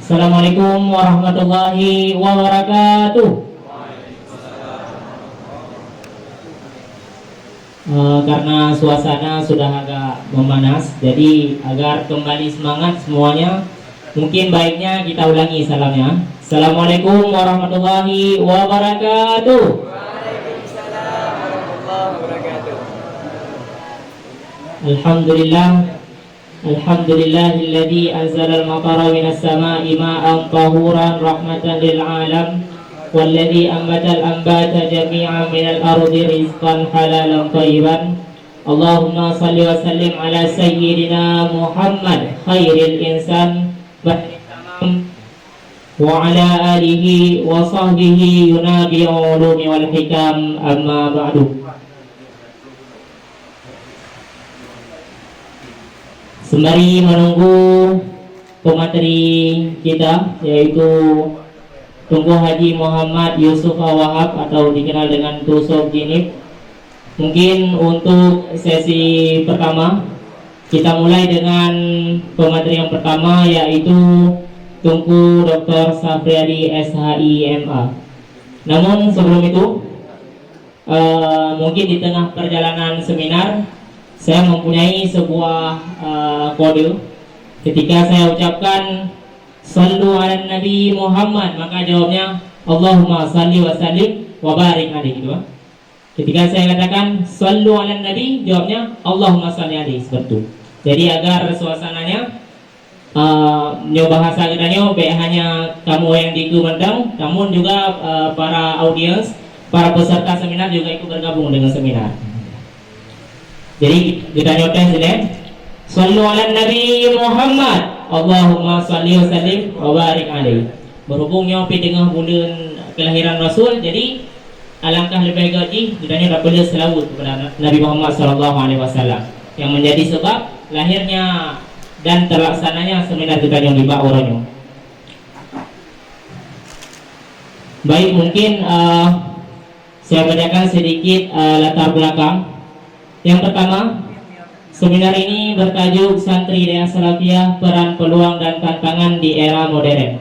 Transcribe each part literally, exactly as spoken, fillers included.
Assalamualaikum warahmatullahi wabarakatuh. Eh, karena suasana sudah agak memanas, jadi agar kembali semangat semuanya, mungkin baiknya kita ulangi salamnya. Assalamualaikum warahmatullahi wabarakatuh. Alhamdulillah. Alhamdulillahilladzi anzalal matara minas sama'i ma'an tahuran rahmatan lil alam, walladzi ambatal ambata jami'an minal ardi rizqan halalan thayyiban. Allahumma shalli wa sallim ala sayyidina Muhammad khairil insan, wa ala alihi wa sahbihi yunabi'ul ulumi wal hikam, amma ba'du. Sembari menunggu pemateri kita, yaitu Teungku Haji Muhammad Yusuf Wahab atau dikenal dengan Tusob Jinib, mungkin untuk sesi pertama, kita mulai dengan pemateri yang pertama, yaitu Teungku Doktor Safriadi, S H I, M A. Namun sebelum itu, Eh, mungkin di tengah perjalanan seminar, saya mempunyai sebuah, eh, kode. Ketika saya ucapkan, "Sallu ala Nabi Muhammad," maka jawabnya, "Allahumma salli wa sallim wa barik alaih," gitu, kan. Ketika saya katakan, "Sallu ala Nabi," jawabnya, "Allahumma salli alaih," seperti itu. Jadi, agar suasananya Eh, nyoe bahasa geutanyoe, bèk hanya kamoe nyang dikeue mantong, namun juga, eh, para audiens, para peserta seminar juga ikut bergabung dengan seminar. Jadi, geutanyoe tes ilèe, "Shallu ala Nabi Muhammad, Allahumma shalli wa sallim wa barik alaih." Berhubung nyoe pih teungoh buleuen kelahiran Rasul, jadi alangkah leubeh gèt jih geutanyoe tapeuleueh seulaweuet kepada Nabi Muhammad sallallahu alaihi wasallam, yang menjadi sebab lahirnya dan terlaksananya seminar geutanyoe nibak uroe nyoe. Baik, mungkin, eh, saya bacakan sedikit, eh, latar belakang. Yang pertama, seminar ini bertajuk Santri Dayah Salafiyah, Peran, Peluang, dan Tantangan di Era Modern.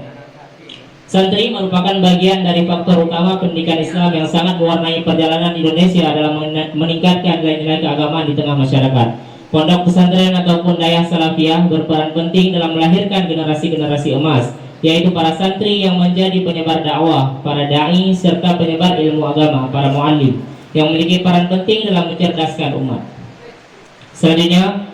Santri merupakan bagian dari faktor utama pendidikan Islam yang sangat mewarnai perjalanan Indonesia dalam mene-, meningkatkan nilai-nilai keagamaan di tengah masyarakat. Pondok pesantren ataupun dayah salafiyah berperan penting dalam melahirkan generasi-generasi emas, yaitu para santri yang menjadi penyebar dakwah, para dai, serta penyebar ilmu agama, para muallim, yang memiliki peran penting dalam mencerdaskan umat. Selanjutnya,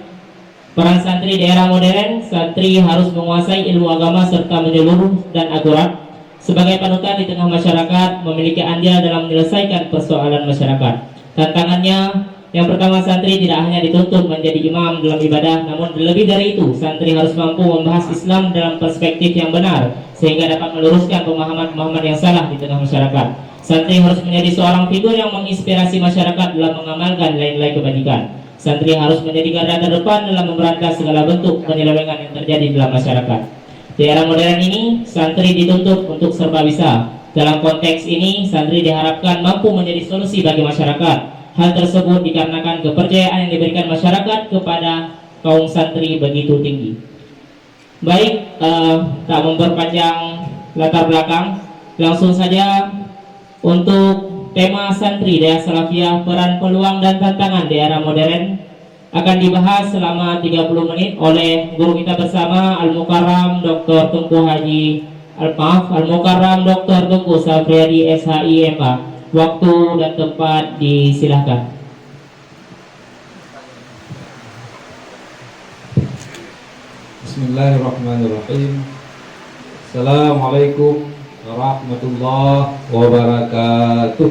peran santri di era modern, santri harus menguasai ilmu agama serta menyeluruh dan akurat. Sebagai panutan di tengah masyarakat, memiliki andil dalam menyelesaikan persoalan masyarakat. Tantangannya, yang pertama, santri tidak hanya dituntut menjadi imam dalam ibadah, namun lebih dari itu, santri harus mampu membahas Islam dalam perspektif yang benar, sehingga dapat meluruskan pemahaman-pemahaman yang salah di tengah masyarakat. Santri harus menjadi seorang figur yang menginspirasi masyarakat dalam mengamalkan nilai-nilai kebajikan. Santri harus menjadi garda terdepan dalam memberantas segala bentuk penyelewengan yang terjadi dalam masyarakat. Di era modern ini, santri dituntut untuk serba bisa. Dalam konteks ini, santri diharapkan mampu menjadi solusi bagi masyarakat. Hal tersebut dikarenakan kepercayaan yang diberikan masyarakat kepada kaum santri begitu tinggi. Baik, eh, tak memperpanjang latar belakang, langsung saja untuk tema santri dayah salafiyah, peran, peluang, dan tantangan di era modern akan dibahas selama tiga puluh menit oleh guru kita bersama, Al-Mukarram Doktor Teungku Haji, Al-, maaf, Al-Mukarram Doktor Teungku Safriadi, S H I, M A. Waktu dan tempat disilahkan. Bismillahirrahmanirrahim. Assalamualaikum warahmatullahi wabarakatuh.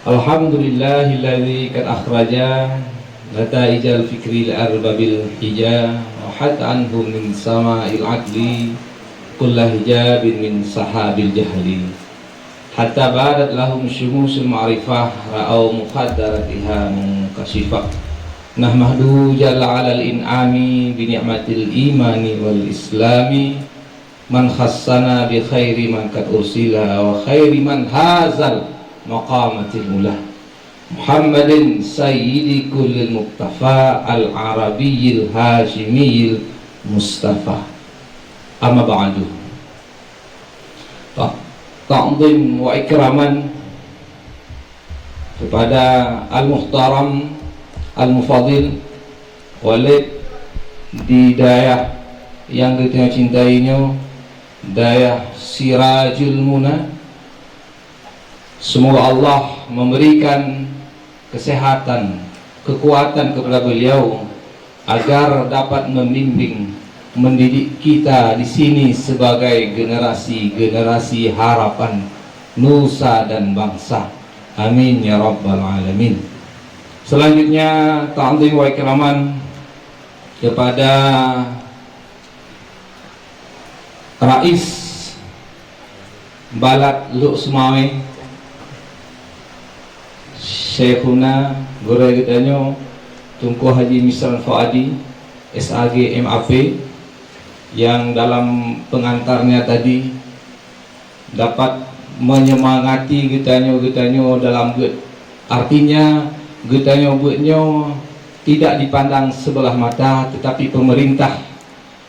Alhamdulillahilladzi qad akhraja nataijal fikri li arbabil hija, wa hatta anhum min sama'il adli kulla hijabin min sahabil jahli. Hatta badat lahum syumusul ma'rifah, ra'au muqaddaratiha munkashifah. Nahmadu jalla alal in'ami bi ni'matil imani wal islami, man khassana bi khairi man qad ursila wa khairi man hazal maqamatil ula. Muhammadin sayyidi kullil muqtafa al-arabiyyil hasyimiyyil mustafa. Amma ba'du. Ta-, ta'zim wa ikraman kepada al-muhtaram al-mufadil Walid di dayah yang geutanyoe cintai nyoe, dayah Sirajul Muna. Semoga Allah memberikan kesehatan, kekuatan kepada beliau agar dapat membimbing, mendidik kita di sini sebagai generasi-generasi harapan nusa dan bangsa. Amin ya rabbal alamin. Selanjutnya, ta'zim wa ikraman kepada Rais Balat Lhokseumawe, Syekhuna, gurée geutanyoe, Teungku Haji Misran Fuadi, S A G, M A P, yang dalam pengantarnya tadi dapat menyemangati geutanyoe-geutanyoe dalam beuet. Artinya, geutanyoe beuet nyoe tidak dipandang sebelah mata, tetapi pemerintah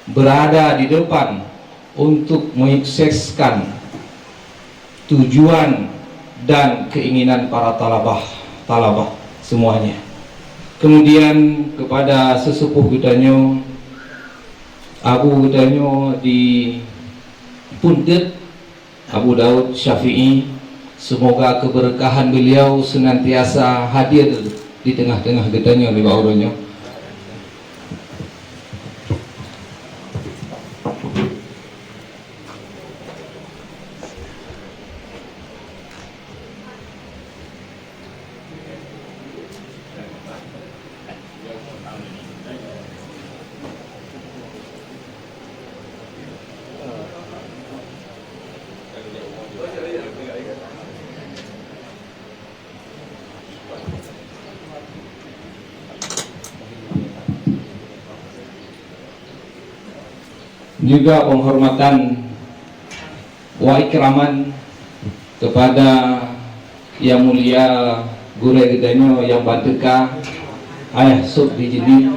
berada di depan untuk menyukseskan tujuan dan keinginan para talabah, talabah semuanya. Kemudian kepada sesepuh geutanyoe, abu geutanyoe di Puntet, Abu Daud Syafi'i, semoga keberkahan beliau senantiasa hadir di tengah-tengah geutanyoe nibak uroe nyoe. Juga penghormatan wa ikraman kepada Yang Mulia Gurée geutanyoe nyang ban teuka, Ayah Sub di Jeunieb,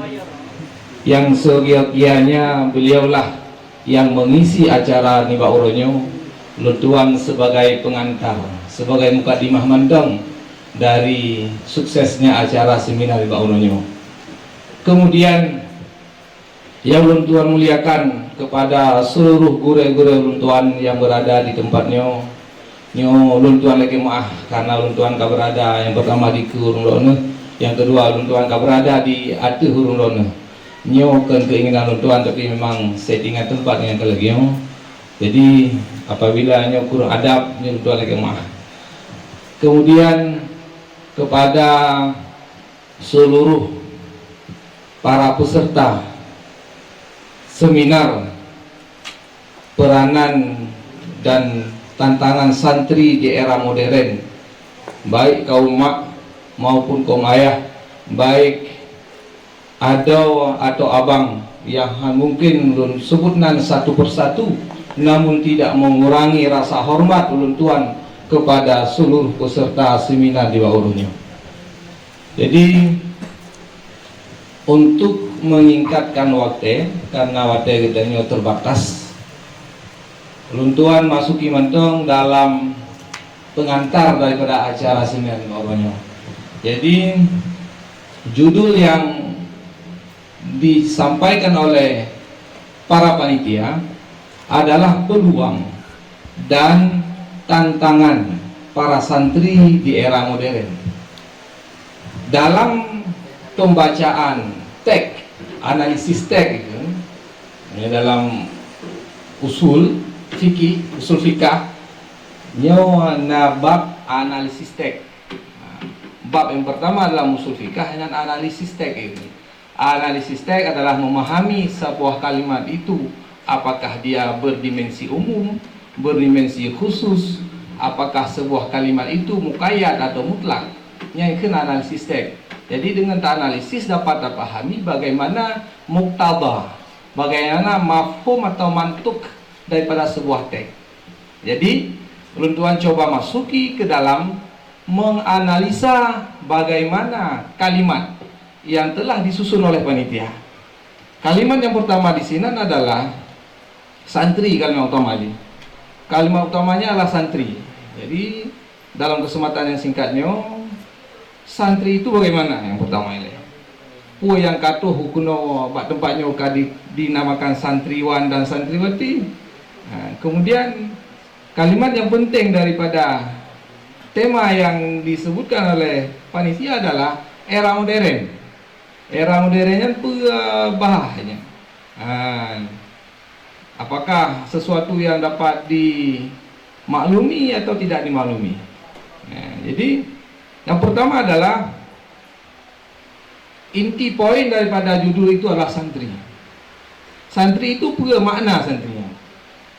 yang seyogia-gianya beliaulah yang mengisi acara nibak uroe nyoe, lôn tuan sebagai pengantar, sebagai mukadimah mantong dari suksesnya acara seminar nibak uroe nyoe. Kemudian, nyang lôn tuan muliakan kepada seluruh gurée-gurée lôn tuan yang berada di tempat nyoe. Nyoe lôn tuan lakée meuáh karena lôn tuan ka berada yang pertama di keue ureuëng droeneuh, yang kedua lôn tuan ka berada di ateueh ureuëng droeneuh. Nyoe kon keinginan lôn tuan, tapi memang settingan tempat nyang ka lagée nyoe. Jadi, apabila nyoe kurang adab, nyoe lôn tuan lakée meuáh. Kemudian, kepada seluruh para peserta seminar peranan dan tantangan santri di era modern, baik kaum mak maupun kaum ayah, baik adoe atau abang, yang han mungkin lôn sebut nan satu persatu, namun tidak mengurangi rasa hormat ulôn tuan kepada seluruh peserta seminar di bak uroe nyoe. Jadi, untuk menyingkatkan watée, karena watée geutanyoe terbatas, lôn tuan masuki mantong dalam pengantar daripada acara seminar nyoe. Jadi, judul yang disampaikan oleh para panitia adalah peluang dan tantangan para santri di era modern. Dalam pembacaan teks, analisis teks itu, ya, dalam usul fikih, usul fikah, nyoe na bab analisis teks. Bab yang pertama dalam usul fikah dengan analisis teks itu. Analisis teks adalah memahami sebuah kalimat itu, apakah dia berdimensi umum, berdimensi khusus, apakah sebuah kalimat itu muqayyad atau mutlak. Nyan keuh analisis teks. Jadi, dengan teranalisis dapat terpahami bagaimana muktada, bagaimana mafhum atau mantuk daripada sebuah teks. Jadi, ulôn tuan cuba masuki ke dalam menganalisa bagaimana kalimat yang telah disusun oleh panitia. Kalimat yang pertama di sini adalah santri, kalimat utama ini. Kalimat utamanya adalah santri. Jadi, dalam kesempatan yang singkat nyoe, santri itu bagaimana yang pertama ini? Peue nyang ka troh keunoe bak teumpat nyoe ka di, dinamakan santriwan dan santriwati. Ha, kemudian, kalimat yang penting daripada tema yang disebutkan oleh panitia adalah era modern. Era modern nyan peue bahasanya? Ha, apakah sesuatu yang dapat dimaklumi atau tidak dimaklumi? Ha, jadi, yang pertama adalah inti poin daripada judul itu adalah santri. Santri itu peue makna santri nyan?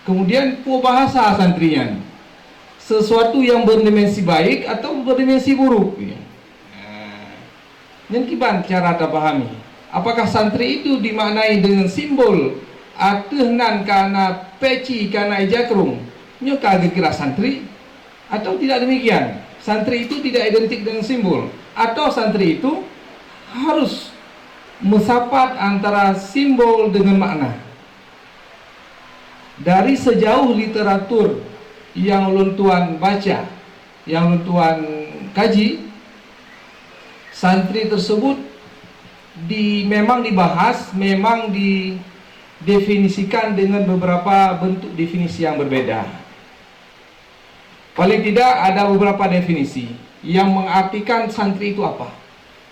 Kemudian, peue bahasa santri nyan? Sesuatu yang berdimensi baik atau berdimensi buruk? Nah, nyan kiban cara tapahami. Apakah santri itu dimaknai dengan simbol ateueh nan ka na peci, ka na ija krung? Nyoe ka geukira santri? Atau tidak demikian? Santri itu tidak identik dengan simbol? Atau santri itu harus meusapat antara simbol dengan makna? Dari sejauh literatur yang ulôn tuan baca, yang ulôn tuan kaji, santri tersebut di, memang dibahas, memang didefinisikan dengan beberapa bentuk definisi yang berbeda. Paling tidak ada beberapa definisi yang mengartikan santri itu apa.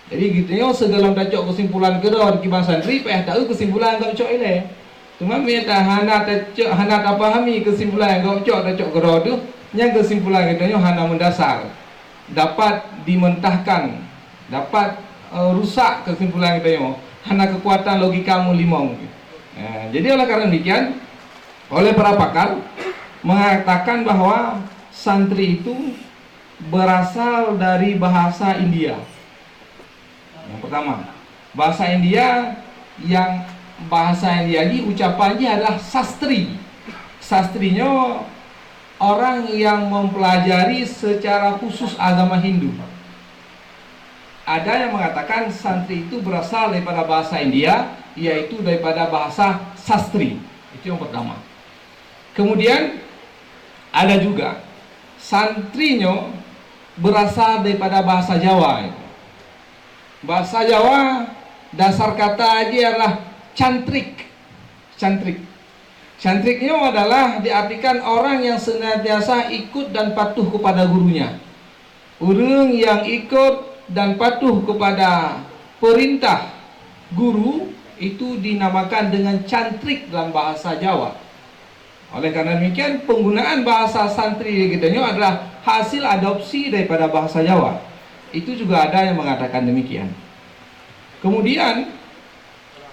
Jadi, geutanyoe sigohlom tacok keusimpulan keudroe kiban santri, payah taeu keusimpulan nyang gob cok ilée. Teuma meunyoe ta-, hana tacok, hana tapahami keusimpulan nyang gob cok, tacok keudroe teuh, nyan keusimpulan geutanyoe hana meudasar, dapat dimentahkan, dapat, eh, rusak keusimpulan geutanyoe, hana keukuatan logika meulimong. Eh, jadi oleh karena demikian, oleh para pakar mengatakan bahwa santri itu berasal dari bahasa India. Yang pertama, bahasa India, yang bahasa India jih, ucapan jih adalah sastri. Sastri nyoe orang yang mempelajari secara khusus agama Hindu. Ada yang mengatakan santri itu berasal daripada bahasa India, yaitu daripada bahasa sastri. Itu yang pertama. Kemudian, ada juga santri nyoe berasal daripada bahasa Jawa. Bahasa Jawa, dasar kata jih adalah cantrik. Cantrik. Cantrik nyoe adalah diartikan orang yang senantiasa ikut dan patuh kepada gurunya. Ureuëng nyang ikot dan patuh kepada peurintah guru itu dinamakan dengan cantrik dalam bahasa Jawa. Oleh karena demikian, penggunaan bahasa santri di geutanyoe adalah hasil adopsi daripada bahasa Jawa. Itu juga ada yang mengatakan demikian. Kemudian,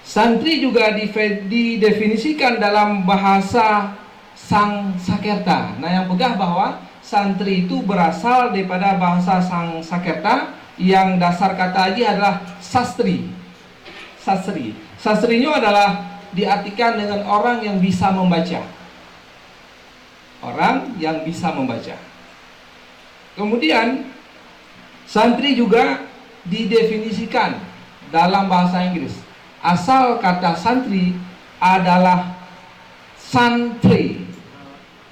santri juga dife-, didefinisikan dalam bahasa Sangsakerta. Nah, nyang peugah bahwa santri itu berasal daripada bahasa Sangsakerta yang dasar kata jih adalah sastri. Sastri. Sastri nyoe adalah diartikan dengan orang yang bisa membaca. Orang yang bisa membaca. Kemudian, santri juga didefinisikan dalam bahasa Inggris. Asal kata santri adalah san tri.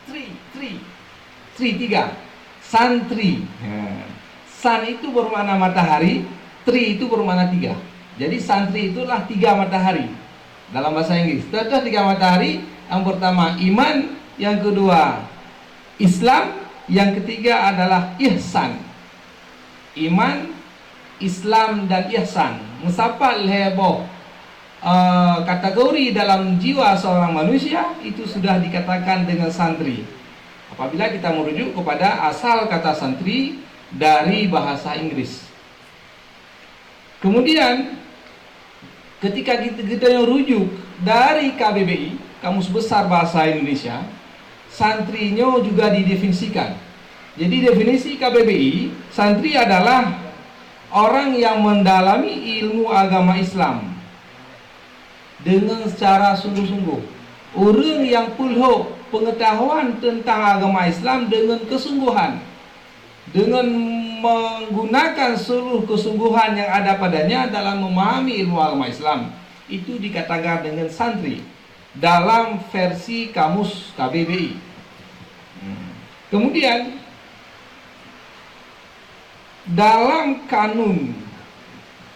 Tri, tri. Tri, tiga. Santri. Ha. San itu bermakna matahari, tri itu bermakna tiga. Jadi, santri itulah tiga matahari dalam bahasa Inggris. Contoh tiga matahari, yang pertama iman, yang kedua Islam, yang ketiga adalah ihsan. Iman, Islam, dan ihsan. Meusapat lhée boh, eh, kategori dalam jiwa seorang manusia, itu sudah dikatakan dengan santri. Apabila kita merujuk kepada asal kata santri dari bahasa Inggris. Kemudian, ketika git-, geutanyoe rujuk dari K B B I, Kamus Besar Bahasa Indonesia, santri nyoe juga didefinisikan. Jadi, definisi K B B I, santri adalah orang yang mendalami ilmu agama Islam dengan secara sungguh-sungguh. Ureuëng nyang peulhok pengetahuan tentang agama Islam dengan kesungguhan, dengan menggunakan seluruh kesungguhan yang ada padanya dalam memahami ilmu agama Islam. Itu dikatakan dengan santri dalam versi kamus K B B I. Hmm. Kemudian, dalam Kanun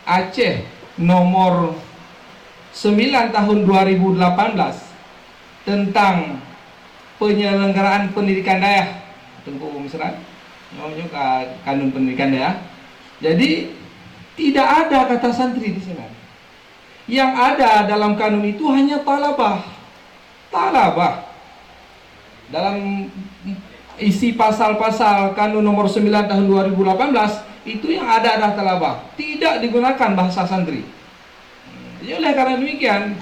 Aceh nomor sembilan tahun dua ribu delapan belas tentang penyelenggaraan pendidikan dayah, Teungku Misran, nyoe, nyoe ka-, kanun pendidikan dayah. Jadi, tidak ada kata santri di sana. Yang ada dalam kanun itu hanya talabah. Talabah. Dalam isi pasal-pasal Kanun Nomor sembilan Tahun dua ribu delapan belas, itu yang ada adalah talabah. Tidak digunakan bahasa santri. Jadi, oleh karena demikian,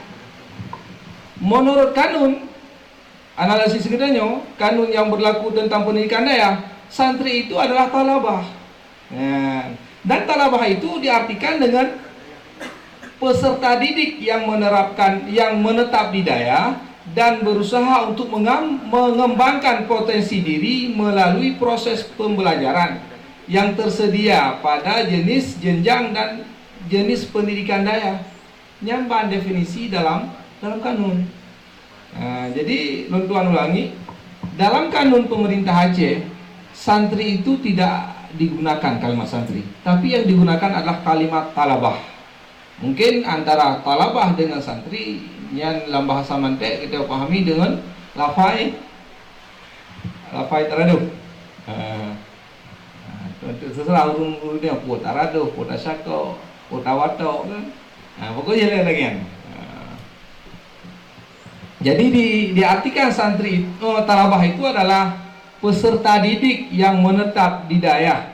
menurut kanun, analisis kita nyoe, kanun yang berlaku tentang pendidikan dayah, santri itu adalah talabah. Nah, dan talabah itu diartikan dengan peserta didik yang menerapkan, yang menetap di dayah dan berusaha untuk mengam-, mengembangkan potensi diri melalui proses pembelajaran yang tersedia pada jenis jenjang dan jenis pendidikan dayah. Nyan ban definisi dalam, dalam kanun. Ha, jadi, lôn tuan ulangi, dalam kanun pemerintah Aceh, santri itu tidak digunakan kalimat santri, tapi yang digunakan adalah kalimat talabah. Mungkin antara talabah dengan santri, nyan lam bahasa Mantek kita pahami dengan lafai, lafai taradoh. Ha. Ha, tu, tu terserah ureueng-ureueng dia, peue taradoh, peue tasyakoh, peue tawatok kan. Ha, pokoknya lain lagi kan. Ha. Jadi di, diartikan santri, oh, talabah itu adalah peserta didik yang menetap di dayah.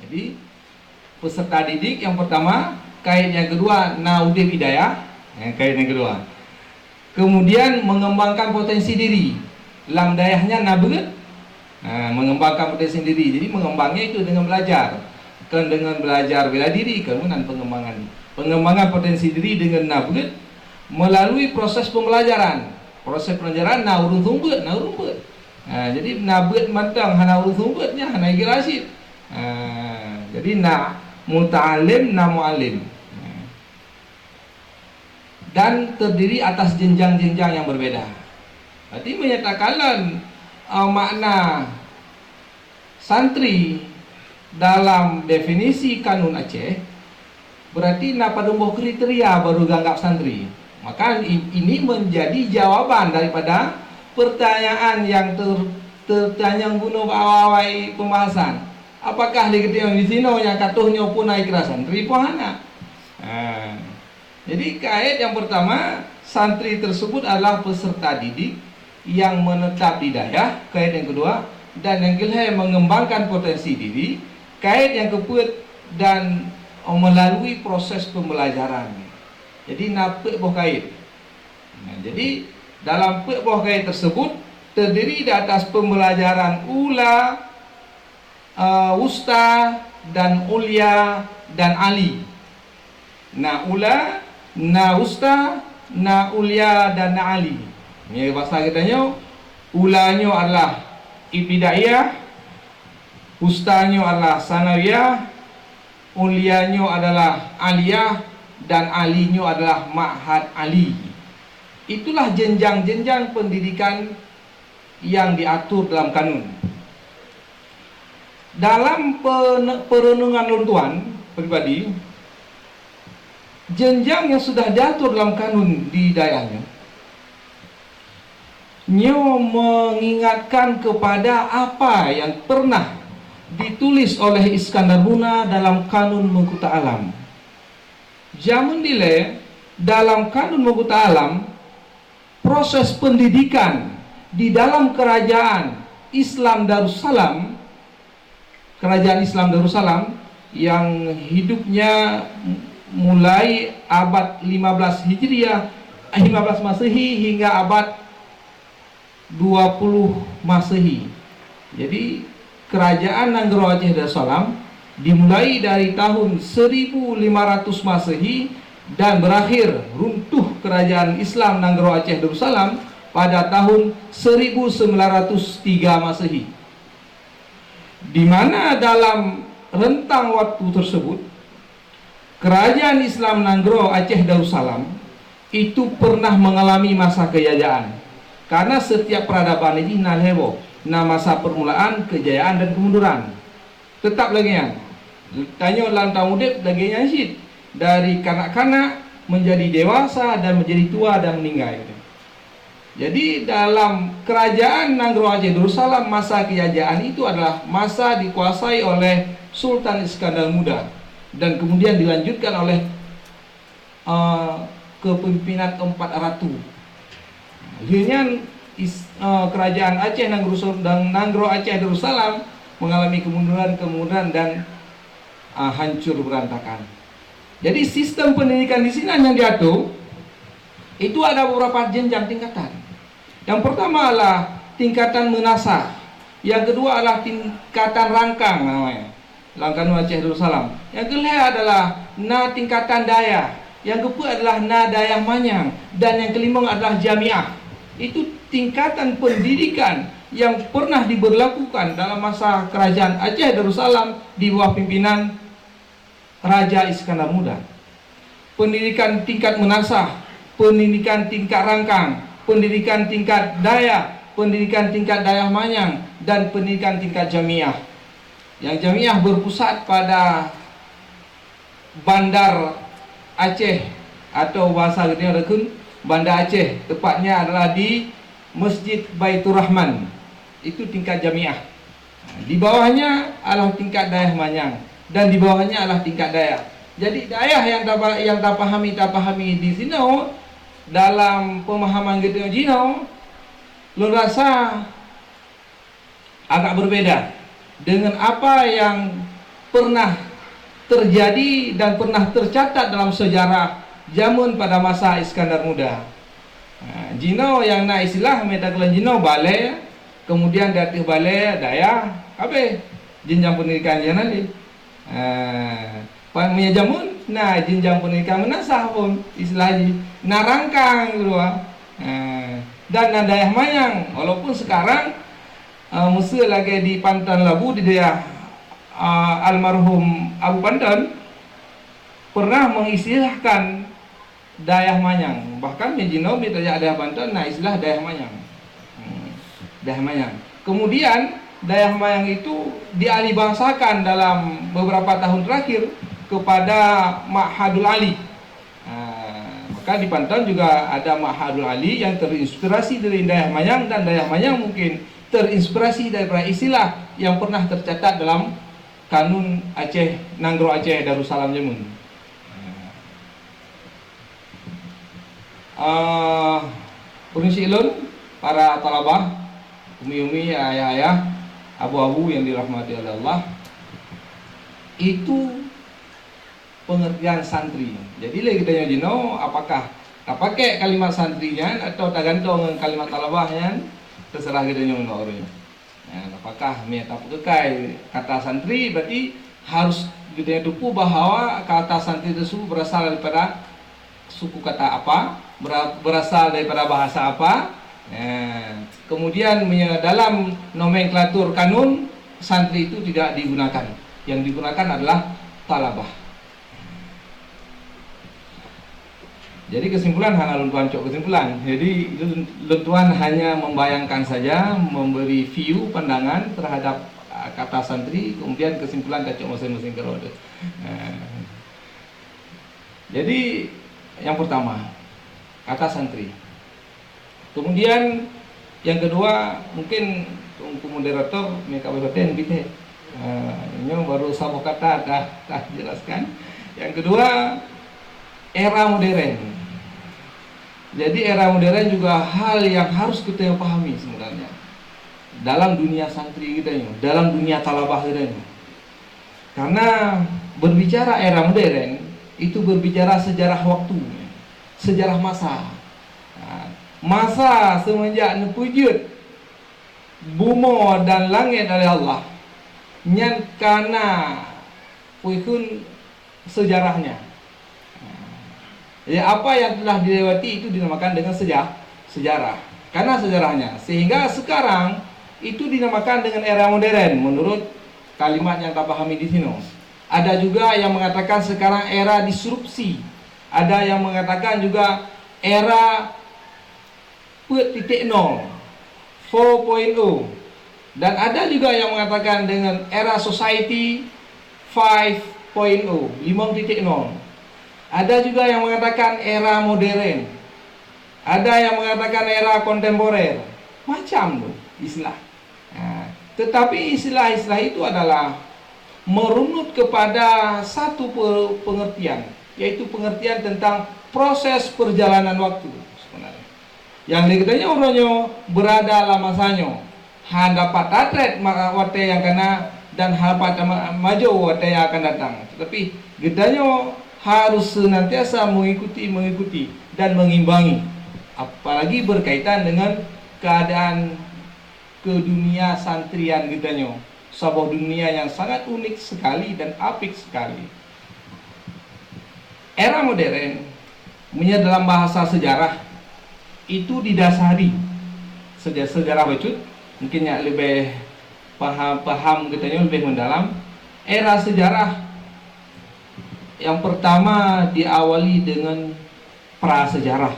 Jadi, peserta didik yang pertama, kait yang kedua, na udeb di dayah. Ya, kait yang kedua. Kemudian mengembangkan potensi diri. Lam dayah nyan na beuet, ha, mengembangkan potensi diri. Jadi, mengembangnya itu dengan belajar. Bukan dengan belajar bela diri, kan, bukan pengembangan. Pengembangan potensi diri dengan na beuet melalui proses pembelajaran. Proses pembelajaran na ureueng seumeubeuet, na ureueng beuet. Ha, jadi na beuet mantong hana ureueng seumeubeuet nyan hana igira cit. Ha, jadi na muta'alim, na mu'alim. Ha. Dan terdiri atas jenjang-jenjang yang berbeda. Berarti menyatakan, eh, makna santri dalam definisi Kanun Aceh, berarti na padum boh kriteria baru geanggap santri. Maka i-, ini menjadi jawaban daripada pertanyaan yang ter-, tertanyong bunoe bak awai-awai pembahasan. Apakah lé geutanyoe di sinoe nyang ka toh nyoe pun na ikra santri, pun hana? Ha. Jadi, kait yang pertama, santri tersebut adalah peserta didik yang menetap di dayah, kait yang kedua, dan yang kelhèe mengembangkan potensi diri, kait yang keupeuet, dan melalui proses pembelajaran. Jadi, na peuet boh kait. Nah, jadi, dalam peuet boh kait tersebut terdiri di atas pembelajaran ula, eh, wusta, dan ulya, dan ali. Na ula, na wusta, na ulya, dan na ali. Nyoe basa geutanyoe, ula nyoe adalah ibtidaiyah, wusta nyoe adalah sanawiyah, ulya nyoe adalah aliyah, dan ali nyoe adalah ma'had ali. Itulah jenjang-jenjang pendidikan yang diatur dalam kanun. Dalam pe-, perenungan lôn tuan pribadi, jenjang yang sudah diatur dalam kanun di dayah nyoe, nyoe mengingatkan kepada apa yang pernah ditulis oleh Iskandar Muna dalam Kanun Meukuta Alam. Jameun dilée, dalam Kanun Meukuta Alam, proses pendidikan di dalam kerajaan Islam Darussalam, kerajaan Islam Darussalam yang hidupnya mulai abad lima belas Hijriah, lima belas Masehi hingga abad dua puluh Masehi. Jadi, Kerajaan Nanggroe Aceh Darussalam dimulai dari tahun seribu lima ratus Masehi dan berakhir runtuh Kerajaan Islam Nanggroe Aceh Darussalam pada tahun seribu sembilan ratus tiga Masehi. Di mana dalam Rentang waktu tersebut, kerajaan Islam Nanggroe Aceh Darussalam itu pernah mengalami masa kejayaan, karena setiap peradaban ini na lhèe boh, na masa permulaan, kejayaan dan kemunduran. Tetap lagèe nyan. Tanyoe lam taudép lagèe nyan cit, dari kanak-kanak menjadi dewasa dan menjadi tua dan meninggal. Jadi dalam kerajaan Nanggroe Aceh Darussalam, masa kejayaan itu adalah masa dikuasai oleh Sultan Iskandar Muda dan kemudian dilanjutkan oleh, eh, kepemimpinan empat ratu. Lheueh nyan is-, eh, kerajaan Aceh Nanggroe Sur-, dan Nanggroe Aceh Darussalam mengalami kemunduran-kemunduran dan, eh, hancur berantakan. Jadi sistem pendidikan di sinan yang diatur itu ada beberapa jenjang tingkatan. Yang pertama adalah tingkatan meunasah, yang kedua adalah tingkatan rangkang namanya, lam Kanun Aceh Darussalam. Yang keulhèe adalah na tingkatan dayah, yang keupeuet adalah na dayah manyang, dan yang keulimong adalah jamiah. Itu tingkatan pendidikan yang pernah diberlakukan dalam masa kerajaan Aceh Darussalam di bawah pimpinan Raja Iskandar Muda. Pendidikan tingkat meunasah, pendidikan tingkat rangkang, pendidikan tingkat dayah, pendidikan tingkat dayah manyang, dan pendidikan tingkat jamiah. Yang jamiah berpusat pada Bandar Aceh, atau bahasa geutanyoe Banda Aceh, tepatnya adalah di Masjid Baiturrahman. Itu tingkat jamiah. Di bawahnya adalah tingkat dayah manyang dan di bawahnya adalah tingkat dayah. Jadi dayah yang tapa-, yang tapahami, tapahami di sinoe dalam pemahaman geutanyoe jinoe, lôn rasa agak berbeda dengan apa yang pernah terjadi dan pernah tercatat dalam sejarah jameun pada masa Iskandar Muda. Ha, jinoe nyang na istilah, mita keulan jinoe balè, kemudian di ateueh balè dayah, habéh jenjang pendidikan nyang na lé. Ha, pa-, meunyo jameun na jenjang pendidikan meunasah pun istilah jih, na rangkang keudua. Ha, dan na dayah manyang, walaupun sekarang, ha, meuseu lagèe di Panton Labu di dayah, ha, almarhum Abu Panton pernah mengistilahkan dayah manyang. Bahkan di jinoe mita jak dayah Panton na istilah dayah manyang. Hmm, dayah manyang. Kemudian dayah manyang itu dialihbahasakan dalam beberapa tahun terakhir kepada Ma'hadul Ali. Ha, maka di Panton juga ada Ma'hadul Ali yang terinspirasi dari dayah manyang, dan dayah manyang mungkin terinspirasi daripada istilah yang pernah tercatat dalam Kanun Aceh, Nanggroe Aceh Darussalam jameun. Ah, prinsip lôn, para talabah, umi-umi, ayah-ayah, abu-abu yang dirahmati oleh Allah, itu pengertian santri. Jadi lé geutanyoe jinoe, apakah tapakai kalimat santri nyan atau tagantoe ngon kalimat talabah nyan, teuseurah geutanyoe ngon ureueng. Nah, apakah meunyo tapeukeukai kata santri, berarti harus geutanyoe teupeue bahwa kata santri tersebut berasal daripada suku kata apa, bera-, berasal daripada bahasa apa. Nah, kemudian meunyo dalam nomenklatur kanun, santri itu tidak digunakan. Yang digunakan adalah talabah. Jadi kesimpulan hana lôn tuan cok kesimpulan. Jadi lôn, lôn tuan hanya membayangkan saja, memberi view, pandangan terhadap, ah, kata santri, kemudian kesimpulan tacok masing-masing keudroe. Ah. Jadi yang pertama, kata santri. Kemudian yang kedua, mungkin Teungku moderator, meukabai hotel kita. Ah, nyoe baru saboh kata dah, dah jelaskan. Yang kedua, era modern. Jadi era modern juga hal yang harus kita pahami sebenarnya dalam dunia santri kita ini, dalam dunia talabah kita ini. Karena berbicara era modern itu berbicara sejarah waktu, sejarah masa. Ha, masa semenjak neupeujeuet bumoe dan langét oleh Allah, nyan kana peuikheun sejarahnya. Jadi apa yang telah dilewati itu dinamakan dengan seja-, sejarah. Karena sejarahnya, sehingga sekarang itu dinamakan dengan era modern menurut kalimat yang tapahami di sinoe. Ada juga yang mengatakan sekarang era disrupsi. Ada yang mengatakan juga era peuet titik nol, four point oh. Dan ada juga yang mengatakan dengan era society five point oh, limong titik nol. Ada juga yang mengatakan era modern. Ada yang mengatakan era kontemporer. Macam tu istilah. Ha, tetapi istilah-istilah itu adalah merunut kepada satu pe-, pengertian, yaitu pengertian tentang proses perjalanan waktu sebenarnya. Nyang lé geutanyoe uroe nyoe berada lam masa nyoe, hana dapat tatrét ma-, watée nyang kana dan hana dapat ma-, majo watée nyang akan datang. Tetapi geutanyoe harus senantiasa mengikuti, mengikuti dan mengimbangi, apalagi berkaitan dengan keadaan ke dunia santrian geutanyoe, saboh dunia yang sangat unik sekali dan apik sekali. Era modern, meunyoe dalam bahasa sejarah, itu didasari seja-, sejarah bacut, mungkin nyak leubeh paham, paham geutanyoe leubeh mendalam. Era sejarah yang pertama diawali dengan prasejarah.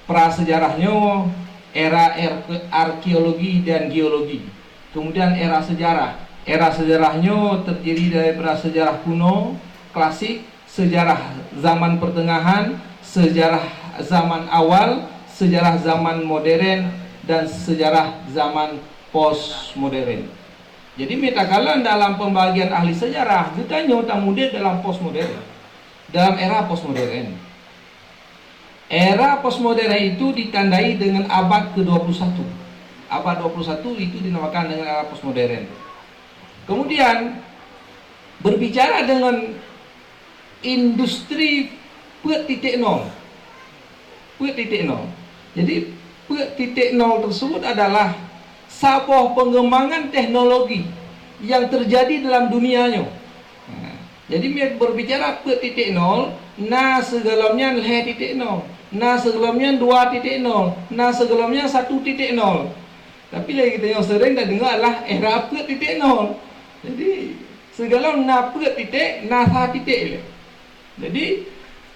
Prasejarah nyoe era er-, arkeologi dan geologi. Kemudian era sejarah. Era sejarah nyoe terdiri daripada sejarah kuno, klasik, sejarah zaman pertengahan, sejarah zaman awal, sejarah zaman modern, dan sejarah zaman postmodern. Jadi, meutakala dalam pembagian ahli sejarah, geutanyoe tamudeb dalam postmodern, dalam era postmodern. Era postmodern itu ditandai dengan abad kedua puluh satu. Abad dua puluh satu itu dinamakan dengan era postmodern. Kemudian, berbicara dengan industri peuet titik nol. Peuet titik nol. Jadi, peuet titik nol tersebut adalah saboh pengembangan teknologi yang terjadi dalam dunia nyoe. Nah, jadi, berbicara peuet titik nol, na sigohlom nyan lhée titik nol, na sigohlom nyan dua titik nol, na sigohlom nyan satu titik nol. Tapi lé geutanyoe sering tadeungoe adalah era peuet titik nol. Jadi, sigohlom na peuet titik, na sa titik lé. Jadi,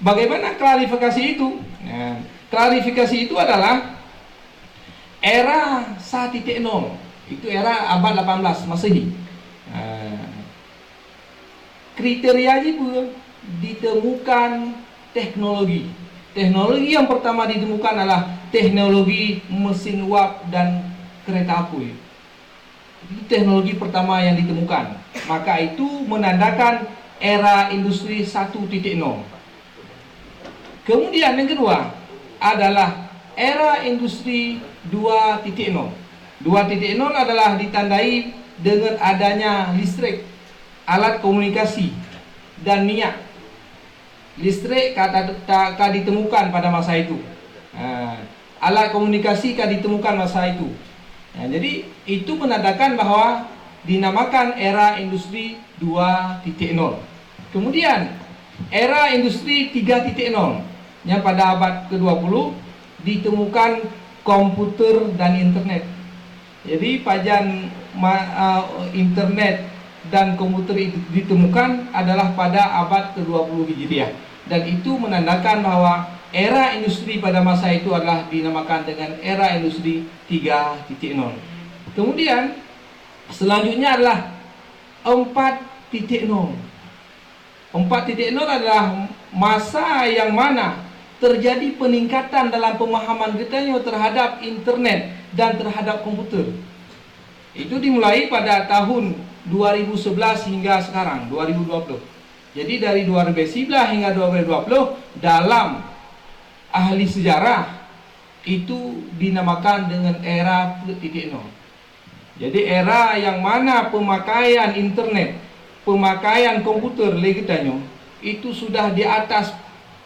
bagaimana klarifikasi itu? Nah, klarifikasi itu adalah era sa titik nol. Itu era abad lapan belas Masehi. Nah, kriteria jih peue? Ditemukan teknologi. Teknologi yang pertama ditemukan adalah teknologi mesin uap dan kereta api. Itu teknologi pertama yang ditemukan. Maka itu menandakan era industri satu titik nol. Kemudian yang kedua adalah era industri dua titik nol. Dua titik nol adalah ditandai dengan adanya listrik, alat komunikasi, dan minyak. Listrik ka, ta-, ta-, ka ditemukan pada masa itu. Ha, alat komunikasi ka ditemukan masa itu. Ha, jadi, itu menandakan bahwa dinamakan era industri dua titik nol. Kemudian, era industri tiga titik nol, yang pada abad kedua puluh ditemukan komputer dan internet. Jadi, pajan ma-, a, internet dan komputer itu ditemukan adalah pada abad kedua puluh Hijriah. Dan itu menandakan bahwa era industri pada masa itu adalah dinamakan dengan era industri tiga titik nol. Kemudian, selanjutnya adalah empat titik nol. Empat titik nol adalah masa yang mana terjadi peningkatan dalam pemahaman geutanyoe terhadap internet dan terhadap komputer. Itu dimulai pada tahun dua ribu sebelas hingga sekarang, dua ribu dua puluh. Jadi, dari dua ribu sebelas hingga dua ribu dua puluh, dalam ahli sejarah, itu dinamakan dengan era peuet titik nol. Jadi, era yang mana pemakaian internet, pemakaian komputer lé geutanyoe, itu sudah di atas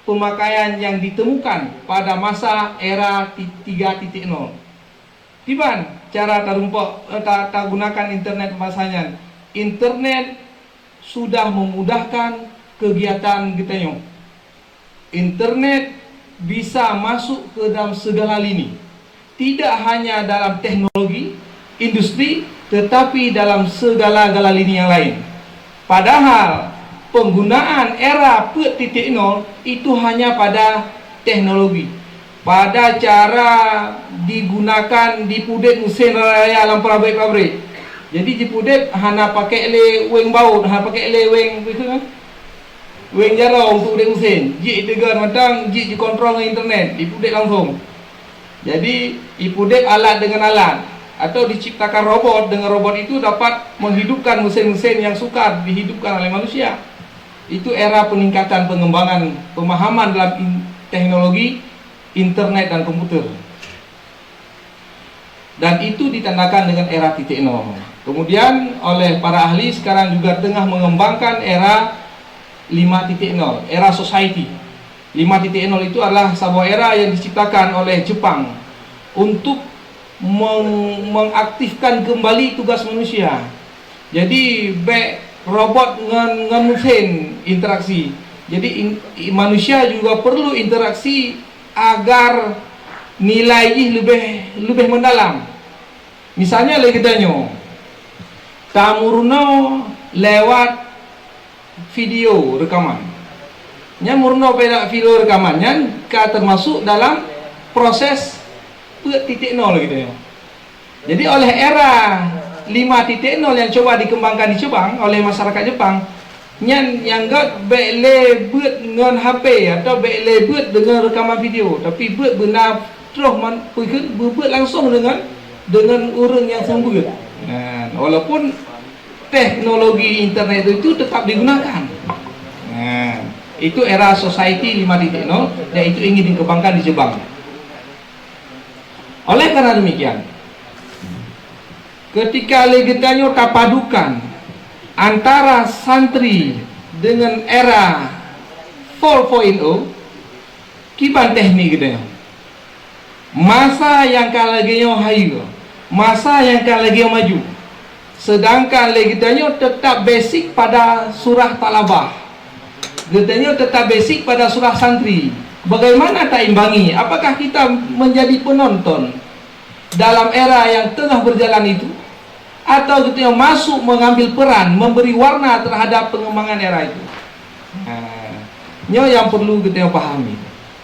pemakaian yang ditemukan pada masa era ti-, tiga titik nol. Kiban cara tarumpok, eh, ta-, tagunakan internet masa nyan? Internet sudah memudahkan kegiatan geutanyoe. Internet bisa masuk ke dalam segala lini, tidak hanya dalam teknologi, industri, tetapi dalam segala-gala lini yang lain. Padahal penggunaan era peuet titik nol itu hanya pada teknologi, pada cara digunakan jipudeb meusén raya lam pabrik-pabrik. Jadi jipudeb hana pakai lé weng baut, hana pakai lé weng, weng jaroe untuk pudeb meusén. Jih deugan mantong, jih jikontrol ngon internet, jipudeb langsung. Jadi, jipudeb alat dengan alat, atau diciptakan robot, dengan robot itu dapat menghidupkan mesin-mesin yang sukar dihidupkan oleh manusia. Itu era peningkatan pengembangan pemahaman dalam in-, teknologi internet dan komputer. Dan itu ditandahkan dengan era titik nol. Kemudian, oleh para ahli sekarang juga tengah mengembangkan era lima titik nol, era society. Lima titik nol itu adalah saboh era yang diciptakan oleh Jepang untuk meng-, mengaktifkan kembali tugas manusia. Jadi, bèk robot ngon, ngon mesin interaksi. Jadi, in-, i-, manusia juga perlu interaksi agar nilai jih leubeh, leubeh mendalam. Misalnya lé geutanyoe, tameurunoe lewat video rekaman. Nyan meurunoe lewat video rekaman, nyan ka termasuk dalam proses peuet titik nol geutanyoe. Jadi, oleh era lima titik nol yang cuba dikembangkan di Jepang oleh masyarakat Jepang, nyan nyang göt bèk lé beuet ngon H P atau bèk lé beuet deungon rekaman video, tapi beuet beuna troh man-, beuet langsung deungon, deungon ureueng nyang seumeubeuet. Nah, walaupun teknologi internet itu tetap digunakan. Nah, itu era society lima titik nol yang itu ingin dikembangkan di Jepang. Oleh karena demikian, ketika lé geutanyoe tapadukan antara santri dengan era four point oh, kiban teknik geutanyoe. Masa nyang ka lagèe nyoe hayeue, masa nyang ka lagèe nyoe maju. Sedangkan lé geutanyoe tetap basic pada surah Thalabah. Geutanyoe tetap basic pada surah santri. Bagaimana taimbangi? Apakah kita menjadi penonton dalam era yang tengah berjalan itu? Atau geutanyoe masuk mengambil peran, memberi warna terhadap pengembangan era itu? Nah, nyoe nyang perlu geutanyoe pahami.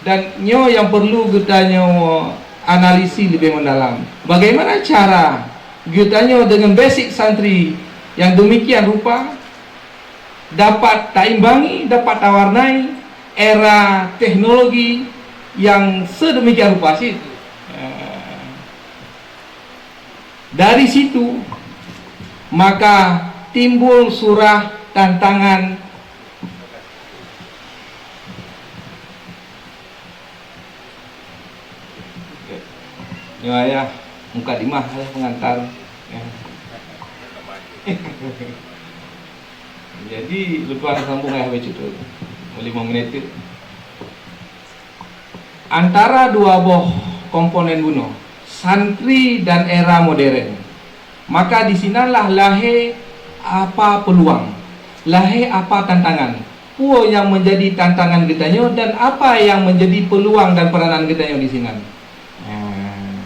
Dan nyoe nyang perlu geutanyoe analisi lebih mendalam. Bagaimana cara geutanyoe dengan basic santri yang demikian rupa dapat taimbangi, dapat tawarnai era teknologi yang sedemikian rupa cit. Dari situ, maka timbul surah tantangan. Nyoe ayah mukadimah, ayah pengantar. Ya. Jadi, leupah sambung ayah bacut tu. Lima menit tu. Antara dua boh komponen bunoe, santri dan era modern, maka di sinanlah lahé apa peuluang, lahé apa tantangan. Peue nyang menjadi tantangan geutanyoe dan apa nyang menjadi peuluang dan peuranan geutanyoe di sinan. Nah,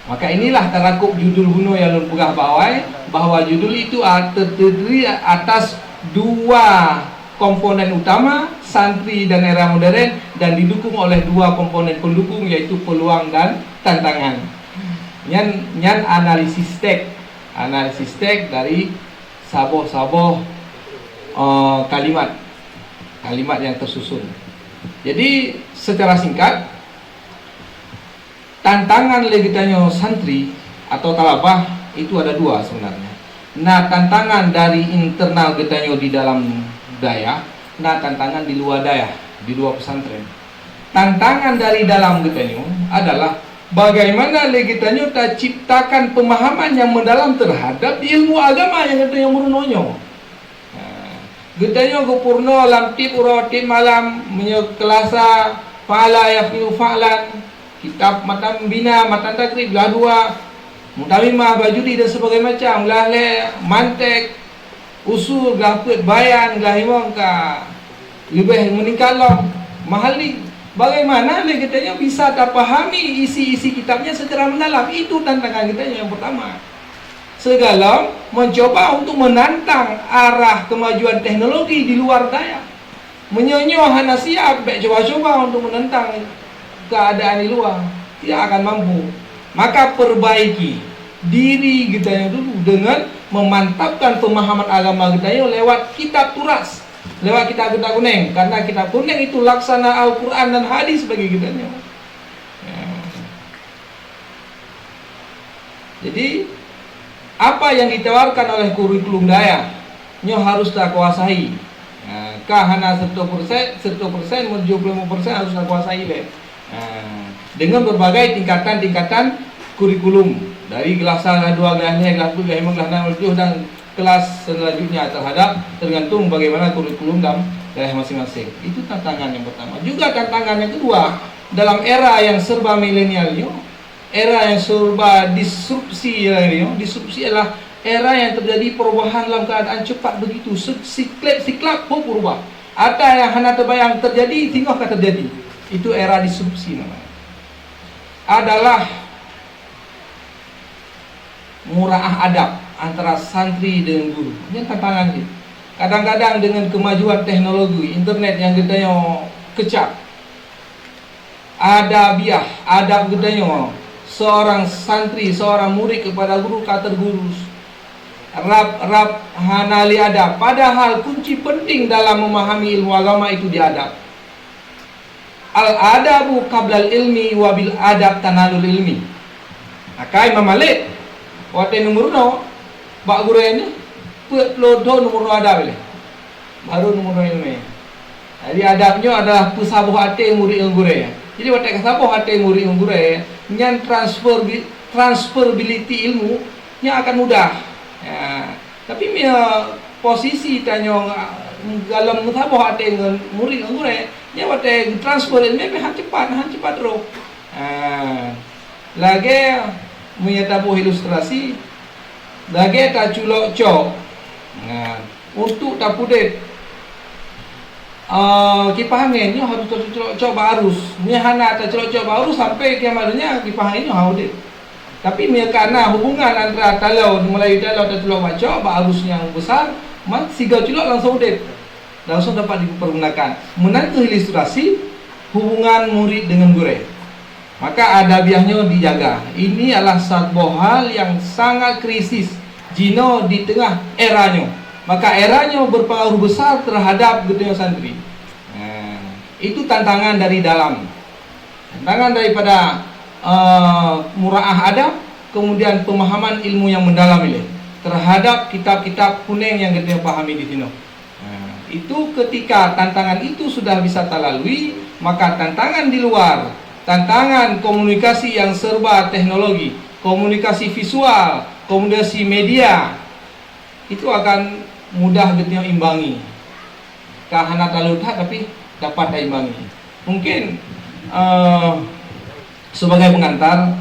maka inilah tarakub judul bunoe nyang lôn peugah bak awai, bahwa judul itu a-, terdiri atas dua komponen utama, santri dan era modern, dan didukung oleh dua komponen pendukung, yaitu peluang dan tantangan. Nyan, nyan analisis teks, analisis teks dari saboh-saboh, eh, kalimat, kalimat yang tersusun. Jadi, secara singkat, tantangan lé geutanyoe santri atau thalabah itu ada dua sebenarnya. Na tantangan dari internal geutanyoe di dalam dayah, na tantangan di luwa dayah, di luwa pesantren. Tantangan dari dalam geutanyoe adalah bagaimana lé geutanyoe taciptakan pemahaman nyang mendalam terhadap ilmu agama nyang geutanyoe meurunoe nyoe. Ha, geutanyoe geupeurunoe lam tieb uroe tieb malam, meunyoe keulasa, fa'ala yaf'ilu fa'lan, kitab matan bina, matan takrib, glah dua, mutamimah, bajuri dan sebagainya macam, glah lhèe, mantek, usul, glah peuet, bayan, glah limong ka leubeh meuningkat lom, mahalli. Bagaimana lé geutanyoe bisa tapahami isi-isi kitabnya secara mendalam? Itu tantangan geutanyoe yang pertama. Segala mencoba untuk menantang arah kemajuan teknologi di luar daya. Meunyoe nyoe hana siap, bèk cuba-cuba untuk menentang keadaan di luar. Tidak akan mampu. Maka perbaiki diri geutanyoe dulu dengan memantapkan pemahaman agama geutanyoe lewat kitab turas, lewat kitab-kitab kunéng. Karena kitab kunéng itu laksana Al-Quran dan hadis bagi geutanyoe. Ya. Jadi, apa yang ditawarkan oleh kurikulum daya nyoe harus takuasai. Ha, ka hana seratus persen, seratus persen, tujuh puluh lima persen harus takuasai lé. Ha, dengan berbagai tingkatan-tingkatan kurikulum, dari kelas satu, kelas dua, kelas tiga, kelas empat, kelas lima, kelas enam, kelas tujuh, dan kelas selanjutnya terhadap, tergantung bagaimana kurikulum dalam daerah masing-masing. Itu tantangan yang pertama. Juga tantangan yang kedua, dalam era yang serba milenial nyoe, era yang serba disrupsi nyoe, disrupsi adalah era yang terjadi perubahan dalam keadaan cepat begitu, se-, siklep-siklap pun berubah. Ada yang hana terbayang terjadi, singoh ka terjadi. Itu era disrupsi namanya. Adalah muraah adab antara santri dengan guru. Ini tantangan dia. Kadang-kadang dengan kemajuan teknologi, internet yang geutanyoe keucap, adabiah, adab geutanyoe, seorang santri, seorang murid kepada guru ka tergurus. Rab-rab hana lé adab. Padahal kunci penting dalam memahami ilmu agama itu di adab. Al-adabu qablal ilmi wa bil adab tanalul ilmi. Maka Imam Malik, watèe neumeurunoe bak gurèe nyan, peuet ploh thôn neumeurunoe adab ilèe. Baru neumeurunoe ileumèe. Jadi adab nyoe adalah peusaboh até murit ngon gurèe. Jadi watèe ka saboh até murit ngon gurèe, nyan transfer bi-, transferability ilmu nyan akan mudah. Ya. Tapi meunyoe posisi tanyoe, ah, galom meusaboh até ngon murit ngon gurèe, nyan watèe geutransfer ilmu pih han cepat, han cepat roh. Ah, lagèe meunyoe taboh ilustrasi, lagèe taculok cok. Nah, untuk tapeudeuet, ah, kipah angén nyoe harôh taculok cok bak arus. Meunyoe hana taculok cok bak arus, sampai kiamat donya kipah angén nyoe hana udép. Tapi meunyoe ka na hubungan antara taloe, Meulayu taloe taculok bak cok, bak arus nyang besar, man sigoe culok langsung udép. Langsung dapat dipergunakan. Meunan kheueh ilustrasi hubungan murit dengan gurèe. Maka adabiah nyoe dijaga. Ini adalah saboh hal yang sangat krisis jinoe di teungoh era nyoe. Maka era nyoe berpengaruh besar terhadap geutanyoe santri. Nah, itu tantangan dari dalam. Tantangan daripada, eh, muraah adab, kemudian pemahaman ilmu yang mendalam ilèe terhadap kitab-kitab kunéng nyang geutanyoe pahami di sinoe. Nah, itu ketika tantangan itu sudah bisa talalui, maka tantangan di luar, tantangan komunikasi yang serba teknologi, komunikasi visual, komunikasi media, itu akan mudah geutanyoe imbangi. Ka hana talalu that, tapi dapat taimbangi. Mungkin, eh, sebagai pengantar,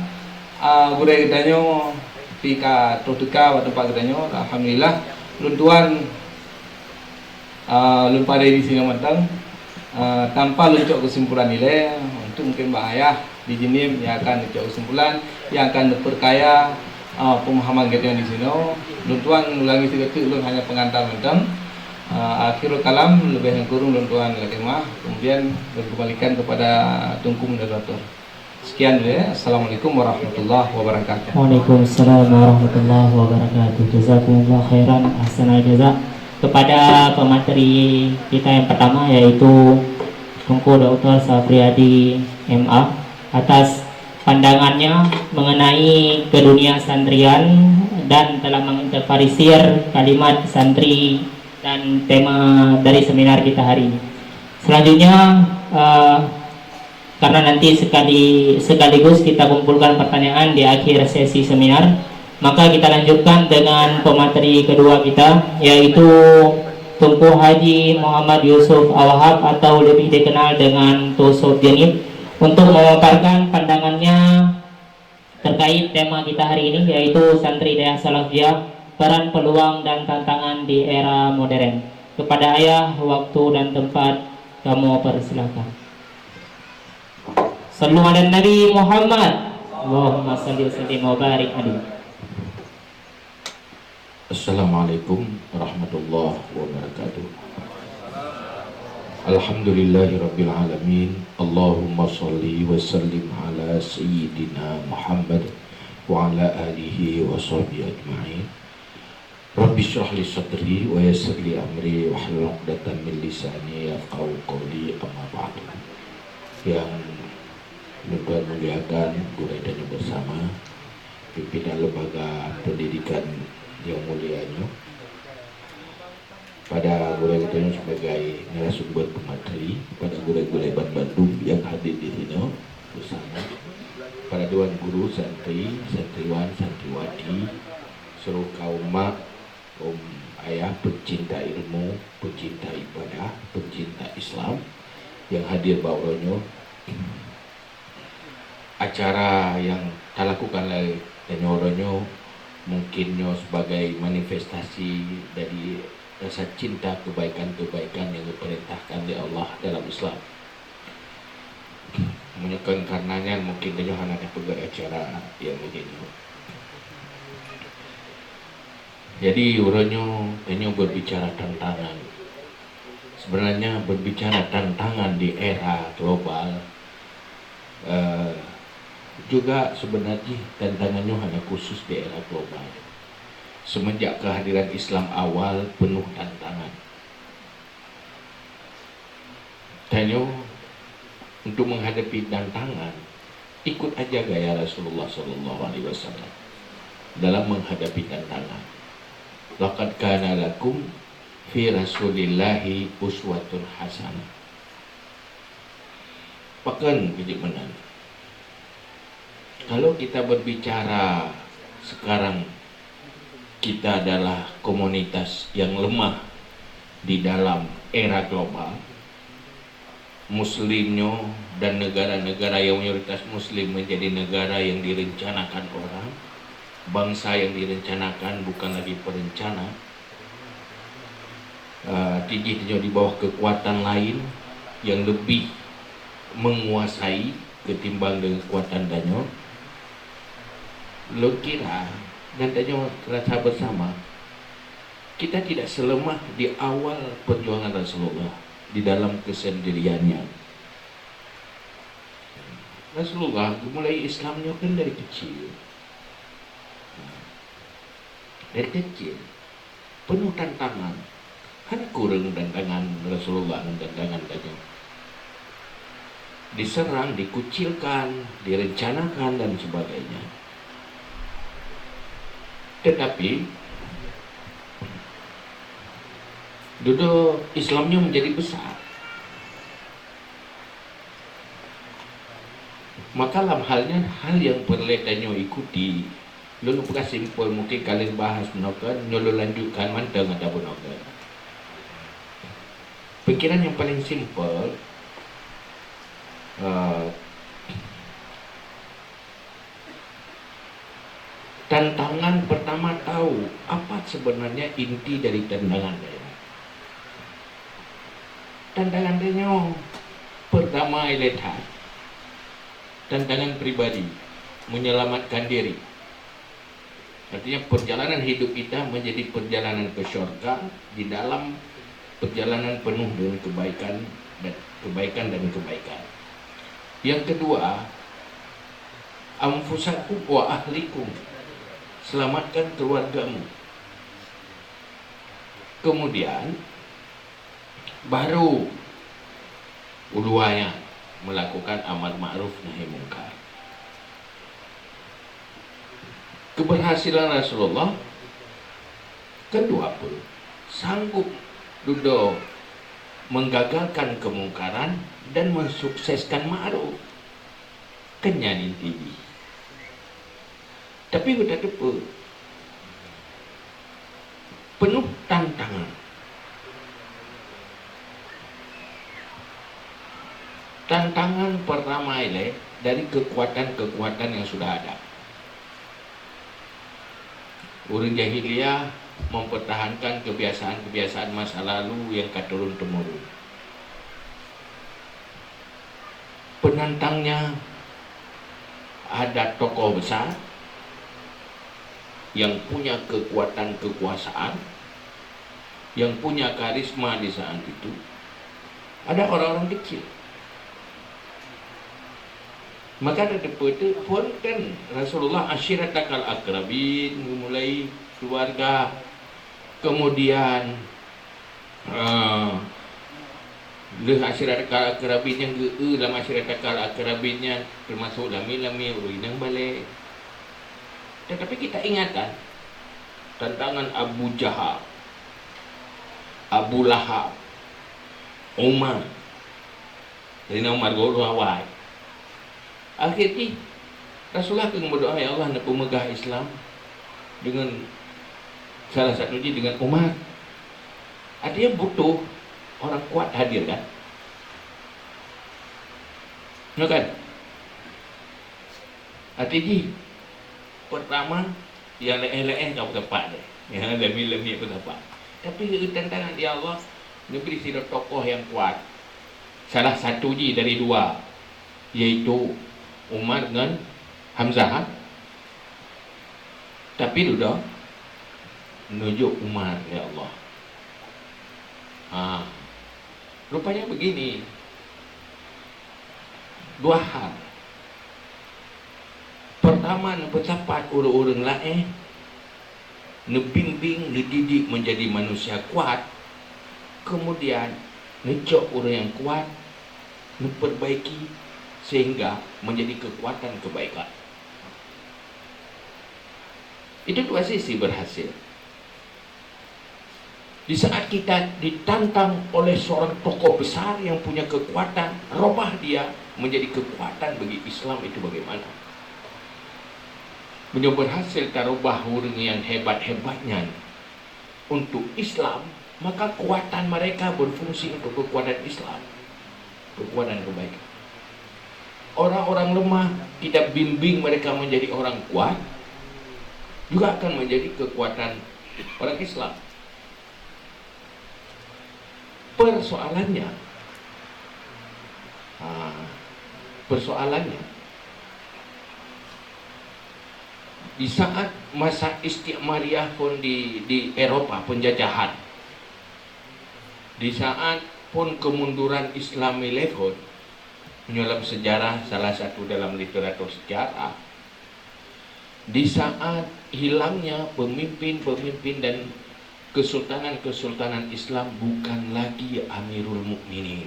eh, gurèe geutanyoe pih ka troh teuka bak teumpat geutanyoe. Alhamdulillah, lôn tuan, eh, lôn padé di sinoe mantong. Eh, tanpa lôn cok keusimpulan ilèe, untuk mungkin bak ayah di Jeunieb nyang akan neucok keusimpulan, nyang akan neupeukaya, ah, peumahaman geutanyoe di sinoe. Lôn tuan ulangi sigoe teuk, lôn hanya peungantar mantong. Ah, akhirul kalam, leubeh nyang kureueng lôn tuan lakèe meu'ah, kemudian lôn kembalikan kepada Teungku Moderator. Sekian dulu ya. Assalamualaikum warahmatullahi wabarakatuh. Waalaikumsalam warahmatullahi wabarakatuh. Jazakumullah khairan, ahsanal jaza kepada pemateri kita yang pertama, yaitu Teungku Doktor Sapriadi M A, atas pandangannya mengenai ke dunia santrian dan telah menginterpretisir kalimat santri dan tema dari seminar kita hari ini. Selanjutnya, eh, karena nanti sekali, sekaligus kita kumpulkan pertanyaan di akhir sesi seminar, maka kita lanjutkan dengan pemateri kedua kita, yaitu Teungku Haji Muhammad Yusuf Awahab atau lebih dikenal dengan Tusob Jeunieb, untuk memaparkan pandangannya terkait tema kita hari ini, yaitu Santri Dayah Salafiyah, peran, peluang, dan tantangan di era modern. Kepada ayah, waktu dan tempat kamoe persilakan. Sallu ala Nabi Muhammad. Allahumma salli wa sallim wa barik alaihi. Assalamualaikum warahmatullahi wabarakatuh. Alhamdulillahirabbil alamin. Allahumma shalli wa sallim ala sayyidina Muhammad wa ala alihi wa sahbihi ajma'in. Rabbi shrah li sadri wa yassir li amri wahlul 'uqdatam min lisani yafqahu qawli, amma ba'du. Yang Tuhan muliakan, gurèe tanyoe bersama, pimpinan lembaga pendidikan yang mulia nyoe, pada gurèe tanyoe sebagai narasumber pemateri, pada gurèe-gurèe banmandum yang hadir di sinoe bersama, pada dewan guru, santri, santriwan, santriwati, seluruh kaum mak, kaum ayah, pencinta ilmu, pencinta ibadah, pencinta Islam yang hadir bak uroe nyoe. Acara nyang talakukan lé tanyoe uroe nyoe mungkin nyoe sebagai manifestasi dari rasa cinta kebaikan-kebaikan yang diperintahkan lé Allah dalam Islam. Meunyoe kon karena nyan, mungkin tanyoe hana tapeugah acara nyang lagèe nyoe. Jadi, uroe nyoe tanyoe berbicara tantangan. Sebenarnya, berbicara tantangan di era global, eh, juga sebenarnya tantangan nyoe hana khusus di era global. Semenjak kehadiran Islam awal penuh tantangan. Tanyoe untuk menghadapi tantangan, ikut aja gaya Rasulullah sallallahu alaihi wasallam dalam menghadapi tantangan. "Laqad kana lakum fi Rasulillahi uswatun hasanah." Pakon keuneuk meunan? Kalau kita berbicara sekarang, kita adalah komunitas yang lemah di dalam era global. Muslim nyoe dan negara-negara yang mayoritas Muslim menjadi negara yang direncanakan orang, bangsa yang direncanakan, bukan lagi perencana. Eh, tijih tanyoe di bawah kekuatan lain yang lebih menguasai ketimbang dengan kekuatan tanyoe. Lôn kira dan tanyoe rasa bersama, kita tidak selemah di awal perjuangan Rasulullah di dalam kesendiriannya. Rasulullah memulai Islam nyoe kan dari kecil. Dari kecil. Penuh tantangan. Hana kureueng tantangan Rasulullah ngon tantangan tanyoe. Diserang, dikucilkan, direncanakan dan sebagainya. Tetapi, dudoe Islam nyoe menjadi besar. Maka lam hal nyan, hal nyang peureulée tanyoe ikuti, lôn peugah simpel, mungkin ka lheueh bahas bunoe keuh, nyoe lôn lanjutkan mantong ata bunoe keuh. Pikiran nyang paleng simpel, eh, tantangan pertama tahu apa sebenarnya inti dari tantangan tadi. Tantangan tanyoe pertama ilée that, tantangan pribadi, menyelamatkan diri. Artinya, perjalanan hidup kita menjadi perjalanan ke syurga di dalam perjalanan penuh dengan kebaikan dan kebaikan dan kebaikan. Yang kedua, anfusakum wa ahlikum, selamatkan keluargamu. Kemudian, baru uluwa nyan melakukan amar ma'ruf nahi mungkar. Keberhasilan Rasulullah kedua pun sanggup dudoe menggagalkan kemungkaran dan mensukseskan ma'ruf. Kan nyan inti jih. Tapi beutateupeue, penuh tantangan. Tantangan pertama ilée dari kekuatan-kekuatan yang sudah ada. Ureuëng jahiliyah mempertahankan kebiasaan-kebiasaan masa lalu yang ka turun-temurun. Penantangnya ada tokoh besar, yang punya kekuatan kekuasaan, yang punya karisma di saat itu, ada orang-orang kecil. Maka ada depa tu pun kan Rasulullah asyiratakal akrabin, mulai keluarga, kemudian Ah, lheueh asyiratakal akrabin nyang geu-eu lam asyiratakal akrabin nyan, teumasok lami-lami ureueng inong balek. Tetapi kita ingatkan tantangan Abu Jahal, Abu Lahab, Umar, Saidina Umar guru awai. Akhé jih, Rasulullah keu meudoa, "Ya Allah, neupeumeugah Islam deungon salah satu jih deungon Umar." Artinya butuh orang kuat hadir, kan? Ya kan? Arti jih, pertama, nyang laén-laén ka peusapat deh. Nyang lami-lami peusapat. Tapi tantangan, ya Allah, neubri sidroe tokoh nyang kuat. Salah satu jih dari dua, yaitu Umar ngon Hamzah. Tapi dudoe neujok Umar, ya Allah. Ha. Rupanya begini. Dua hal. Pertama, neupeusapat ureueng-ureueng laén, neubimbing, neudidik menjadi manusia kuat. Kemudian, neucok ureueng nyang kuat, neuperbaiki sehingga menjadi kekuatan kebaikan. Itu dua sisi berhasil. Di saat kita ditantang oleh seorang tokoh besar yang punya kekuatan, robah dia menjadi kekuatan bagi Islam itu bagaimana? Meunyoe berhasil tarobah ureueng nyang hebat-hebat nyan untuk Islam, maka kekuatan mereka berfungsi untuk kekuatan Islam, kekuatan kebaikan. Orang-orang lemah, kita bimbing mereka menjadi orang kuat, juga akan menjadi kekuatan orang Islam. Persoalannya, ha, persoalannya, di saat masa istikmariah phon di, di Eropa, penjajahan, di saat phon kemunduran Islam ilée phon, meunyoe lam sejarah, salah satu dalam literatur sejarah, di saat hilangnya pemimpin-pemimpin dan kesultanan-kesultanan Islam, bukan lagi Amirul Mukminin,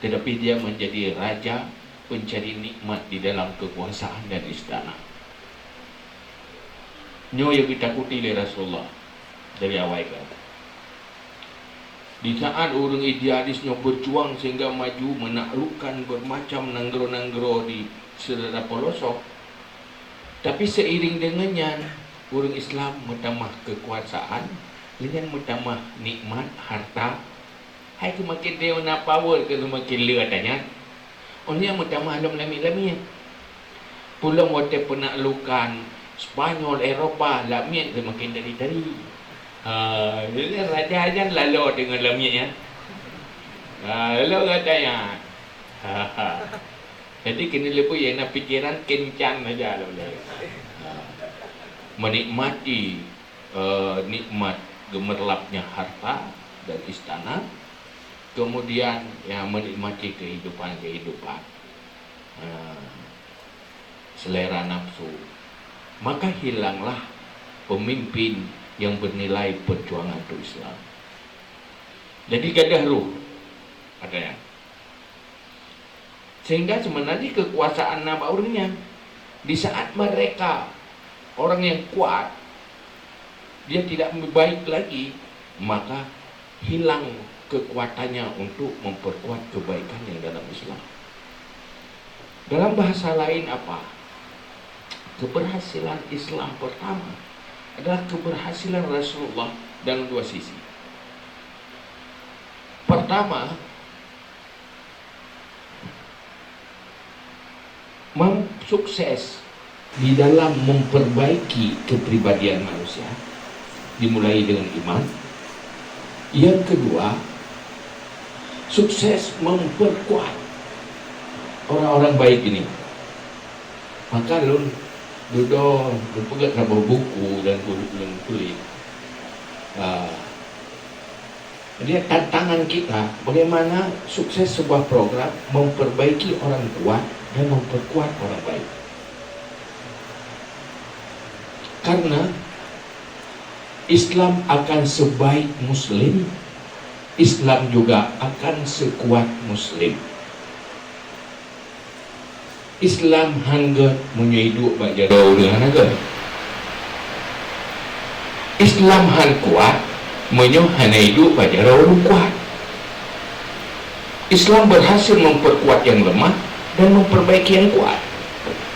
tetapi dia menjadi raja pencari nikmat di dalam kekuasaan dan istana. Nyoe yang ditakuti oleh Rasulullah dari awai ka. Di saat ureueng idealis nyoe berjuang sehingga maju menaklukkan bermacam nanggroe-nanggroe di seudara peulosok, tapi seiring dengan nyan, ureueng Islam meutamah kekuasaan, dengan meutamah nikmat harta. Hai seumaken na power keu seumaken le ata nyan. Óh lheueh nyan meutamah lom lamiet-lamiet. Peulom watée peunaklukan Spanyol Eropa, lamiet seumaken tari-tari. Ha, jadi raja nyan lalo deungon lamiet nyan. Ha, lalo gata nyan. Ha, ha. Jadi keuneuk leubeh nyang na pikeran keuncan saja lom. Ha. Menikmati eh, nikmat geumeurlapnya harta dan istana, kemudian, ya, menikmati kehidupan-kehidupan, eh, selera nafsu, maka hilanglah pemimpin yang bernilai perjuangan untuk Islam. Jadi gadoh roh, ada yang Sehingga sebenarnya kekuasaan na bak ureueng nyan. Di saat mereka orang yang kuat, dia tidak baik lagi, maka hilang kekuatannya untuk memperkuat kebaikan yang dalam Islam. Dalam bahasa lain apa? Keberhasilan Islam pertama adalah keberhasilan Rasulullah dalam dua sisi. Pertama, mem-, sukses di dalam memperbaiki kepribadian manusia, dimulai dengan iman. Yang kedua, sukses memperkuat orang-orang baik ini. Maka lôn Dudoe geupeugét saboh buku dan geutuléh. Ah, jadi tantangan kita, bagaimana sukses sebuah program memperbaiki orang kuat dan memperkuat orang baik. Karena Islam akan sebaik Muslim, Islam juga akan sekuat Muslim. Islam han gét meunyoe iduek bak jaroe ureuëng hana gét. Islam han kuat meunyoe hana iduek bak jaroe ureuëng kuat. Islam berhasil memperkuat yang lemah dan memperbaiki yang kuat.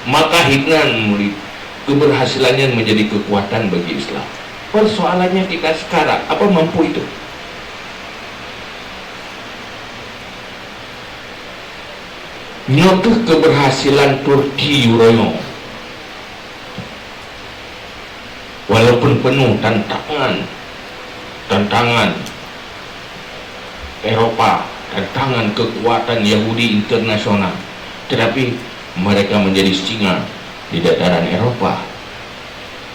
Maka hinan murid, keberhasilan nyan menjadi kekuatan bagi Islam. Persoalannya kita sekarang, apa mampu itu? Nyoe kheueh keberhasilan Turki uroe nyoe. Walaupun penuh tantangan, tantangan Eropa, tantangan kekuatan Yahudi internasional, tetapi mereka menjadi singa di dataran Eropa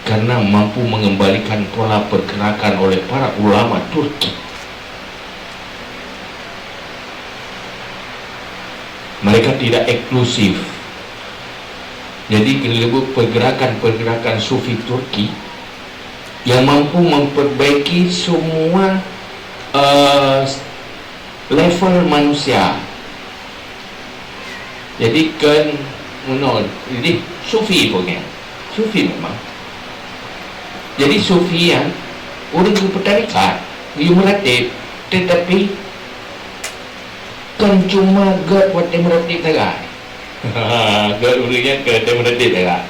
karena mampu mengembalikan pola pergerakan oleh para ulama Turki. Mereka tidak eksklusif. Jadi, keuneubeuet pergerakan-pergerakan sufi Turki yang mampu memperbaiki semua, eh, level manusia. Jadi, kon meunoe, jadi sufi pokoknya. Sufi memang. Jadi, sufi nyan ureuëng geupeutarekat, geumeuratéb, tetapi kon cuma gét watée meuratéb sagai. Gét ureuëng nyan keu watée meuratéb sagai.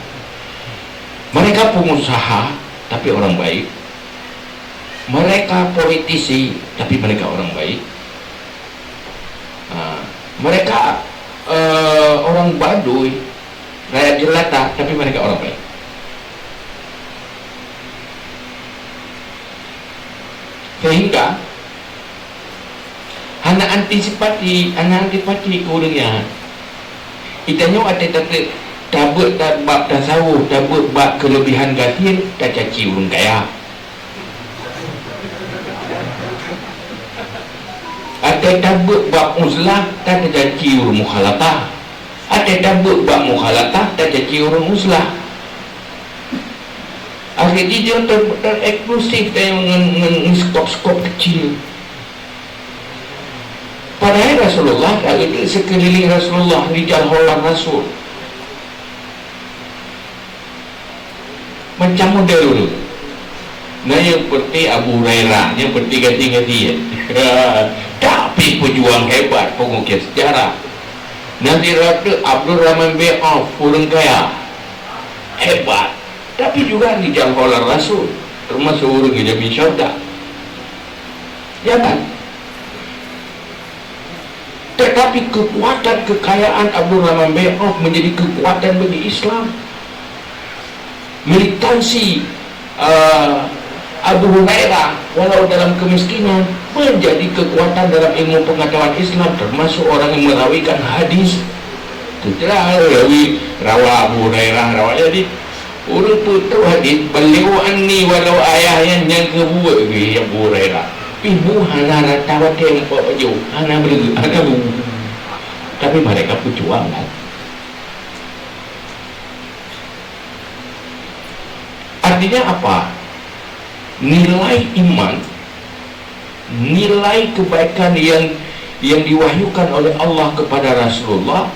Mereka pengusaha, tapi orang baik. Mereka politisi, tapi mereka orang baik. Ha, mereka, eh, orang Baduy, rakyat jelata, tapi mereka orang baik. Sehingga hana antipati, hana antipati keu ureuëng nyan. Geutanyoe watée tateuk tabeuet bab tasawuf, tabeuet bab keulebihan gasien, tacaci ureuëng kaya. Watée tabeuet bab uzlah, tacaci ureuëng mukhalatah. Watée tabeuet bab mukhalatah, tacaci ureuëng uzlah. Akhé jih jeuet ter-, tereksklusif ngon, ngon, ngon skop-skop kecil. Padahai Rasulullah, seukeuliléng Rasulullah, rijal haular Rasul. Macam model dulu. Nah, nyang peureté Abu Hurairah, nyang peureté gaki-gaki, ya. Tapi peujuang hebat, pengukir sejarah. Nah, di Abdurrahman bin Auf, ureuëng kaya. Hebat. Tapi juga rijal haular Rasul, termasuk ureuëng nyang jamin syurga. Ya kan? Tetapi kekuatan kekayaan Abdurrahman bin Auf menjadi kekuatan bagi Islam. Militansi, eh, Abu Hurairah, walau dalam kemiskinan, menjadi kekuatan dalam ilmu pengetahuan Islam, termasuk orang yang merawikan hadis. Setelah rawi, rawa Abu Hurairah, rawa, jadi, ureuëng peutrok hadis, "Ballighu anni walau ayah," nyan nyang keubuet geuh Abu Hurairah. Pih bu hana rata watée meupat baju, hana breueh, hana bu. Tapi mereka peujuang, kan? Artinya apa? Nilai iman, nilai kebaikan yang, yang diwahyukan oleh Allah kepada Rasulullah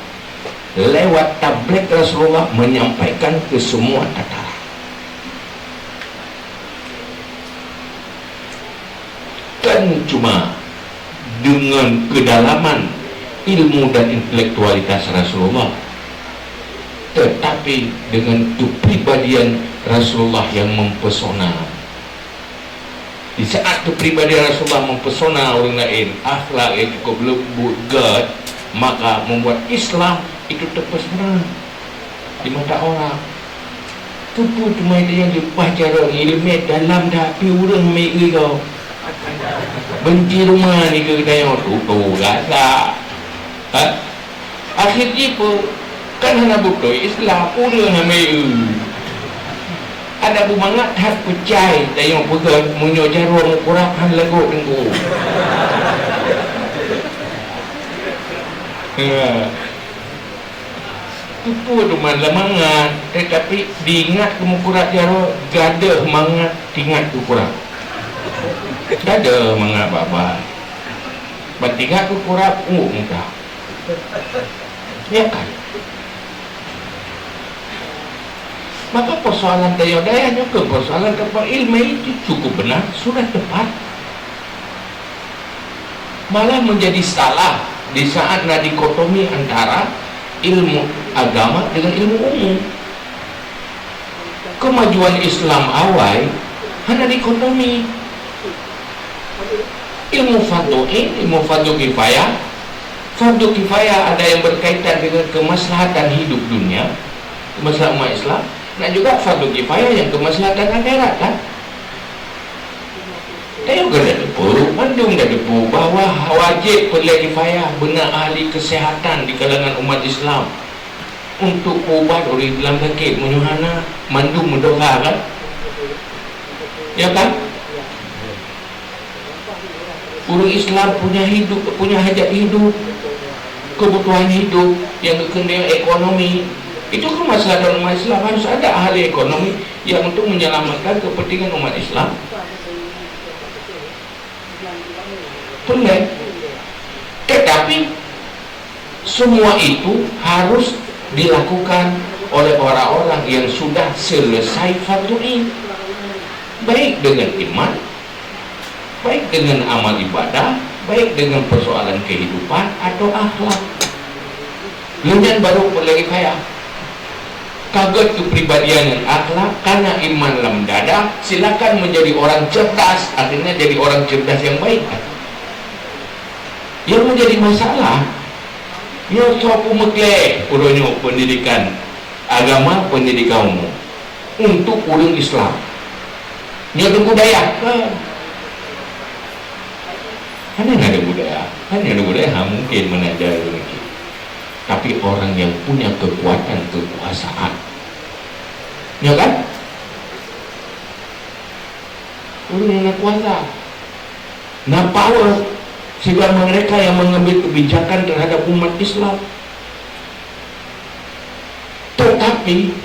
lewat tabligh Rasulullah menyampaikan ke semua tataran. Kan cuma dengan kedalaman ilmu dan intelektualitas Rasulullah, tetapi dengan kepribadian Rasulullah yang mempesona. Di saat kepribadian Rasulullah mempesona ureuëng laén, akhlak yang cukup lembut, gét, maka membuat Islam itu terpesona di mata orang. Keupeue teuma nyang leupah jaroe iéleumé dalam, tapi ureuëng meuigoe. Benci rumoh nikeue geutanyoe tutoe gata. Ha? Akhé jih peue? Kan hana beutôi Islam, ureuëng hana meuigoe. Ada beumangat that peucai tanyoe peugah meunyoe jaroe meukurab hán lagot teungku. Ya. Teupeu teuma leumangat, tetapi diingat keu meukurab jaroe, gadôh mangat tingat keu kurab. Gadôh mangat babah. Ban tingat keu kurab, uek mudah. Ya kan? Maka persoalan tanyoe dayah nyoe keu persoalan teupeu ilmu itu cukup benar, sudah tepat. Malah menjadi salah di saat na dikotomi antara ilmu agama dengan ilmu umum. Kemajuan Islam awai hana dikotomi. Ilmu fardu ain, ilmu fardu kifayah. Fardu kifayah ada yang berkaitan dengan kemaslahatan hidup dunia, kemaslahatan umat Islam, dan juga fardu kifayah yang kemaslahatan akhirat, kan? Tapi gata teupeu, mandum gata teupeu bahwa wajib peureulée kifayah beuna ahli kesehatan di kalangan umat Islam untuk ubat ureuëng Islam sakét, meunyoe hana, mandum meudosa, kan? Ya kan? Ureuëng Islam punya hidup, punya hajat hidup, kebutuhan hidup yang keuneuk ekonomi. Itu kan masalah dalam umat Islam, harus ada ahli ekonomi yang untuk menyelamatkan kepentingan umat Islam. Benar. Tetapi semua itu harus dilakukan oleh orang-orang yang sudah selesai fardu ain, baik dengan iman, baik dengan amal ibadah, baik dengan persoalan kehidupan atau akhlak. Lheueh nyan baru peureulée kifayah. Ka gét keupribadian ngon akhlak, kana iman lam dada, silakan menjadi orang cerdas, akhirnya jadi orang cerdas yang baik. Yang menjadi masalah, nyoe soe peumeuklée uroe nyoe pendidikan agama, pendidikan umum untuk ureuëng Islam. Nyoe teungku dayah, ha. Hana ada budaya, hana ada budaya, ha, mungkin meunan jalan lagi. Tapi orang yang punya kekuatan kekuasaan, ya kan? Ureuëng nyang na kuasa, na power, sidang mereka yang mengambil kebijakan terhadap umat Islam. Tetapi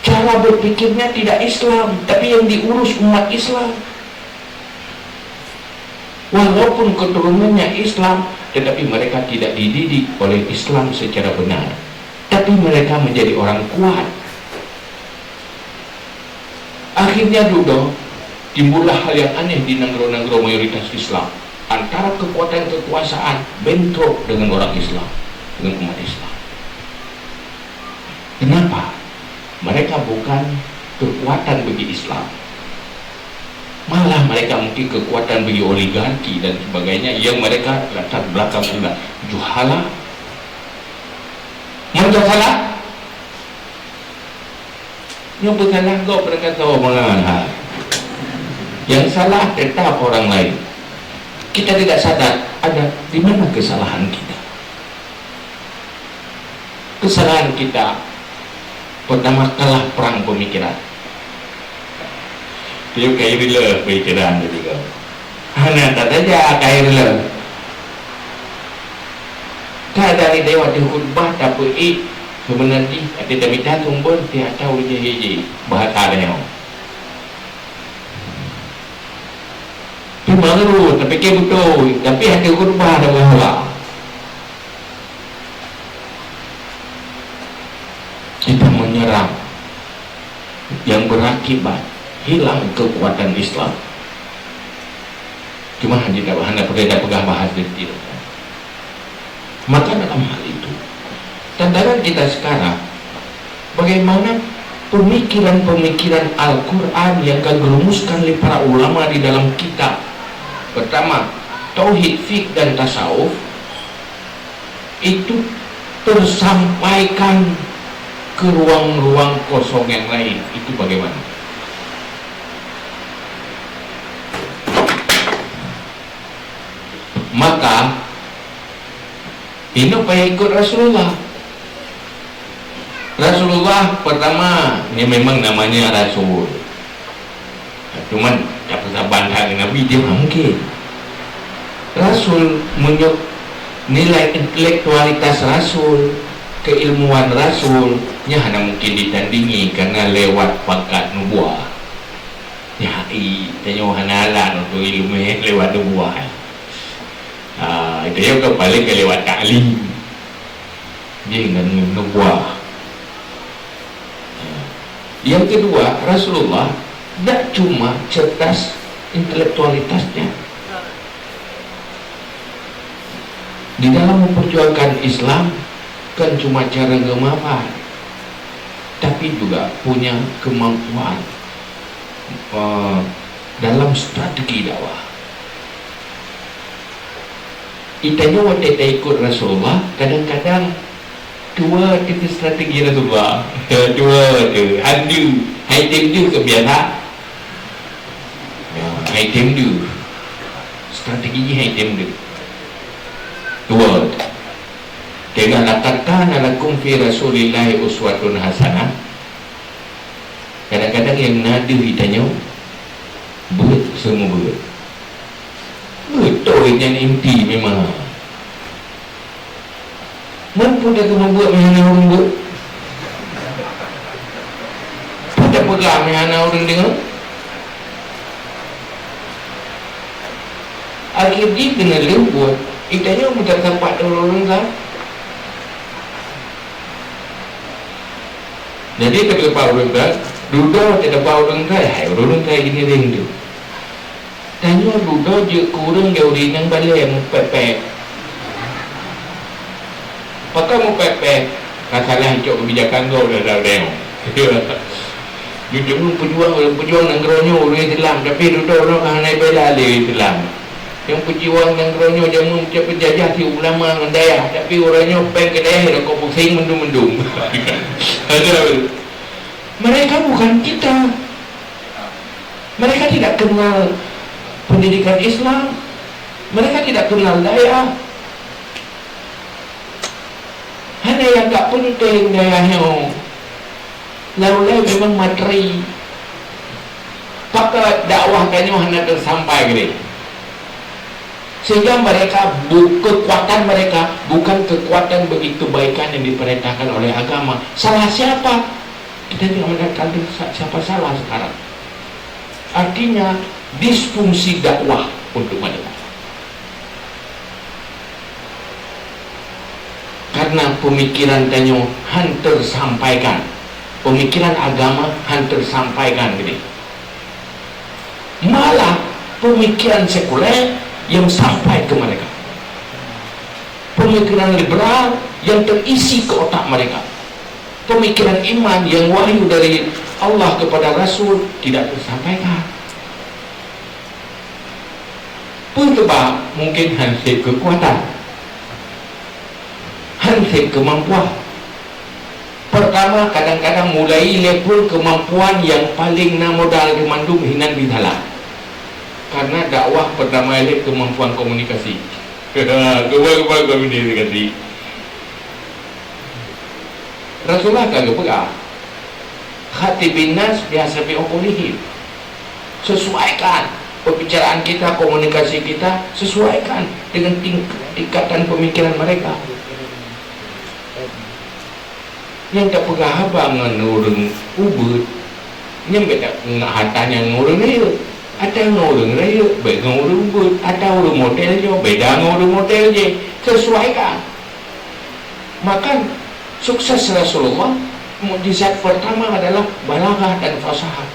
cara berpikirnya tidak Islam, tapi yang diurus umat Islam. Walaupun keturunannya Islam, tetapi mereka tidak dididik oleh Islam secara benar. Tapi mereka menjadi orang kuat. Akhirnya dudoe, timbullah hal yang aneh di nanggroe-nanggroe mayoritas Islam. Antara kekuatan kekuasaan bentrok dengan orang Islam, dengan umat Islam. Kenapa? Mereka bukan kekuatan bagi Islam. Malah mereka mungkin kekuatan bagi oligarki dan sebagainya yang mereka latar belakang sudah juhala. Mereka salah. Nyoe peusalah gob, mereka salah orang lain. Yang salah tetap orang lain. Kita tidak sadar ada di mana kesalahan kita. Kesalahan kita pertama kalah perang pemikiran. Dia kayu bila pemikiran tadi kau. Hana tak saja kayu bila. Kadang di dewan di khutbah tapi sebenarnya ada mita sumber tiada tahu je bahasa ada yang. Cuma lu tapi ke betul tapi hati khutbah ada bahwa kita menyerang yang berakibat hilang kekuatan Islam. Cuma hanya tak hana perlu tak pegang bahas detail. Maka dalam hal itu, tantangan kita sekarang bagaimana pemikiran-pemikiran Al-Quran yang akan dirumuskan oleh para ulama di dalam kitab pertama tauhid, fiqh dan tasawuf itu tersampaikan ke ruang-ruang kosong yang lain itu bagaimana? Maka inok payah ikut Rasulullah. Rasulullah Pertama, nyan memang namanya rasul. Cuman, tapeusaban that ngon Nabi, dia tak mungkin. Rasul meunyoe nilai intelektualitas rasul, keilmuan rasul, nyan hana mungkin ditandingi karena lewat pangkat nubuah. Nyan, i, tanyoe hana alat untuk ileumèe lewat nubuah. Ah, itu juga paling ka lewat taklim. Jih ngon nubuah. Yang kedua, Rasulullah tidak cuma cerdas intelektualitasnya. Di dalam memperjuangkan Islam, kan cuma cara gemafan, tapi juga punya kemampuan, eh, dalam strategi dakwah. Itanyoe watèe taikot Rasulullah, kadang-kadang tuwoe teuh strategi Rasulullah. Tuwoe teuh, han deuh, hai tem deuh keu biasa. Ya, hai tem deuh. Strategi jih hai tem deuh. Tuwoe teuh. Keuhai, "Laqad kana lakum fi Rasulillahi uswatun hasanah." Kadang-kadang nyang na deuh itanyoe beuet seumeubeuet. Beutôi nyan inti memang. Meunyoe peue tateumé beuet meuhana ureueng beuet? Peue tapeugah meuhana ureueng deungö? Akhé jih keuneulheueh buet, itanyoe meutateupat ureueng-ureueng sa. Jadi, teudeungoe ureueng ka, dudoe teudeungoe ureueng ka, hai ureueng ka ini ring tu. Tanyoe dudoe jeuet keu ureueng Yahudi nyang balèe meupèk-pèk. Pakon meupèk-pèk? Ka salah icok keubijakan gob dah, dah, dah. Jeuet peujuang, peujuang nanggroe nyoe ureueng Islam, tapi dudoe nyoe ka hana ibela lé Islam. Nyang peujuang nanggroe nyoe jameun cit peujajah si ulama ngon dayah, tapi uroe nyoe péng keu dayah rokok puseng mandum-mandum. Aduh. Mereka bukan kita. Mereka tidak kenal pendidikan Islam. Mereka tidak kenal dayah. Hana nyang ka peunteng dayah nyoe. Laulai memang materi. Pakon dakwah tanyoe hana teusampai keudeh. Sehingga mereka bu-, kekuatan mereka bukan kekuatan bagi kebaikan yang diperintahkan oleh agama. Salah siapa? Kita tidak mendapatkan sa-, siapa salah sekarang. Artinya, disfungsi dakwah untuk mereka. Karena pemikiran tanyoe han tersampaikan, pemikiran agama han tersampaikan gini. Malah pemikiran sekuler yang sampai ke mereka. Pemikiran liberal yang terisi ke otak mereka. Pemikiran iman yang wahyu dari Allah kepada Rasul tidak tersampaikan. Peue teubab? Mungkin han sép keukuatan, han sép keumampuan. Pertama, kadang-kadang mulai level keumampuan nyang paleng na modal dimandum hinan bisalah. Karena dakwah pertama ilée keumampuan komunikasi. Keumampuan komunikasi. Rasulullah ka geupeugah, "Khatibin nas bihasabi uqulihim." Sesuaikan pembicaraan kita, komunikasi kita, sesuaikan dengan ting-, tingkatan pemikiran mereka. Nyang tapeugah haba ngon ureuëng ubeut, nyan beda ngon hata nyan ngon ureuëng rayeuk. Hata ngon ureuëng rayeuk, beda ngon ureuëng ubeut. Hata ureuëng model nyoe, beda ngon ureuëng model jih. Sesuaikan. Maka, sukses Rasulullah, mukjizat pertama adalah balaghah dan fasahah.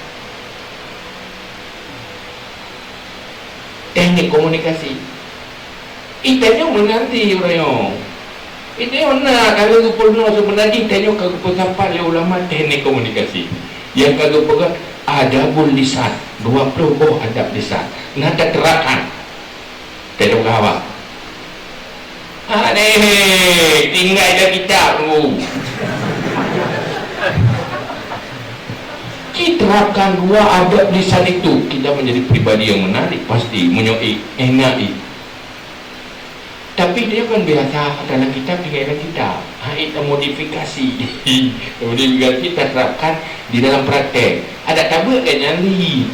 Teknik komunikasi. Itanyoe meunanti uroe nyoe. Itanyoe na, ka lheueh geupeurunoe seubeuna jih, itanyoe ka geupeusapat lé ulama teknik komunikasi. Nyang ka geupeugah adabul lisan, dua ploh boh adab lisan. Na taterapkan. Teudoh gawat. Aneh, tinggai dah kitab tu. Diterapkan dua adab lisan itu, kita menjadi pribadi yang menarik, pasti, meunyoe i, enak i. Tapi dia kan biasa, dalam kitab, tinggai dalam kitab. Ha, Kita modifikasi. Modifikasi kita terapkan di dalam praktek. Adak tabeuet kat nyan lé.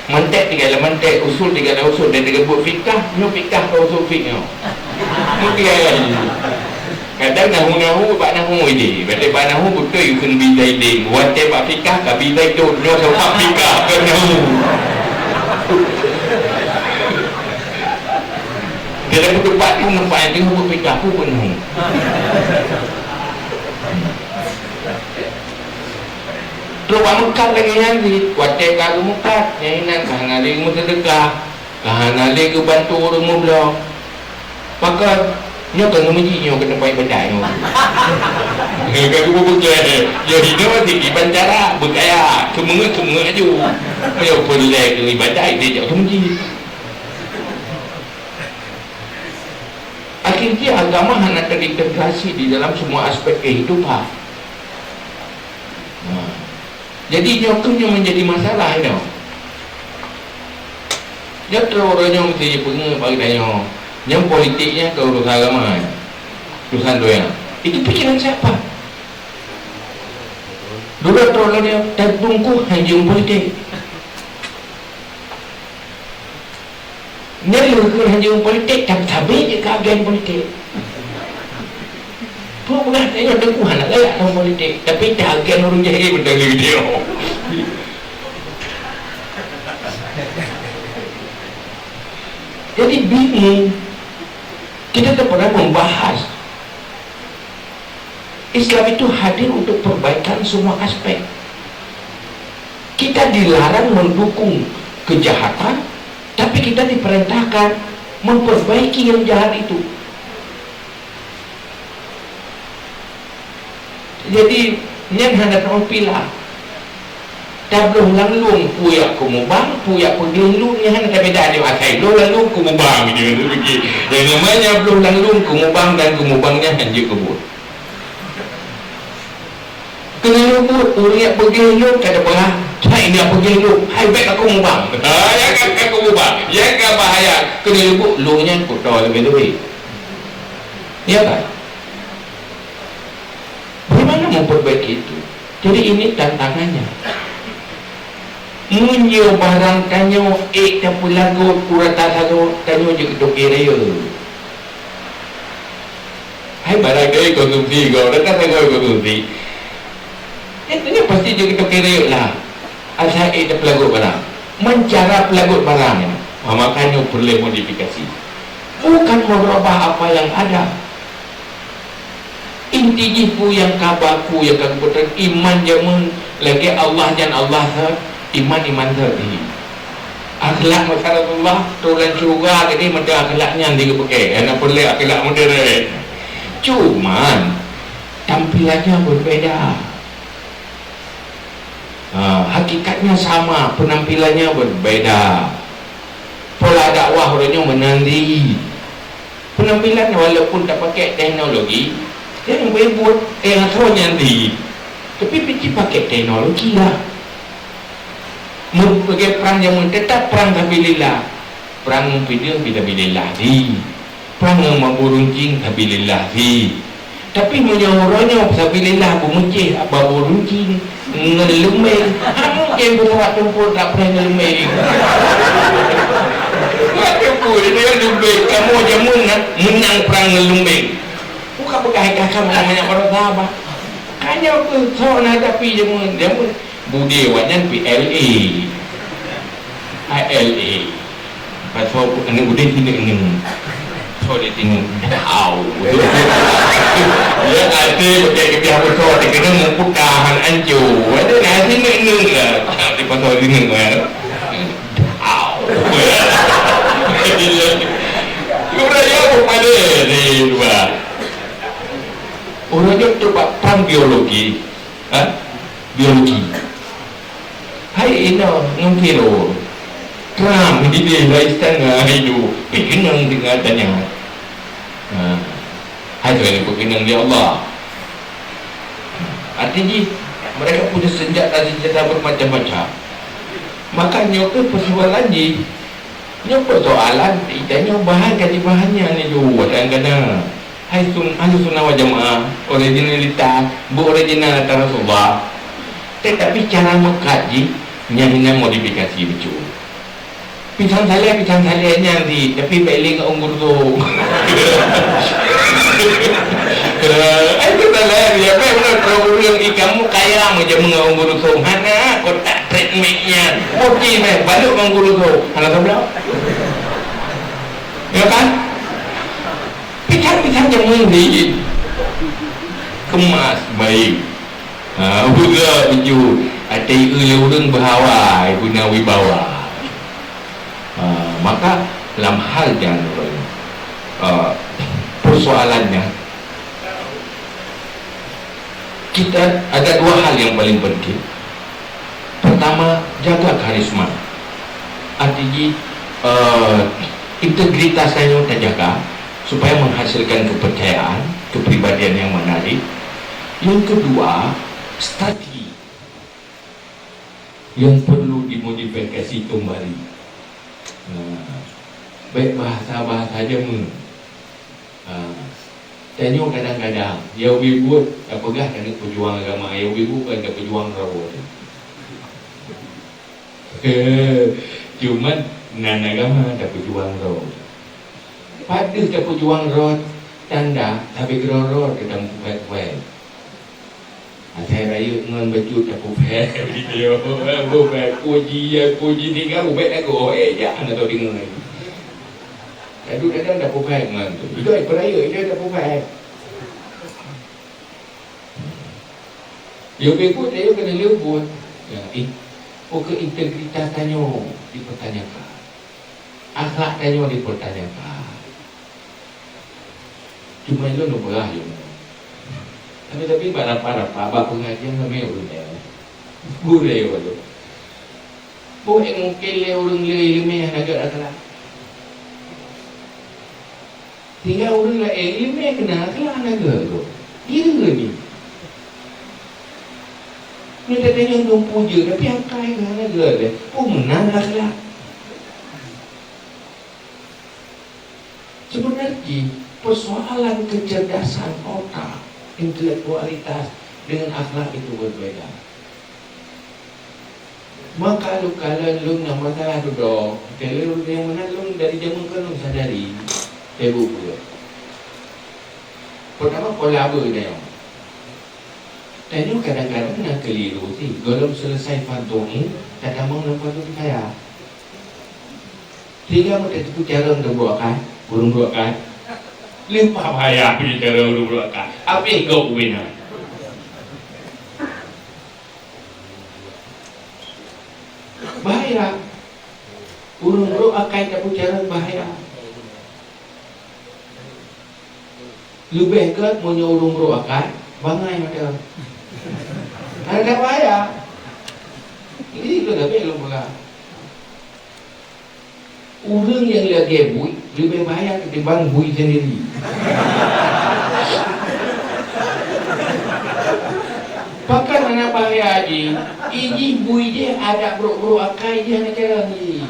Mantek tinggai lam mantek, usul tinggai lam usul, dan tinggai buet fikah, nyoe fikah ka usul fik nyoe. Mungkin kadang nahu-nahu bak nahu idéh, berarti bak nahu beutôi kheun bi Zaidin, watèe bak fikah ka bi Zaidun, nyoe sabab fikah ka nahu. Dalam peue teumpat pun nampak nyang teuh buet pintah pun penuh. Trok bak meukat lagèe nyan cit, watèe ka geumeukat, nyang inan ka hana lé meuseudeukah, ka hana lé geubantu ureueng meubloe. Pakon? Nyoe ka ngeumeuji nyoe keu teumpat ibadat nyoe. Ka geupeubuet, nyoe hinoe sit iban cara beukaya, seumeungeut-seumeungeut aju. Meunyoe peureulèe keu ibadat, idéh jak keu meuji. Akhirnya agama hana terintegrasi di dalam semua aspek kehidupan. Nah, jadi nyoe keuh nyang menjadi masalah nyoe. Nyoe terus nyoe mesti jipeungeut bak geutanyoe. Nyang politik nyan keu urusan agama, urusan donya. Itu pikiran siapa? Dulu terus nyoe terbungkus hanya politik. Nyan leuh keu hanjeueng politik, tapi sabe jeuet keu agen politik. Peue peugah tanyoe Teungku hana galak lam politik, tapi ta agen ureueng jahé beutôi lé geutanyoe. Jadi bingung. Kita tak pernah membahas Islam itu hadir untuk perbaikan semua aspek. Kita dilarang mendukung kejahatan, tapi kita diperintahkan memperbaiki yang jahat itu. Jadi, nyan hana teupilah. Tabloh lam lôn, peue nyang keu mubang, peue nyang peugléh lôn, nyan hana tabeda nyoe asai bloh lam lôn keu mubang je, tu pike. Nyang namanya bloh lam lôn keu mubang dan keu mubang nyan hanjeuet keu buet. Keuneuk buet, ureueng nyang peugléh lôn ka teupeugah, hai nyang peugléh lôn, hai bèk keu mubang. Ha, nyang ka, ka keu mubang, nyang ka bahaya. Keuneuk buet, lôn nyan kuto leubeh-leubeh. Ya kan? Bagaimana memperbaiki itu? Jadi, ini tantangannya. Meunyoe barang tanyoe ék tapeulagot, kurata sagoe, tanyoe jeuet keu toke rayeuk. Hai barang tanyoe konsumsi, goe rata sagoe konsumsi. Nyan tanyoe pasti jeuet keu toke rayeuk lah. Asai ék tapeulagot barang. Meucara peulagot barang nyan, ha, maka nyoe peureulèe modifikasi. Bukan merubah apa yang ada. Inti jih peue nyang ka ba, peue nyang ka geupeutreun iman jameun lagèe Allah nyan Allah that, iman, iman that jih. Akhlak masa Rasulullah, tulan syeuruga keudéh mantong akhlak nyan di geupeukèe, hana peureulèe akhlak modern. Cuman, tampilannya berbeda. Ha, hakikatnya sama, penampilannya berbeda. Pola dakwah uroe nyoe meunan di. Penampilan walaupun tapakèk teknologi, nyang beubuet, eh, asoe nyan di. Tapi pih jipakèk teknologi lah. Meubeubagai prang jameun, teutap prang sabilillah. Prang pideung fi sabilillah di. Prang ngon bambu runcing sabilillah di. Tapi meunyoe uroe nyoe sabilillah beumeucéh bambu runcing ngon leumeng, ha mungken beuseurat tumpol tak prang ngon leumeng. Beuseurat tumpol, itu nyang leubeh kamoe jameun na meunang prang ngon leumeng. Bukan peugah ka sama banyak para sahabat. Hanya keu soe na tapi jameun, jameun Bude awak nyan P L A. I L A. Pasoe aneuk udeb sineuk-neuk. Soe di sineuk. Au. Ya, até pakai kebiah pasoe, dikeunong mupuk tahan anco. Ada nasi neuk-neuk lah. Di pasoe sineuk, kan. Au. Udah ya, pada ni dua. Orang jawab tu bak pam biologi. Ha? Biologi. Hai inoe ngon Firaun. Trump hidéh bak istana hai du, pih keunong teungoh tanya. Ha. Hai tu yang dipeukeunong di Allah. Arti jih, mereka punya senjata-senjata bermacam-macam. Maka nyoe keuh persoalan jih. Nyoe persoalan, itanyoe bahan ka jibahan nyan ju, kadang-kadang. Hai sun-, ahli sunnah wal jamaah, originalitas, bu original atra Rasulullah. Tetapi cara meukat jih, nyan hina modifikasi bacut. Pisang saleh, pisang saleh nyan di, tapi bèk lé ngon unggur sop. Eh, itu saleh, ya, bèk beuna ureueng ikan mu kaya meujameun ngon unggur sop. Hana, kotak treatment nyan. Putih meh, balut ngon unggur sop. Hana sablah. Ya kan? Pisang-pisang jameun di. Kemas, baik. Ha, beuna baju. Até ureueng beuhawa, guna wibawa. Ah, maka lam hal nyan, ah, persoalannya, kita ada dua hal yang paling penting. Pertama, jaga karisma. Arti jih, ah, integritas tanyoe tajaga supaya menghasilkan kepercayaan, kepribadian yang menarik. Yang kedua, strategi yang perlu dimodifikasi kembali. Nah, bèk bahasa-bahasa jameun. Ha. Tanyoe kadang-kadang, ya ubé buet, tapeugah keuneuk peujuang agama, ya ubé buet kan tapeujuang droe. Cuman, nan agama tapeujuang droe. Padahai tapeujuang droe, tanda, tapi keudroe-droe teuh tamuphai-phai. Asai rayeuk ngon bacut tapeuphai video. Puji, ya, puji tinggai ubé lagu. Oh, eh, jak, hana tau deungoe. Kadang-kadang tapeuphai ngon tu. Idoi peurayeuk, idoi tapeuphai. Yo beugot, yo keuneuk leubuet. Ya, in-, pokok integritas tanyoe dipertanyakan. Akhlak tanyoe dipertanyakan. Cuma ilôn lôn peugah lôn. Tapi, tapi bak rapat-rapat, bak pengajian ramé ureueng laén. Gurée ulôn. Boh mungken lé ureueng le ileumèe hana gèt akhlak. Tinggai ureueng laén ileumèe keunan akhlak hana gèt. Iya ni. Nyoe teudeungoe dum puja, tapi akai hana gèt. Oh, meunan akhlak. Sebenarnya, persoalan kecerdasan otak, intelektualitas, dengan akhlak itu berbeda. Maka lôn kalon lôn na masalah dudoe, keu lôn nyang meunan lôn dari jameun keunoe lôn sadari, sibuk buet. Pertama, pola beu nyoe. Tanyoe kadang-kadang na keuliru sih, gohlom selesai fardu ain, tatamong lam fardu kifayah. Sehingga meuteupeue carông ureueng brôk akai, ureueng brôk akai. Leupah bahaya pih carông ureueng brôk akai. Habéh gob ubé nyan. Bahaya. Ureueng brôk akai tapeucarông bahaya. Leubeh gèt meunyoe ureueng brôk akai, bangai mata. Hana bahaya. Jadi, itu tapi lôn peugah. Ureueng nyang lagèe bui leubeh bahaya ketimbang bui sendiri. Pakon hana bahaya jih? Ijih bui jih adak brôk-brôk akai jih hana carông jih.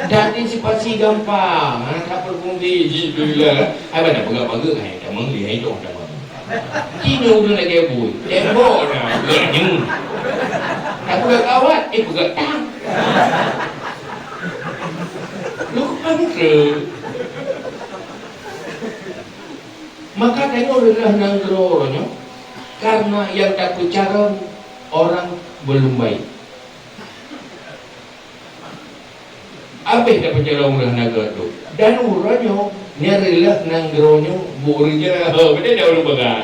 Dan antisipasi gampang, ha, ka peureugundi jih bila. Hai banda peugah bageue hai tamong lé hai dong tamong. Jinoe ureueng lagèe bui, tembok na, lagèe nyoe. Tapeugah kawat, eh, peugah tang. Lukman ke? Maka tanyoe reuloh nanggroe nyoe, karena nyang tapeucarông orang belum baik. Habéh tapeucarông uroe nanggroe tu. Dan uroe nyoe, nyan reuloh nanggroe nyoe bu ureueng jeuet. Ho, beutôi dak ureueng peugah.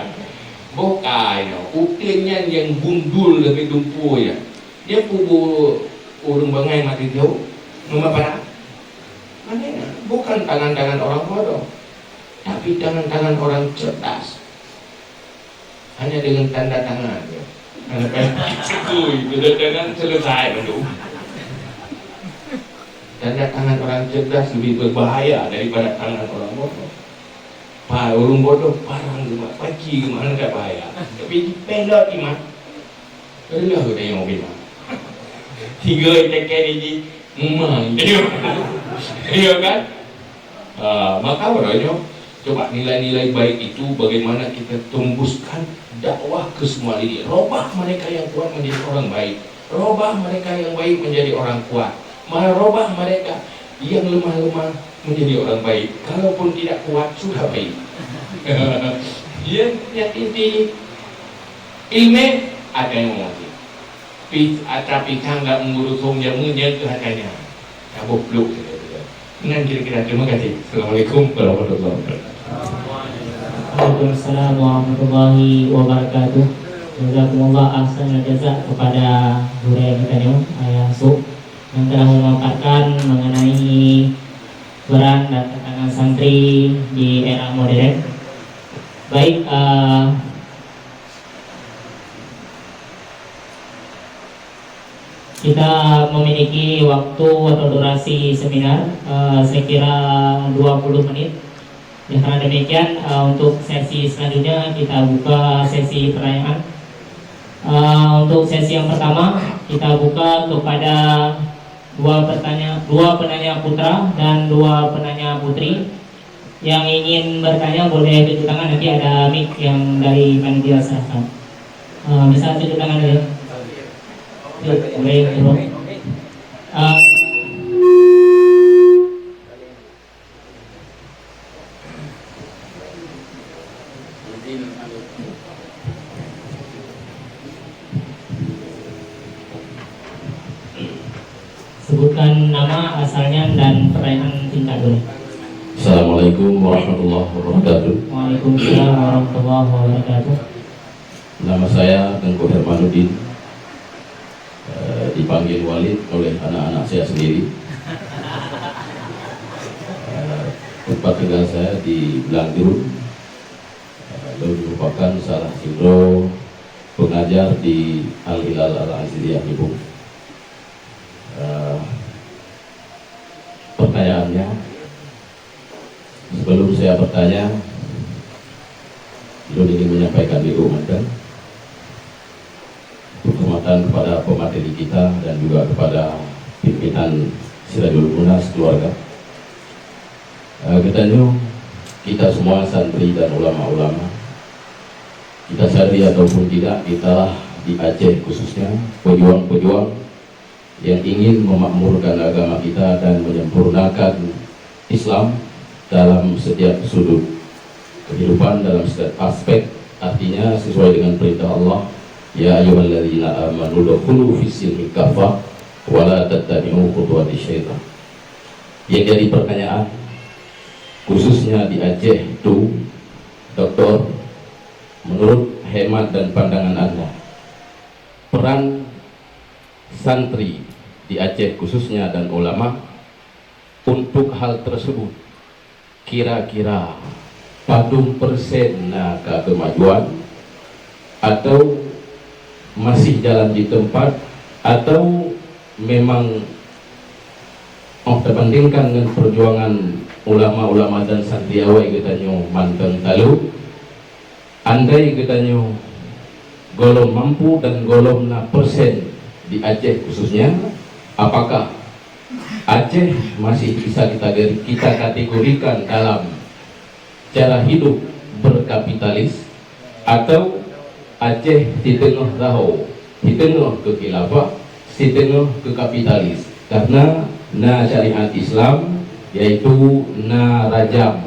Boh kai nyoe, uteuen nyan nyang gundul leubeh dumpeue nyan. Nyan peue bu ureueng bangai mati jauh, meumapara. Makanya, bukan tangan-tangan orang bodoh, tapi tangan-tangan orang cerdas. Hanya dengan tanda tangan, ya. Hanya tanda tangan, tanda tangan selesai bandum. Tanda tangan orang cerdas lebih berbahaya daripada tangan orang bodoh. Pa, ureueng bodoh, parang geumat, paci geumat, hana that bahaya. Tapi jipendot iman, reuloh geutanyoe ubé iman. Tiga teken ini, memang. Iya kan? Ah, maka uroe nyoe, coba nilai-nilai baik itu bagaimana kita tembuskan dakwah ke semua lini. Robah mereka yang kuat menjadi orang baik. Robah mereka yang baik menjadi orang kuat. Merubah mereka yang lemah-lemah menjadi orang baik. Kalaupun tidak kuat, sudah baik. Ya, yang inti ilmu ada yang mengaji. Pi-, ata pisang lam gurusong jameun nyan keuh hana nyan. Saboh plôk saja tu. Nyan kira-kira. Terima kasih. Assalamualaikum warahmatullahi wabarakatuh. Waalaikumsalam warahmatullahi wabarakatuh. Jazakumullah ahsanal jaza kepada gurèe kita nyoe, Ayah Su, yang telah memaparkan mengenai peran dan tantangan santri di era modern. Baik, eh, Kita memiliki waktu atau durasi seminar, eh, saya kira dua puluh menit. Ya, karena demikian, eh, untuk sesi selanjutnya kita buka sesi pertanyaan. Eh, untuk sesi yang pertama, kita buka kepada dua pertanya-, dua penanya putra dan dua penanya putri. Yang ingin bertanya boleh tunjuk tangan, nanti ada mic yang dari panitia serahkan. Eh, bisa tunjuk tangan dulu. Yuk, boleh, bro. Eh, Sebutkan nama, asalnya, dan pertanyaan singkat dulu. Assalamualaikum warahmatullahi wabarakatuh. Waalaikumsalam warahmatullahi wabarakatuh. Nama saya Tengku Hermanuddin, eh, dipanggil Walid oleh anak-anak saya sendiri. Eh, tempat tinggal saya di Blang Jruen. Eh, lôn merupakan salah sidroe pengajar di Al-Hilal Al-Aziziyah Nibung. Eh, pertanyaannya, sebelum saya bertanya, lôn ingin menyampaikan di mantong penghormatan kepada pemateri kita dan juga kepada pimpinan Sirajul Munas keluarga. Eh, geutanyoe, kita semua santri dan ulama-ulama, kita sadari ataupun tidak, kitalah di Aceh khususnya, pejuang-pejuang yang ingin memakmurkan agama kita dan menyempurnakan Islam dalam setiap sudut kehidupan, dalam setiap aspek, artinya sesuai dengan perintah Allah, "Ya ayyuhalladzina amanu udkhulu fis silmi kaffah wa la tattabi'u khutuwatis syaitan." Yang jadi pertanyaan, khususnya di Aceh tu, Doktor, menurut hemat dan pandangan Anda, peran santri di Aceh khususnya dan ulama untuk hal tersebut, kira-kira padum persen na ka kemajuan, atau masih jalan di tempat, atau memang, oh, teubandingkan ngon peujuangan ulama-ulama dan santri awai geutanyoe mantong talu, andai geutanyoe gohlom mampu dan gohlom na persen di Aceh khususnya, apakah Aceh masih bisa kita, kita kategorikan dalam cara hidup berkapitalis, atau Aceh siteungoh raho, siteungoh keu khilafah, siteungoh keu kapitalis? Karena na syariat Islam, yaitu na rajam.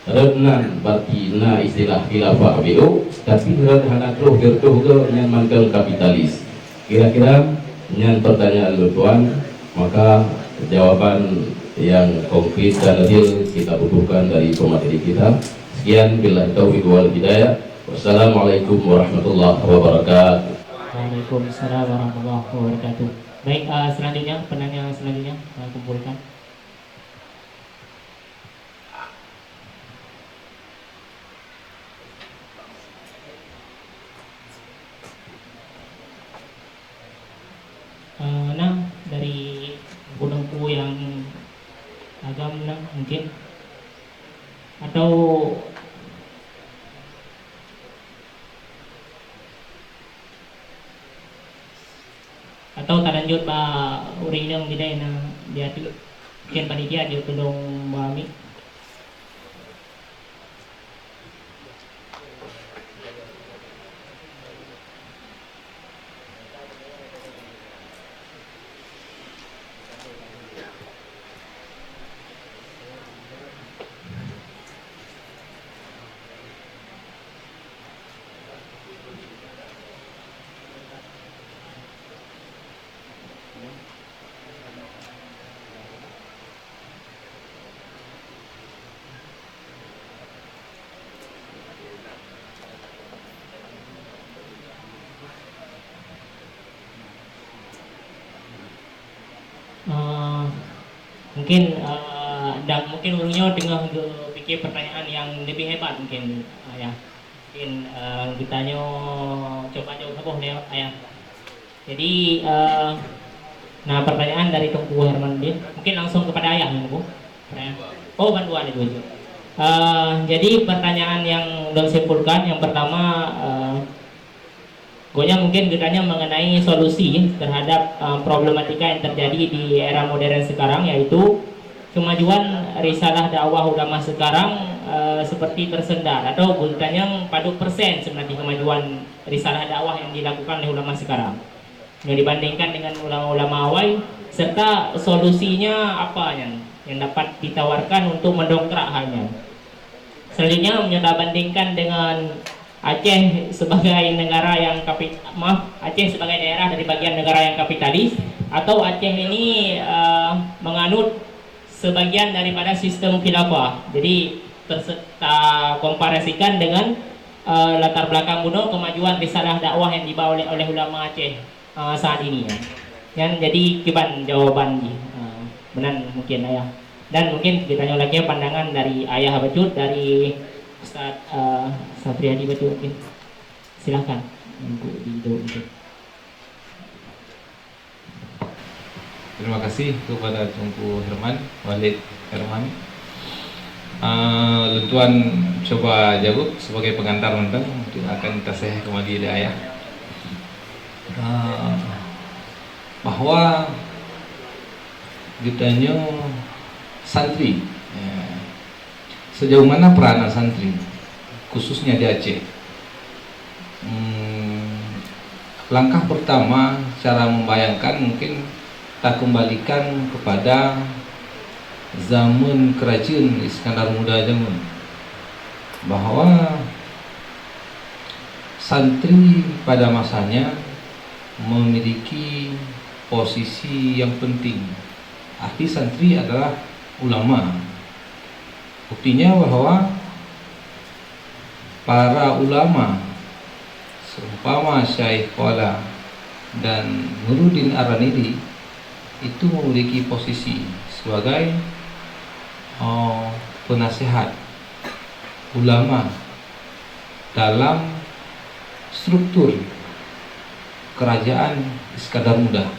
Rot nan berarti na istilah khilafah B O, tapi rot hana troh geurtoh geuh nyan mantong kapitalis. Kira-kira nyan pertanyaan lôn tuan, maka jawaban yang konkret dan real kita butuhkan dari pemateri kita. Sekian, billahi taufiq wal hidayah. Wassalamualaikum warahmatullahi wabarakatuh. Waalaikumsalam warahmatullahi wabarakatuh. Baik, eh, selanjutnya, penanya selanjutnya, eh, kumpulkan. Eh, nah, dari teungku-teungku nyang agam nah, mungkin. Atau Atau talanjut bak ureueng inong sideh na di ateueh. Mungkin panitia jeuet tulông ba mic. Mungkin, eh, dan mungkin ureuëng nyoe teungoh geupikir pertanyaan nyang lebih hebat mungkin, Ayah. Mungkin, eh, geutanyoe coba jaweueb saboh lé, Ayah. Jadi, eh, nah, pertanyaan dari Teungku Herman Din. Mungkin langsung kepada Ayah, Teungku. Pertanyaan. Oh, bantuan itu. Eh, jadi pertanyaan yang ulôn simpulkan, yang pertama, eh, Pokoknya mungkin geutanyoe mengenai solusi terhadap, eh, problematika yang terjadi di era modern sekarang, yaitu kemajuan risalah dakwah ulama sekarang, eh, seperti tersendat atau geutanyoe padum persen sebenarnya kemajuan risalah dakwah yang dilakukan oleh ulama sekarang. Nyoe dibandingkan dengan ulama-ulama awai, serta solusinya apa nyan yang dapat ditawarkan untuk mendongkrak hal nyan. Selanjutnya, meunyoe tabandingkan dengan Aceh sebagai negara yang kapi-, maaf, Aceh sebagai daerah dari bagian negara yang kapitalis, atau Aceh ini, eh, menganut sebagian daripada sistem khilafah. Jadi, terse-, takomparasikan dengan, eh, latar belakang bunoe kemajuan risalah dakwah yang dibawa oleh, oleh ulama Aceh, eh, saat ini, ya. Nyan jadi kiban jawaban jih. Eh, meunan mungkin, Ayah. Dan mungkin geutanyoe lagée pandangan dari Ayah bacut, dari Ustaz, eh, Safriadi bacut mungkin. Silakan untuk dijawab mungkin. Terima kasih kepada Teungku Herman, Walid Herman. Ah, lôn tuan cuba jaweueb sebagai pengantar mantong, mungkin akan taseuhah kembali lé Ayah. Ah, bahwa geutanyoe santri, ya, sejauh mana peranan santri, khususnya di Aceh? Hmm, langkah pertama cara membayangkan mungkin takembalikan kepada zaman kerajeuen Iskandar Muda zaman, bahwa santri pada masanya memiliki posisi yang penting. Arti santri adalah ulama. Buktinya bahwa para ulama seumpama Syaikh Qala dan Nuruddin Ar-Ranidi itu memiliki posisi sebagai, eh, penasehat ulama dalam struktur kerajaan Iskandar Muda.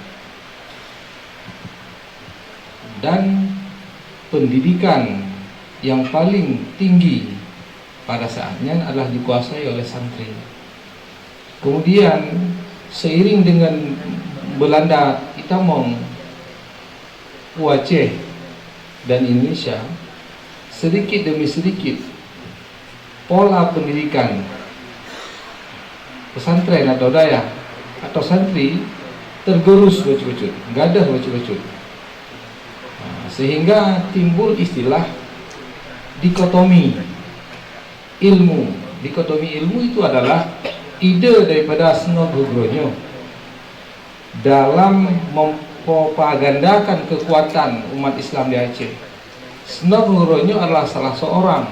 Dan pendidikan yang paling tinggi pada saat nyan adalah dikuasai oleh santri. Kemudian, seiring dengan Belanda itamong u Aceh dan Indonesia, sedikit demi sedikit pola pendidikan pesantren atau dayah atau santri tergerus bacut-bacut, gadôh bacut-bacut. Nah, sehingga timbul istilah dikotomi ilmu. Dikotomi ilmu itu adalah ide daripada Snouck Hurgronje dalam mempropagandakan kekuatan umat Islam di Aceh. Snouck Hurgronje adalah salah seorang,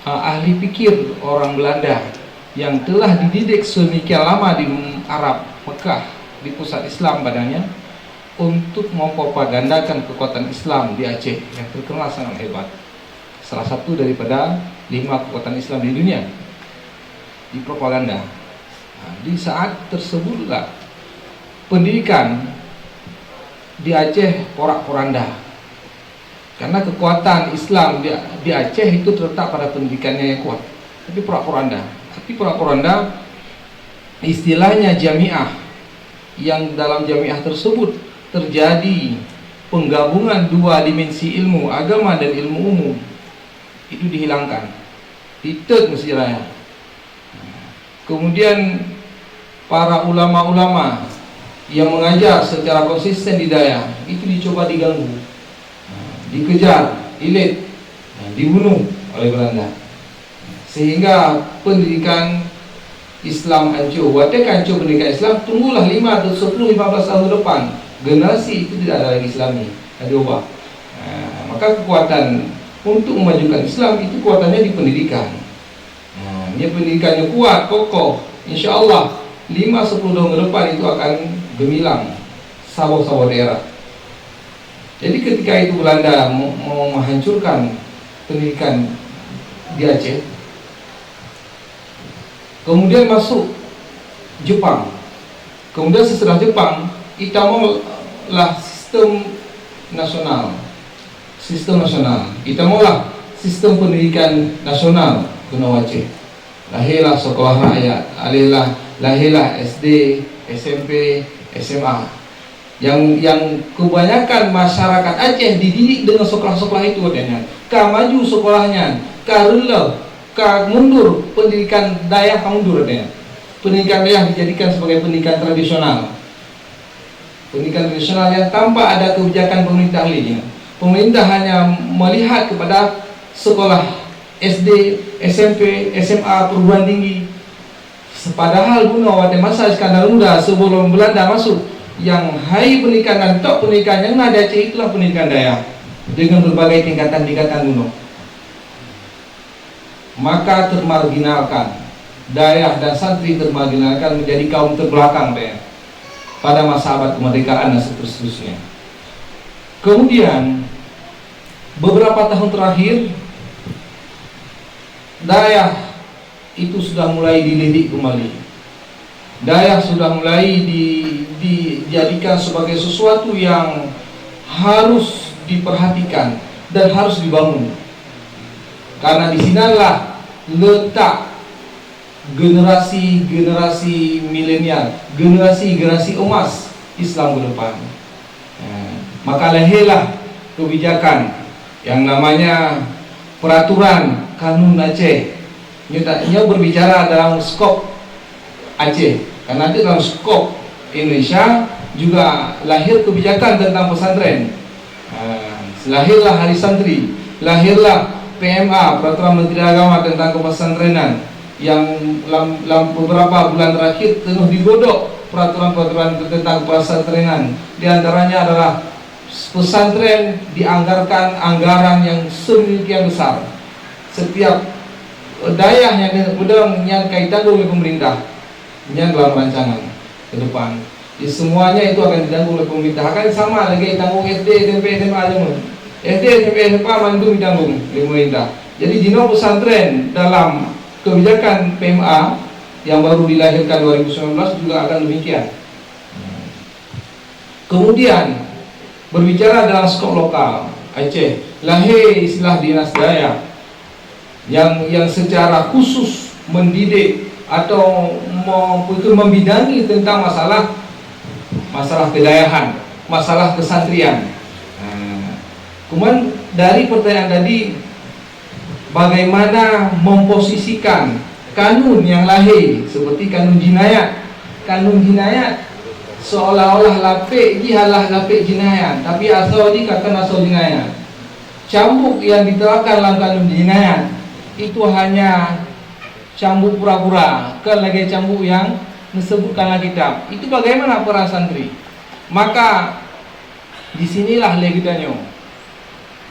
eh, ahli pikir orang Belanda yang telah dididik sedemikian lama di Arab, Mekah, di pusat Islam padanya, untuk mempropagandakan kekuatan Islam di Aceh yang terkenal sangat hebat. Salah satu daripada lima kekuatan Islam di dunia, dipropaganda. Nah, di saat tersebutlah pendidikan di Aceh porak-poranda. Karena kekuatan Islam di, di Aceh itu terletak pada pendidikannya yang kuat. Tapi porak-poranda. Tapi porak-poranda, istilahnya jamiah, yang dalam jamiah tersebut terjadi penggabungan dua dimensi ilmu, agama dan ilmu umum, itu dihilangkan. Ditet Mesir Raya. Kemudian, para ulama-ulama yang mengajar secara konsisten di dayah itu dicoba diganggu, dikejar, dilet, dibunuh oleh Belanda. Sehingga pendidikan Islam hancur. Watée ka hancur pendidikan Islam, tunggulah lima atau sepuluh, lima belas tahun ke depan, generasi itu tidak ada lagi Islami, dah diubah. Nah, maka kekuatan untuk memajukan Islam itu kekuatannya di pendidikan. Nah, bila pendidikannya kuat, kokoh, insya Allah, lima sepuluh tahun ke depan itu akan gemilang saboh-saboh daerah. Jadi ketika itu Belanda mau, mau menghancurkan pendidikan di Aceh, kemudian masuk Jepang. Kemudian sesudah Jepang, itamong lah sistem nasional. Sistem nasional. Itamong lah sistem pendidikan nasional keunoe Aceh. Lahirlah sekolah rakyat, lahirlah, lahirlah S D, S M P, S M A. Yang, yang kebanyakan masyarakat Aceh dididik dengan sekolah-sekolah itu, katanya. Ka maju sekolahnya, ka reuloh, ka mundur pendidikan dayah, ka mundur, katanya. Pendidikan dayah dijadikan sebagai pendidikan tradisional. Pendidikan tradisional yang tanpa ada kebijakan pemerintah lainnya. Pemerintah hanya melihat kepada sekolah S D, S M P, S M A, perguruan tinggi. Padahal bunoe watée masa Iskandar Muda, sebelum Belanda masuk, yang hai pendidikan dan top pendidikan yang na di Aceh itulah pendidikan dayah dengan berbagai tingkatan-tingkatan bunoe. Maka termarginalkan, dayah dan santri termarginalkan, menjadi kaum terbelakang deh pada masa abad kemerdekaan dan seterusnya. Kemudian, beberapa tahun terakhir, dayah itu sudah mulai dilirik kembali. Dayah sudah mulai di, dijadikan sebagai sesuatu yang harus diperhatikan dan harus dibangun. Karena di sinalah letak generasi-generasi milenial, generasi-generasi emas Islam ke depan. Eh, maka lahirlah kebijakan yang namanya Peraturan Kanun Aceh. Nyoe ta-, nyoe berbicara dalam skop Aceh. Karena di dalam skop Indonesia juga lahir kebijakan tentang pesantren. Ha, lahirlah Hari Santri, lahirlah P M A, Peraturan Menteri Agama tentang Kepesantrenan, yang lam, lam beberapa bulan terakhir tengah digodok peraturan-peraturan tentang kepesantrenan. Di antaranya adalah pesantren dianggarkan anggaran yang sedemikian besar. Setiap dayah yang peudong nyan ka itanggung lé pemerintah, nyan dalam rancangan ke depan. Jadi, semuanya itu akan ditanggung oleh pemerintah. Akan sama lagi tanggung S D, S M P, S M A jameun. S D, S M P, S M A mandum ditanggung oleh pemerintah. Jadi, jinoe pesantren dalam kebijakan P M A yang baru dilahirkan dua ribu sembilan belas juga akan demikian. Kemudian, berbicara dalam skop lokal, Aceh, lahir istilah dinas dayah yang, yang secara khusus mendidik atau me-, membidangi tentang masalah, masalah kedayahan, masalah kesantrian. Nah, cuman dari pertanyaan tadi, bagaimana memposisikan kanun yang lahir seperti kanun jinayat. Kanun jinayat seolah-olah lapék jih adalah lapék jinayat, tapi asoe jih ka kon asoe jinayat. Cambuk yang diterapkan dalam kanun jinayat itu hanya cambuk pura-pura, kon lagée cambuk yang disebutkan dalam kitab. Itu bagaimana para santri? Maka di sinilah lé geutanyoe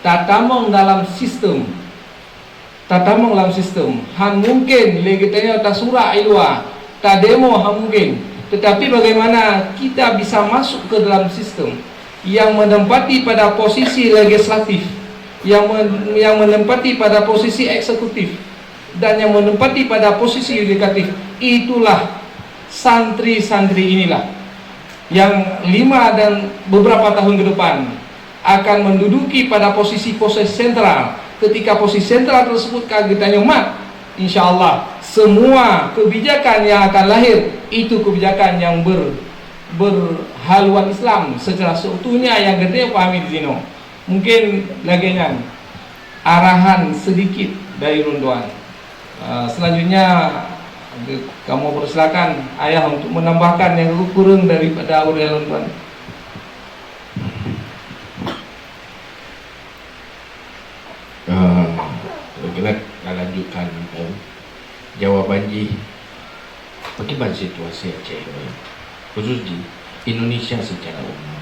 tatamong dalam sistem. Tatamong lam sistem, han mungken lé geutanyoe tasurak i luwa, tademo han mungken. Tetapi bagaimana kita bisa masuk ke dalam sistem yang menempati pada posisi legislatif, yang men-, yang menempati pada posisi eksekutif, dan yang menempati pada posisi yudikatif, itulah santri-santri inilah yang lima dan beberapa tahun ke depan akan menduduki pada posisi-posisi sentral. Ketika posisi sentral tersebut ka geutanyoe mat, insya Allah semua kebijakan yang akan lahir itu kebijakan yang ber-, berhaluan Islam secara seutuhnya yang geutanyoe pahami di sinoe. Mungkin lagée nyan arahan sedikit dari ulôn tuan. Ah, selanjutnya, kamoe persilakan ayah untuk menambahkan nyang kureueng daripada ureueng lôn tuan. Ah, lagée ka lanjutkan, eh, jawaban jih, bagaimana situasi Aceh, khusus di Indonesia secara umum.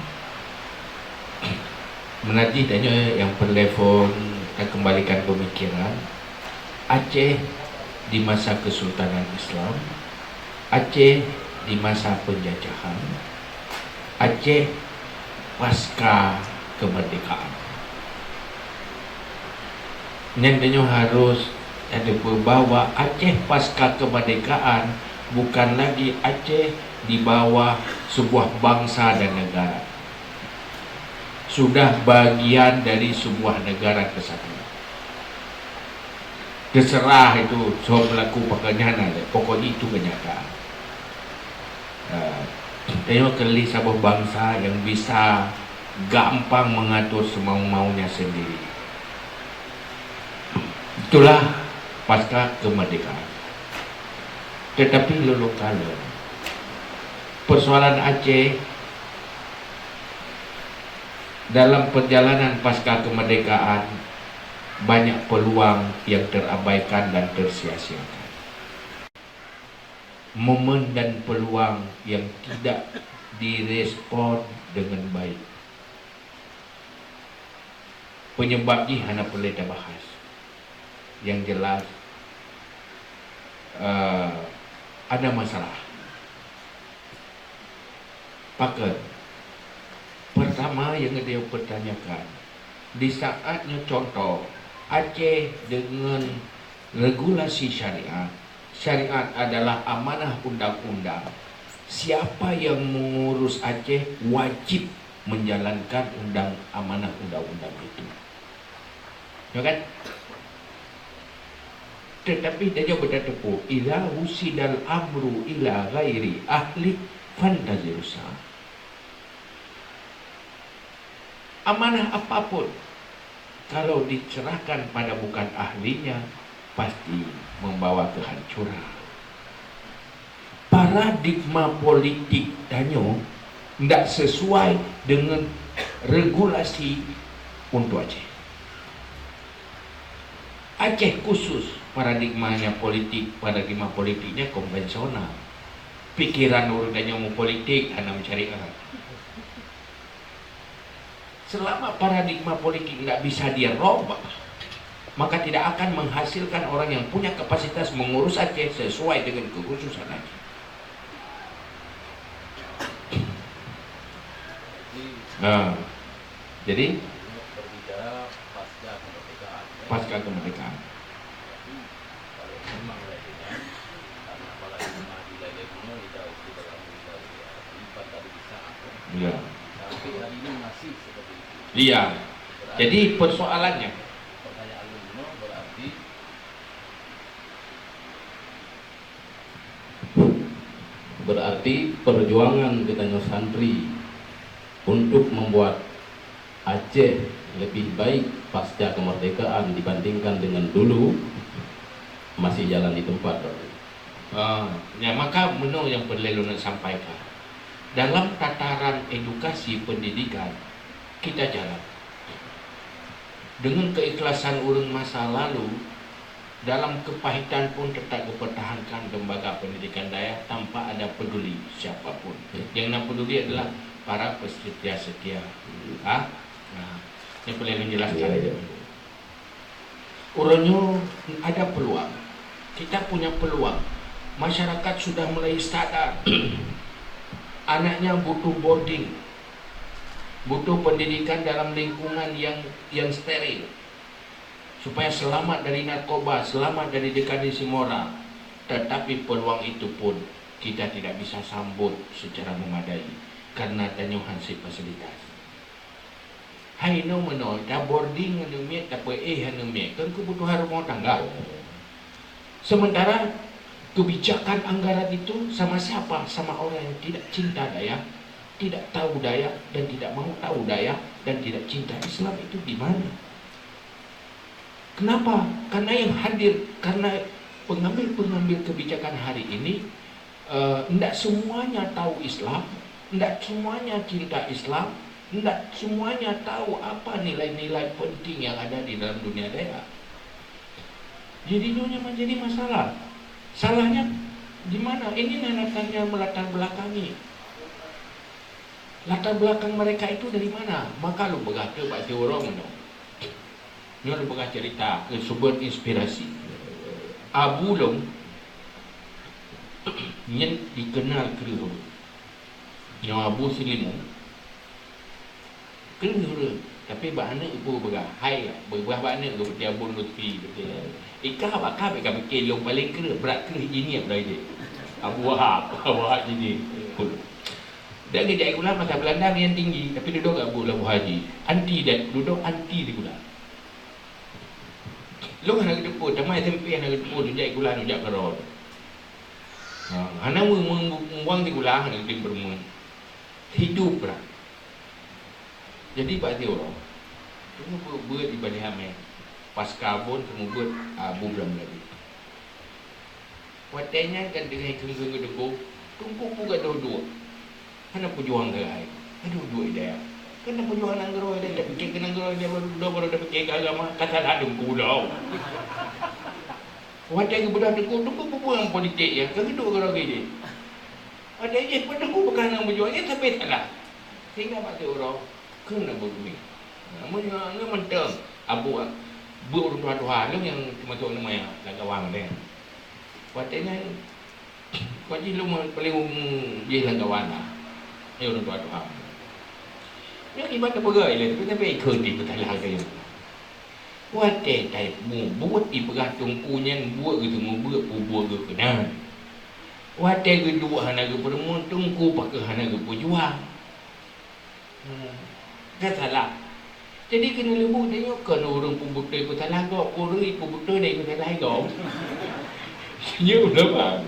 Meunajih tanyoe nyang peureulée phon takeumbalikan peumikiran, Aceh di masa Kesultanan Islam, Aceh di masa penjajahan, Aceh pasca kemerdekaan. Nyan tanyoe harus tateupeue bahwa Aceh pasca kemerdekaan bukan lagi Aceh di bawah sebuah bangsa dan negara. Sudah bagian dari sebuah negara kesatuan. Terserah itu soe pelaku pekerjaan, pokoknya itu kenyataan. Eh, tanyoe keuh lé saboh bansa nyang bisa gampang mengatur semau-maunya sendiri. Itulah pasca kemerdekaan. Tetapi lôn kalon, persoalan Aceh dalam perjalanan pasca kemerdekaan, banyak peluang yang terabaikan dan tersia-siakan. Momen dan peluang yang tidak direspon dengan baik. Penyebab jih hana peureulée tabahas. Yang jelas, eh, ada masalah. Pakon? Pertama nyang geutanyoe pertanyakan, di saat nyoe contoh, Aceh deungon regulasi syariat, syariat adalah amanah undang-undang. Siapa yang mengurus Aceh wajib menjalankan undang, amanah undang-undang itu. Ya kan? Tetapi tanyoe beutateupeue, "Idza wusidal amru ila ghairi ahli fantazirus sa'ah." Amanah apapun, kalau diserahkan pada bukan ahlinya, pasti membawa kehancuran. Paradigma politik tanyoe ndak sesuai dengan regulasi untuk Aceh. Aceh khusus paradigmanya politik, paradigma politiknya konvensional. Pikiran ureuëng tanyoe meupolitik hana meusyariat. Selama paradigma politik tidak bisa dirubah, maka tidak akan menghasilkan orang yang punya kapasitas mengurus Aceh sesuai dengan kekhususan Aceh. Nah, jadi pasca kemerdekaan. Ya. Iya. Jadi persoalannya, berarti perjuangan geutanyoe santri untuk membuat Aceh lebih baik pasca kemerdekaan dibandingkan dengan dulu masih jalan di tempat, berarti. Ah, ya, maka meunoe nyang peureulée lôn sampaikan. Dalam tataran edukasi pendidikan, kita jalan. Dengan keikhlasan ureuëng masa lalu, dalam kepahitan pun tetap dipertahankan lembaga pendidikan dayah tanpa ada peduli siapa pun. Yang na peduli adalah para pesetia-setia. Ha? Nah, yang perlu dijelaskan. Ya, ya. Uroe nyoe ada peluang. Kita punya peluang. Masyarakat sudah mulai sadar. Anaknya butuh boarding, butuh pendidikan dalam lingkungan yang, yang steril, supaya selamat dari narkoba, selamat dari dikandisi mora. Tetapi peluang itu pun kita tidak bisa sambut secara memadai karena tanyoe han sép fasilitas. Hai nyoe meunoe, taboarding aneuk miet, tapeuéh aneuk miet, kan keubutuhan rumah tangga. Sementara kebijakan anggaran itu sama siapa? Sama orang yang tidak cinta dayah, tidak tahu dayah, dan tidak mau tahu dayah, dan tidak cinta Islam itu di mana? Kenapa? Karena yang hadir, karena pengambil-pengambil kebijakan hari ini, eh, ndak semuanya tahu Islam, ndak semuanya cinta Islam, ndak semuanya tahu apa nilai-nilai penting yang ada di dalam dunia dayah. Jadi nyonya menjadi masalah. Salahnya di mana? Ini yang datangnya melatar belakangi. Latar belakang mereka itu dari mana? Maka lôn peugah keu bak si ureuëng nyoe. Nyoe lôn peugah cerita keu sumber inspirasi. Abu lôn nyan dikenal keu nyoe Abu Silimu. Keuneuk ureueng, tapi bak aneuk geupeugah, hai, geupeugah bak aneuk geupeugah bun Lutfi, beutôi. Ikah bak kah bèk kapike lôn paleng kreueh, brat kreueh jih ngieng bak idéh. Abu Wahab, Abu Wahab jih ngieng. Dan geujak sikula masa Beulanda ngieng tinggi, tapi dudoe gak bu lam Abu Haji. Anti dan dudoe anti sikula. Lôn hana geuteupeue, teuma S M P hana geuteupeue, lôn jak sikula, lôn jak keudroe. Ha, hana meu-, meu-, mubuang sikula, hana geuteupeue. Hidup brat. Jadi bak siuroe, teungoh beuet-beuet di Bani Hamé, pas kabon teungoh beuet, ah, bu blang laju. Watèe nyan kan teungoh kheun-kheun geudeubu, Teungku peue gadôh duek. Hana peujuang keuhai. Gadôh duek di dayah. Kan na peujuang nanggroe ilèe, tapike keu nanggroe ilèe, baru dudoe baru tapike keu agama. Ka salah Teungku lom. Watèe geubeudôh Teungku, Teungku peue-peue ngon politik nyan, ka geuduek keudroe jih. Watèe jih pun Teungku bukan ngon peujuang, nyan sabe salah. Sehingga bak siuroe, kheun na beurumieng. Namun nyoe, nyoe mantong, abu, beuet ureueng tuha-tuha, lôn nyang teumasok nama nyang lam kawan deh. Watèe nyan, kon jih lôn paleng umu jih lam kawan lah. Nyoe ureueng tuha-tuha. Nyoe kiban tapeugah ilèe, tapi sampai ikheun di peusalah kayém. Watèe tamubuet ipeugah Teungku nyan buet geuteumeubuet, peubuet geuh keunan. Watèe geuduek hana geupeureumeun, Teungku pakon hana geupeujuang. Hmm. Kan salah. Jadi keuneuk leubu tanyoe kon ureueng peubeutôi peusalah gob, ureueng peubeutôi dan peusalah gob. Nyoe ulama.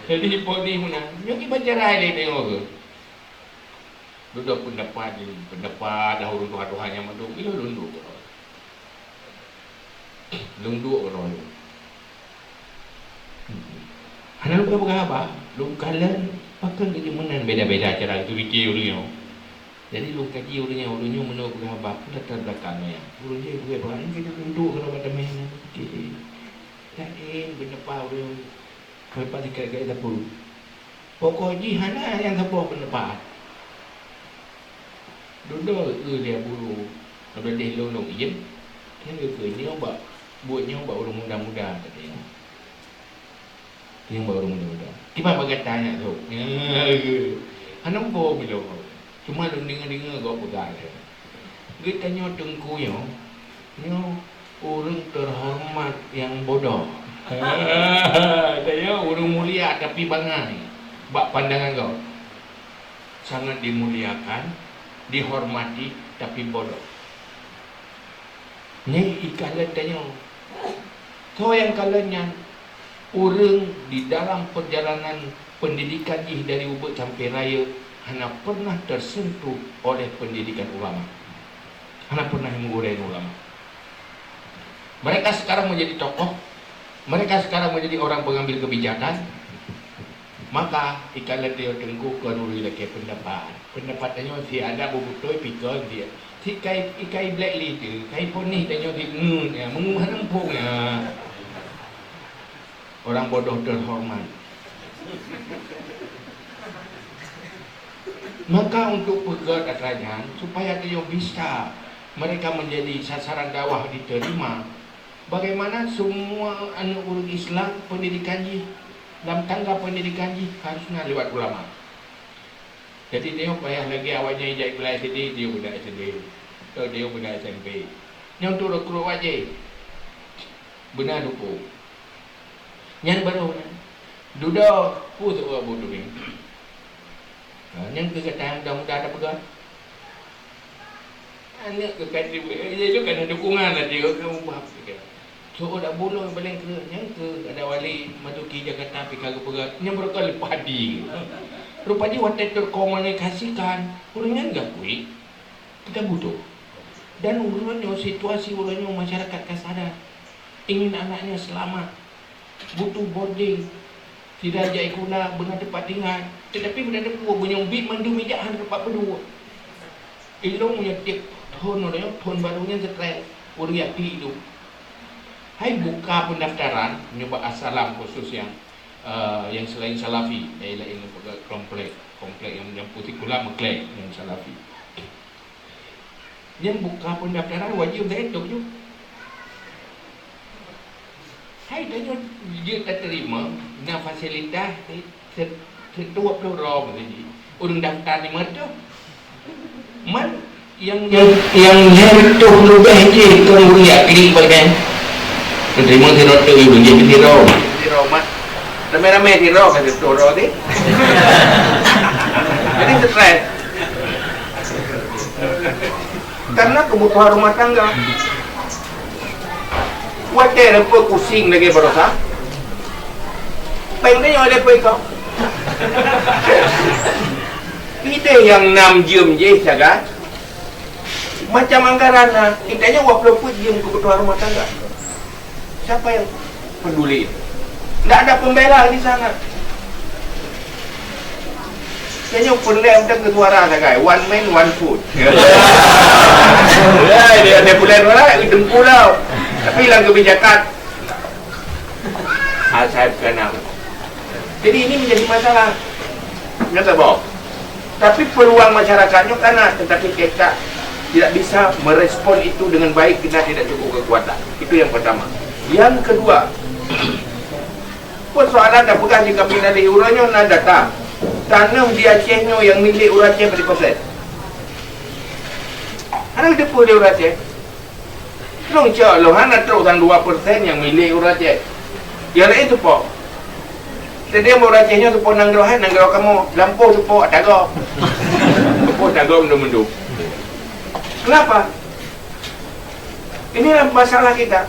Jadi po di meunan. Nyoe kiban cara lé tanyoe keuh. Dudoe peundapat, peundapat dah ureueng tuha-tuha nyang mandum, ilôn lôn duek keudroe. Lôn duek keudroe. Hana lôn peugah haba, lôn kalon pakon keu jeuet meunan beda-beda cara geupike ureueng nyoe. Jadi lôn kaji ureueng nyoe, ureueng nyoe meunoe peugah haba, peue latar belakang nyan. Ureueng nyoe peugah haba, nyan keuh lôn duek keudroe bak teumé nyan. Laén peundapat ureueng. Keulepas sikét-sikét sapeue. Pokok jih hana nyang saboh peundapat. Dudoe eu lé Abu Lu, dudoe lôn lôn iem, nyan geukheun nyoe bak, buet nyoe bak ureueng muda-muda tadi nyoe. Nyoe bak ureueng muda-muda. Kiban bak gata nyak sôk. Hana muphom ilôn. Cuma lôn deungoe-deungoe gob peugah lé. Geutanyoe teungku nyoe, nyoe ureueng teuhoreumat nyang bodoh. Tanyoe ureueng mulia tapi bangai bak pandangan gob. Sangat dimuliakan, dihormati, tapi bodoh. Nyan ikalon tanyoe. Soe nyang kalon nyan? Ureueng di dalam perjalanan pendidikan jih dari ubeut sampai rayeuk hana pernah tersentuh oleh pendidikan ulama. Hana pernah meugurèe ulama. Mereka sekarang menjadi tokoh, mereka sekarang menjadi orang pengambil kebijakan, maka ikalon tanyoe teungku kon ureueng lakèe peundapat. Peundapat tanyoe si ada beubeutôi pikon dia. Si kai, ikai blacklist dia, kai ponis tanyoe si ngeun ya, meungeun hana muphom ya. Orang bodoh terhormat. Maka untuk peugèt atra nyan, supaya tanyoe bisa mereka menjadi sasaran dakwah diterima, bagaimana semua aneuk ureueng Islam pendidikan jih, lam tangga pendidikan jih harusnya lewat ulama. Jadi, tanyoe payah lagèe awak nyan ijak sikula S D, tanyoe beuna S D. Tanyoe beuna S M P. Nyoe untuk rekrut wajéb. Beuna luput. Nyan barô nyan. Dudoe, peue seuôt buet teubiet. Ha, nyan keuh gata nyang muda-muda tapeugah. Aneuk keuh ka di, eh, itu kan dukungan lah dia, kan ubah. Seuôt dak bunoe paléng kreueh, nyan keuh ada wali Matuki Jakarta pih ka geupeugah, nyan barô ka leupah di. Rupa jih watèe terkomunikasikan, ureueng nyan geuakui. Kita butuh. Dan uroe nyoe, situasi uroe nyoe, masyarakat ka sadar. Ingin anaknya selamat. Butuh boarding. Sira jak sikula, beuna teumpat tinggai. Tetapi beuna teupeu, meunyoe biet mandum ijak hana teumpat peuduek. Ilôn meunyoe tiep thon uroe nyoe, thon barô nyan stres. Ureueng yakin idup. Hai buka pendaftaran, nyoe bak Assalam khusus nyang, eh, nyang selain Salafi. Laén-laén komplek, komplek nyang, nyang putih kulam meuklèe nyang Salafi. Nyan buka pendaftaran wajéb dan étôk ju. Hai tanyoe jeuet tateurimong na fasilitas se-, se-, seutuwab ploh droe meunan jih. Ureueng daftar limong reutôh. Man Nyang, nyang, nyang lhèe reutôh leubeh jih kon ureueng jak klik bak bank. Meuteurimong sidroe teuk ureueng jih sidroe. Sidroe mak. Ramé-ramé sidroe ka reutôh droe teuh. Jadi stres. Karena kebutuhan rumah tangga. Watèe reupeu pusing lagèe baroesa. Pèng tanyoe lé peuikot. Pideh nyang nam jeuem jih sagai. Macam anggaran na, kita nyoe dua puluh peuet jeuem kebutuhan rumah tangga. Siapa yang peduli? Ndak ada pembela di sana. Tanyoe peureulèe mantong keu suara sagai, one man, one vote. Ya, dia, dia peureulèe suara, teungku tau. Tapi lam kebijakan, asai bukan nama. Jadi ini menjadi masalah. Nyan saboh. Tapi peluang masyarakat nyoe ka na, tetapi kita tidak bisa merespon itu dengan baik, kita tidak cukup kekuatan. Itu yang pertama. Yang kedua, persoalan dah peugah di kapitalis uroe nyoe na data. Tanoh di Aceh nyoe nyang milék ureueng Aceh berapa persen? Hana geuteupeue lé ureueng Aceh. Lôn cok lôn hana trok sang dua persen nyang milék ureueng Aceh. Nyang laén seupôt. Jadi ureueng Aceh nyoe seupôt nanggroe hai, nanggroe kamoe. Lampôh seupôt ata gob. Seupôt ata gob mandum-mandum. Kenapa? Inilah masalah kita.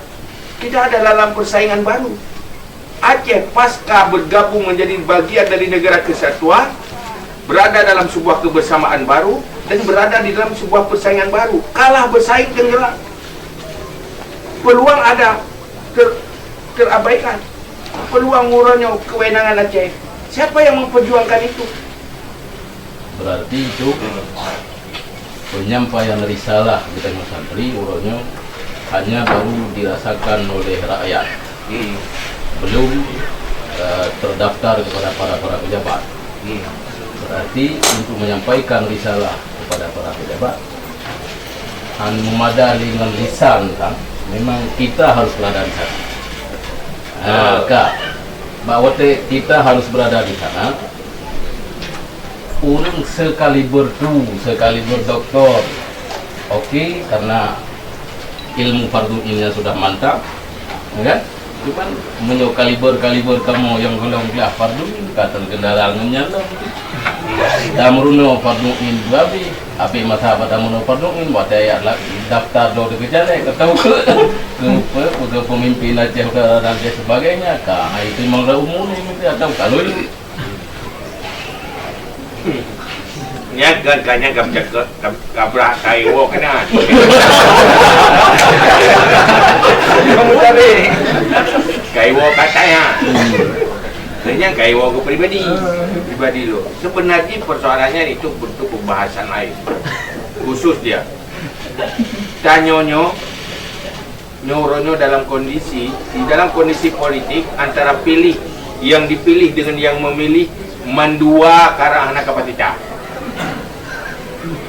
Kita ada dalam persaingan baru. Aceh pasca bergabung menjadi bagian dari negara kesatuan, berada dalam sebuah kebersamaan baru dan berada di dalam sebuah persaingan baru. Kalah bersaing tenggelam. Peluang ada, ter-, terabaikan. Peluang uroe nyoe kewenangan Aceh. Siapa yang memperjuangkan itu? Berarti itu penyampaian risalah di tengah santri uroe nyoe hanya baru dirasakan oleh rakyat. Hmm. Belum, eh, terdaftar kepada para, para pejabat. Hmm. Berarti untuk menyampaikan risalah kepada para pejabat, han meumada lé ngon lisan kan, memang kita harus berada di sana. Ah, ka. Bak watèe kita harus berada di sana, ureueng sekaliber tu, sekaliber doktor, oke, karena ilmu fardu ainnya sudah mantap, ya kan? Cuman meunyoe kaliber-kaliber kamoe nyang golom glah fardu ain ka terkendala ngon nyan lom. Tameurunoe fardu ain beurabih, abéh masa bak tameurunoe fardu ain, watèe jak la-, daftar droe teuh keu caleg, atau keu, keu pe-, keu pemimpin Aceh Utara dan lain sebagainya, ka hai teurimong rot umu nyoe atau ka lôn. Nyan kan, ka nyan ka, ka, ka, kabrak kaiwo keunan. Kamu tabe. Kaiwo katanya. Dan nyan kaiwo ke pribadi. Pribadi lo. Sebenarnya persoalannya itu bentuk pembahasan lain. Khusus dia. Tanyoe nyoe, nyoe uroe nyoe dalam kondisi, di dalam kondisi politik antara pilih, yang dipilih dengan yang memilih, mandua karang hana kapasitas.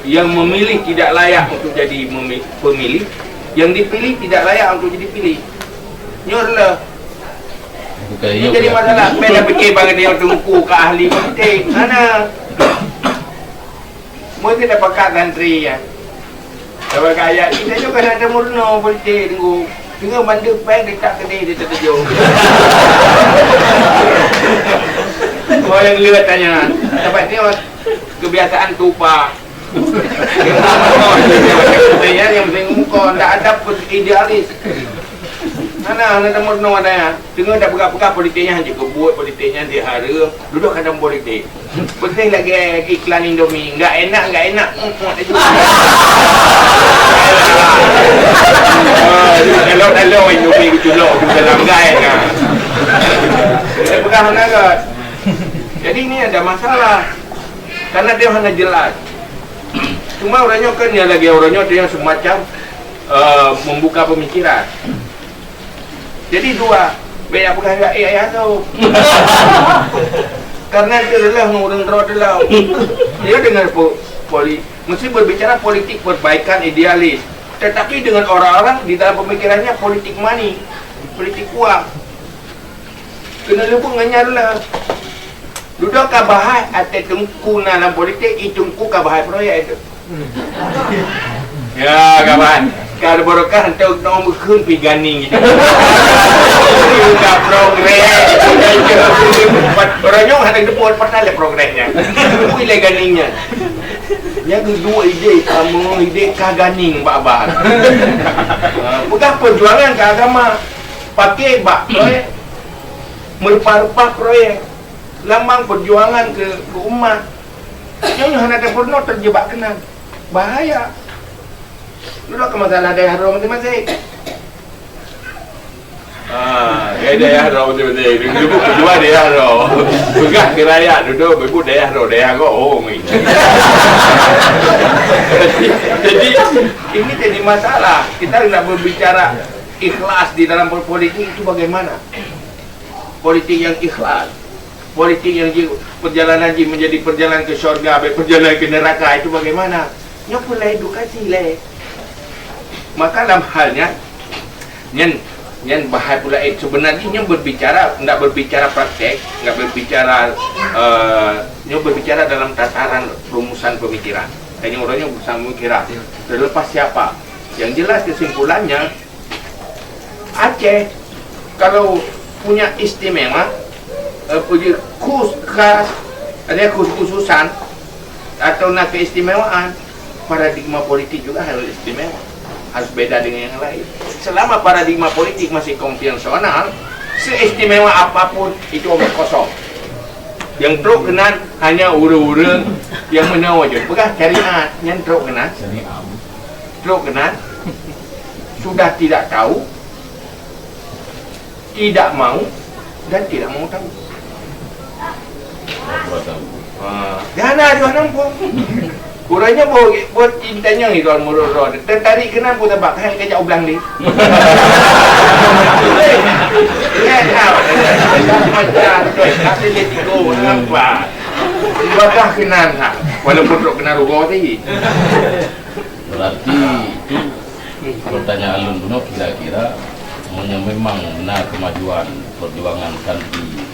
Yang memilih tidak layak untuk jadi memi-, pemilih, yang dipilih tidak layak untuk jadi pilih. Nyoe adalah Bukan nyoe jadi masalah. Payah dah fikir bang dia teungku ke ahli politik. Mana? Mungkin dah pakat santri ya. Kalau kaya kita juga nak ada murno politik tunggu. Tengah bantu peng dekat ke dia, dia terkejut. Oh, yang lihat tanya. Dapat tengok kebiasaan tupa. Yang yang mesti ngumkon, tak ada pun idealis. Mana, mana ada murno ada ya. Tengah dah pegang-pegang politik nyan, jeuet keu buet politik nyan, jeuet hareuem, dudoe kandang politik. Penting lagèe iklan Indomie, enggak enak, enggak enak, muat-muat laju. Ah, kalau dalam Indomie geuculok tu dalam, enggak enak. Saya pegang sangat. Jadi ini ada masalah. Karena dia hana jelas. Cuma orang nyoe kan dia lagi orang nyoe dia semacam, eh, membuka pemikiran. Jadi dua, bèk jak peugah rakyat ayah tu. Karena itu adalah ureueng droe teuh lom. Dia dengan po-, poli-, mesti berbicara politik perbaikan idealis. Tetapi dengan orang-orang di dalam pemikirannya politik money, politik uang. Keuneuk leubuet ngon nyan lah. Dudoe ka bahai até teungku na lam politik, i teungku ka bahai proyek tu. Ya, kawan. Ka barokah untuk nong meukeun pi ganing gitu. Enggak progres. Orang nyong hana depan pernah le progresnya. Kui le ganingnya. Nya kedua ide kamu, ide ka ganing bak abang. Ha, peugah perjuangan ke agama. Pakai bak proyek. Merupa-rupa proyek. Lambang perjuangan ke, ke umat. Nyonya hana ada pernah terjebak kena. Bahaya. Duduk ke masalah daerah droe masing-masing. Ah, ya daerah droe masing-masing. Duduk kedua daerah droe. Peugah ke rakyat duduk, ibu daerah droe, daerah kau. Oh, ni. Jadi, jadi, ini jadi masalah. Kita nak berbicara ikhlas di dalam berpolitik itu bagaimana? Politik yang ikhlas. Politik yang ji-, perjalanan ji menjadi perjalanan ke syurga, baik perjalanan ke neraka itu bagaimana? Nyoe pun lain edukasi lain. Maka dalam hal nyan, nyan, nyan bahai pula, eh, sebenarnya nyoe berbicara, ndak berbicara praktek, ndak berbicara, eh, nyoe berbicara dalam tataran rumusan pemikiran. Hanya orang yang bersama pemikiran. Terlepas siapa. Yang jelas kesimpulannya, Aceh kalau punya istimewa, eh, punya khus khas, ada khusus-khususan atau na keistimewaan, paradigma politik juga harus istimewa, harus beda dengan yang lain. Selama paradigma politik masih konvensional, seistimewa apapun itu omong kosong. Yang trok keunan hanya ureuëng-ureuëng yang meunoe je. Peugah syariat, yang trok keunan. Trok keunan. Sudah tidak tahu, tidak mau, dan tidak mau tahu. Ha, dah na, dah nampak. Kurang nyoe buat, buat intan nyang itu murut roh. Tertarik keunan pun sebab hai kajak ublang deh. Ingat tau. Macam tu, tapi dia tiga orang nampak. Ibadah keunan ha. Walaupun trok keunan rugoe tadi. Berarti itu pertanyaan lôn bunoe kira-kira, meunyoe memang na kemajuan perjuangan santri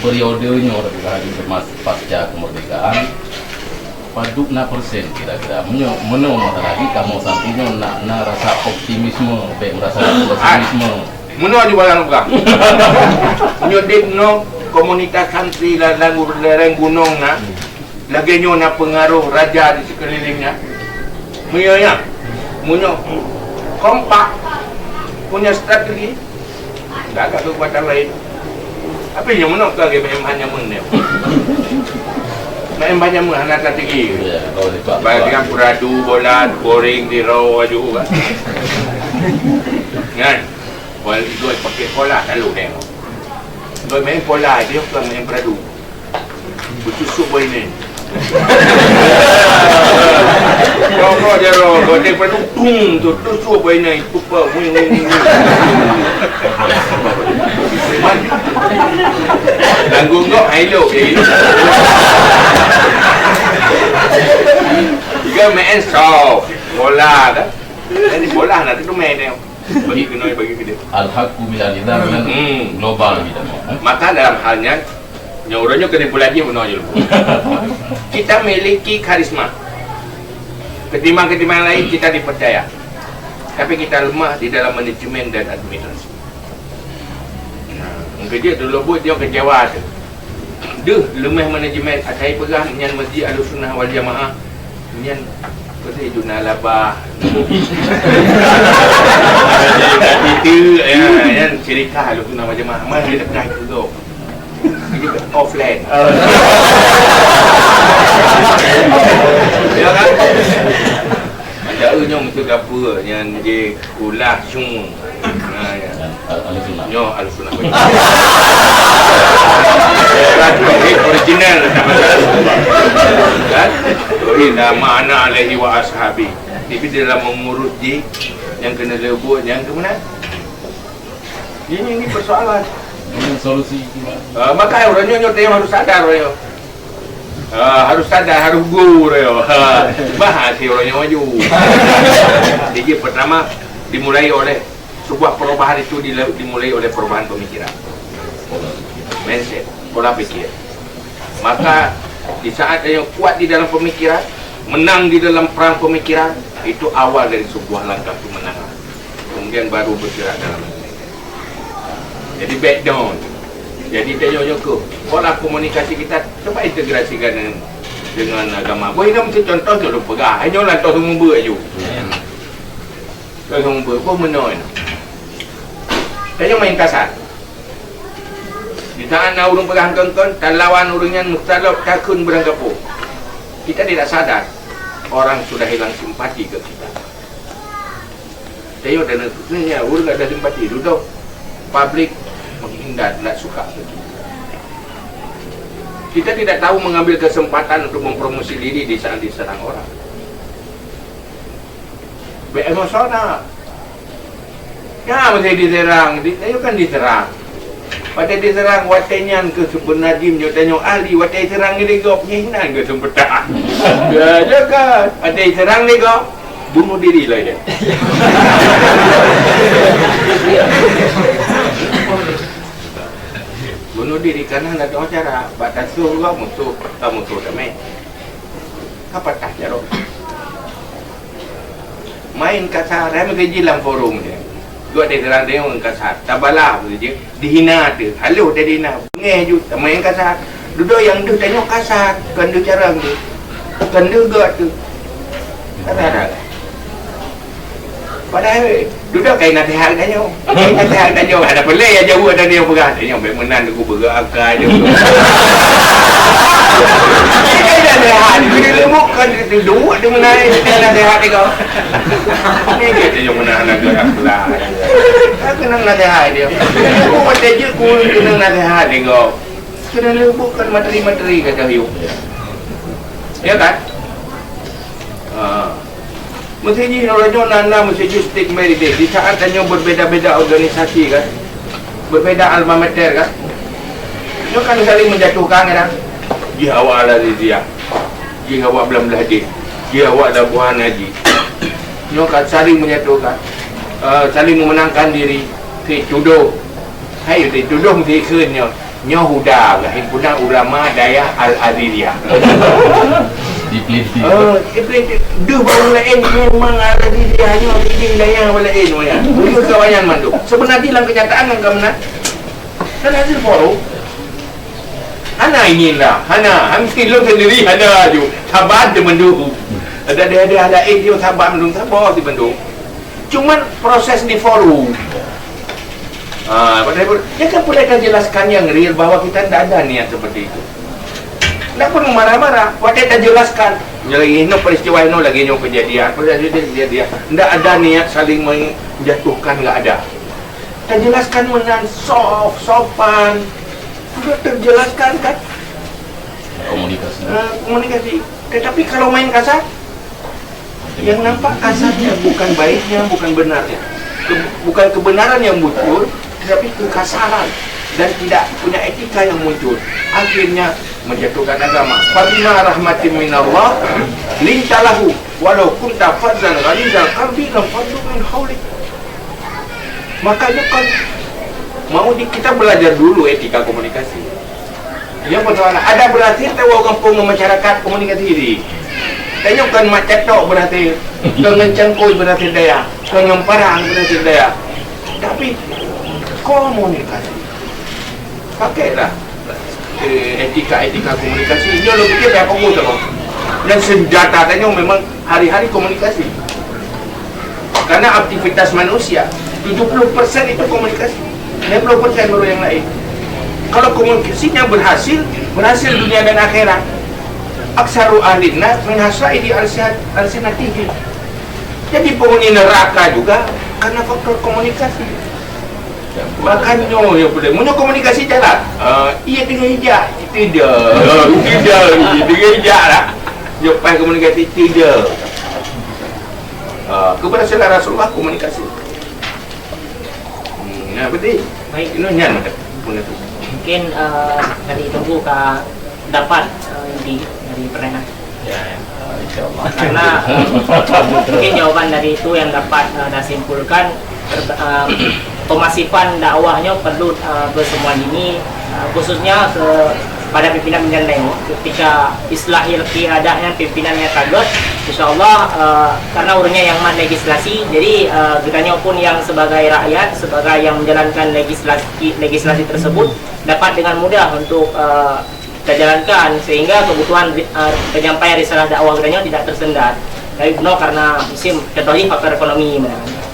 periode nyoe, tapi ka hadir mas-, pasca kemerdekaan, padub na persen kira-kira? Meunyoe, meunyoe masa lagi kamoe santri nyoe na, na rasa optimisme, bèk merasa pesimisme. Meunoe ju barang peugah. Nyoe dip nyoe komunitas santri la-, lam lereng gunong na, lagèe nyoe na peungaroh raja di sekelilingnya. Meunyoe nyan, meunyoe kompak, punya strategi, dak ada kekuatan lain. Tapi nyoe meunoe ka lagèe main banyameun nyoe. Main banyameun hana strategi. Ya, kalau di Pak, Pak. Bayangkan peradu bola, scoring, zero aju kan. Kan? Bola itu pakai bola, lalu tengok. Bola main bola, dia bukan main peradu. Bertusuk bola ini. Kau, kau dia roh, kau dia peradu, tung, tu, tusuk bola ini, tupa, wing, wing, wing, wing. Tanggung kau, hai lo, kayak gitu. Dia main soft, bola, kan? Jadi bola nak tu main dia. Bagi kena bagi gede. Al-haqqu bil adillah kan Hmm. global gitu. Eh? Maka dalam hal nyan, nyoe ureueng nyoe kena belajar meunoe je. Kita miliki karisma. Ketimbang-ketimbang lain kita dipercaya. Tapi kita lemah di dalam manajemen dan administrasi. Nah, mungkin dia dulu buat dia kecewa tu. Deuh, leumeh manajemen, asai peugah nyan Masjid Ahlussunnah wal Jamaah. Nyan peudeh juna labah. Itu, ya, nyan syirikah Ahlussunnah wal Jamaah. Mana dia peugah itu tu? Itu offline. Ya kan? Ada nyong tu gapeue nyan je ulah semua. Ha, ya. Al-, Ahlussunnah. Nyoe Ahlussunnah. Tauhid original. Kan? Tauhid la ma ana alaihi wa ashabi. Tapi dalam mengurus ji, nyang kena leubut, nyang keumeunang. Ini, ini persoalan. Ini solusi. Ah, maka ureueng nyoe, nyoe teuh harus sadar, ureueng nyoe. Ah, harus sadar, harus go, ureueng nyoe. Ha, bahas si ureueng nyoe maju. Jadi, pertama, dimulai oleh sebuah perubahan itu dila-, dimulai oleh perubahan pemikiran. Mindset, pola pikir. Maka, di saat yang kuat di dalam pemikiran, Menang di dalam perang pemikiran, itu awal dari sebuah langkah kemenangan. Kemudian baru bergerak dalam. Jadi, back down. Jadi, tanyoe nyoe keuh, pola komunikasi kita coba integrasikan dengan, dengan agama. Boh, ini mesti contoh tu peugah. Hanya orang tahu sumber aju. Ya. Tahu sumber, boh meunoe. Tanyoe main kasar. Di saat na ureuëng peugah kon-kon, talawan ureuëng nyan meusalôb takheun beurangkapeue. Kita tidak sadar, orang sudah hilang simpati ke kita. Tayo dan ya, ureuëng ada simpati, dudoe publik menghindar, tidak suka ke kita. Kita tidak tahu mengambil kesempatan untuk mempromosi diri di saat diserang orang. Be emosional. Ya, mesti diserang. Di, ayo kan diserang. Watée diserang, watée nyan keuh seubeuna jih meunyoe tanyoe ahli, watée diserang lé gob, nyan hana keuh seumpeutak. Ya, ya kan? Watée diserang lé gob, bunuh diri lah dia. Bunuh diri karena ada dua cara. Bak tasu gob musuh, ka musuh damai. Ka patah jaroe. Main kasar, hai meukeujih lam forum dia. Gok diserang dia ngon kasar. Tabalah meukeujih, dihina tu. Halus dia dihina. Beungéh ju, main kasar. Dudoe nyang deuh tanyoe kasar, kon deuh carông tu. Kon deuh gok tu. Kasar dah. Padahai dudoe kai naseuhat tanyoe. Kai naseuhat tanyoe. Ada peulée ya jauh ada dia peugah. Tanyoe baik meunan aku peugah akai je. Kai naseuhat. Bila lemuk kan duduk di mana kai naseuhat dia kau. Ni dia tanyoe meunan anak gerak pula. Aku nang naseuhat dia. Aku mata je ku kena naseuhat dia kau. Kena lemuk kan materi-materi kata you. Ya kan? Ha. Mesti jih uroe nyoe na, na mesti jih stigma di, di saat tanyoe berbeda-beda organisasi kan, berbeda alma mater kan, nyoe kan saling menjatuhkan kan. Jih awak Al-Aziziyah, jih awak Blang Blahdeh, jih awak Labuhan Haji. Nyoe kan saling menjatuhkan, eh, saling memenangkan diri, si tuduh. Hai, si tuduh mesti ikheun nyoe. Nyoe huda, himpunan ulama dayah Al-Aziziyah. Dipelintir. Eh, dipelintir. Deuh bak ureuëng laén memang Al-Aziziyah nyoe leading dayah ureuëng laén, ya. Buyuh kawan nyan mandum. Sebenarnya dalam kenyataan ngon ka meunan. Kan hasil forum. Hana ingin lah, hana. Mesti lôn sendiri hana aju. Sabar je mandum. Ada dayah-dayah laén je sabar mandum, sabar je mandum. Cuman proses di forum. Ah, padahai pun, ya kan boleh kita jelaskan yang real bahwa kita tidak ada niat seperti itu. Tidak perlu marah-marah. Watée kita jelaskan, ya lagi ini peristiwa ini lagi nyoe kejadian, peristiwa ini kejadian. Tidak ada niat saling menjatuhkan, nggak ada. Kita jelaskan dengan soft, sopan. Sudah terjelaskan kan? Komunikasi. Eh, komunikasi. Tetapi kalau main kasar, yang nampak kasarnya bukan baiknya, bukan benarnya. Ke-, bukan kebenaran yang muncul, tetapi kekasaran dan tidak punya etika yang muncul. Akhirnya menjatuhkan agama. Fabima rahmatin minallah lintalahu walau kunta fazzan ghalizal qalbi lam faddu min haulik. Makanya kan mau di, kita belajar dulu etika komunikasi. Nyoe persoalan. Ada berhasil tahu gampông masyarakat komunikasi diri. Tanyoe kan macam tok berhasil, kan ngon cangkui berhasil daya, kan ngon parang berhasil daya. Tapi komunikasi. Pakailah, eh, etika-etika komunikasi. Nyoe lagi dia tak fokus apa. Dan senjata tanyoe memang hari-hari komunikasi. Karena aktivitas manusia, tujuh puluh persen itu komunikasi. Lima puluh persen baru yang lain. Kalau komunikasinya berhasil, berhasil dunia dan akhirat. Aksaru ahlin nar min hasaidi alsihat-, alsinatihim. Jadi penghuni neraka juga karena faktor komunikasi. Makanya ya boleh. Punya komunikasi jalan. Ah, iya dengan hijak, tidak. Tidak, iya dengan hijak lah. Lepas komunikasi tidak. Ah, keberhasilan Rasulullah komunikasi. Hmm, nah, betul. Baik. Ini nyan, betul. Mungkin, eh, dari tunggu ka dapat, eh, inti dari pertanyaan. Ya, ya. Eh, insya Allah. Karena, eh, mungkin jawaban dari itu yang dapat, eh, dah simpulkan, ter-, eh, pemasifan dakwahnya perlu, eh, bersemua ini, eh, khususnya ke Pada pimpinan-pimpinan laén, ketika islahil qiyadah nyan pimpinan nyang ka gét, insya Allah, eh, karena ureuëng nyan nyang mat legislasi, jadi, eh, geutanyoe pun nyang sebagai rakyat, sebagai nyang menjalankan legislasi, legislasi tersebut dapat dengan mudah untuk, eh, terjalankan, sehingga kebutuhan, eh, penyampaian risalah dakwah geutanyoe tidak tersendat. Tapi bunoe karena musim, contohnya faktor ekonomi,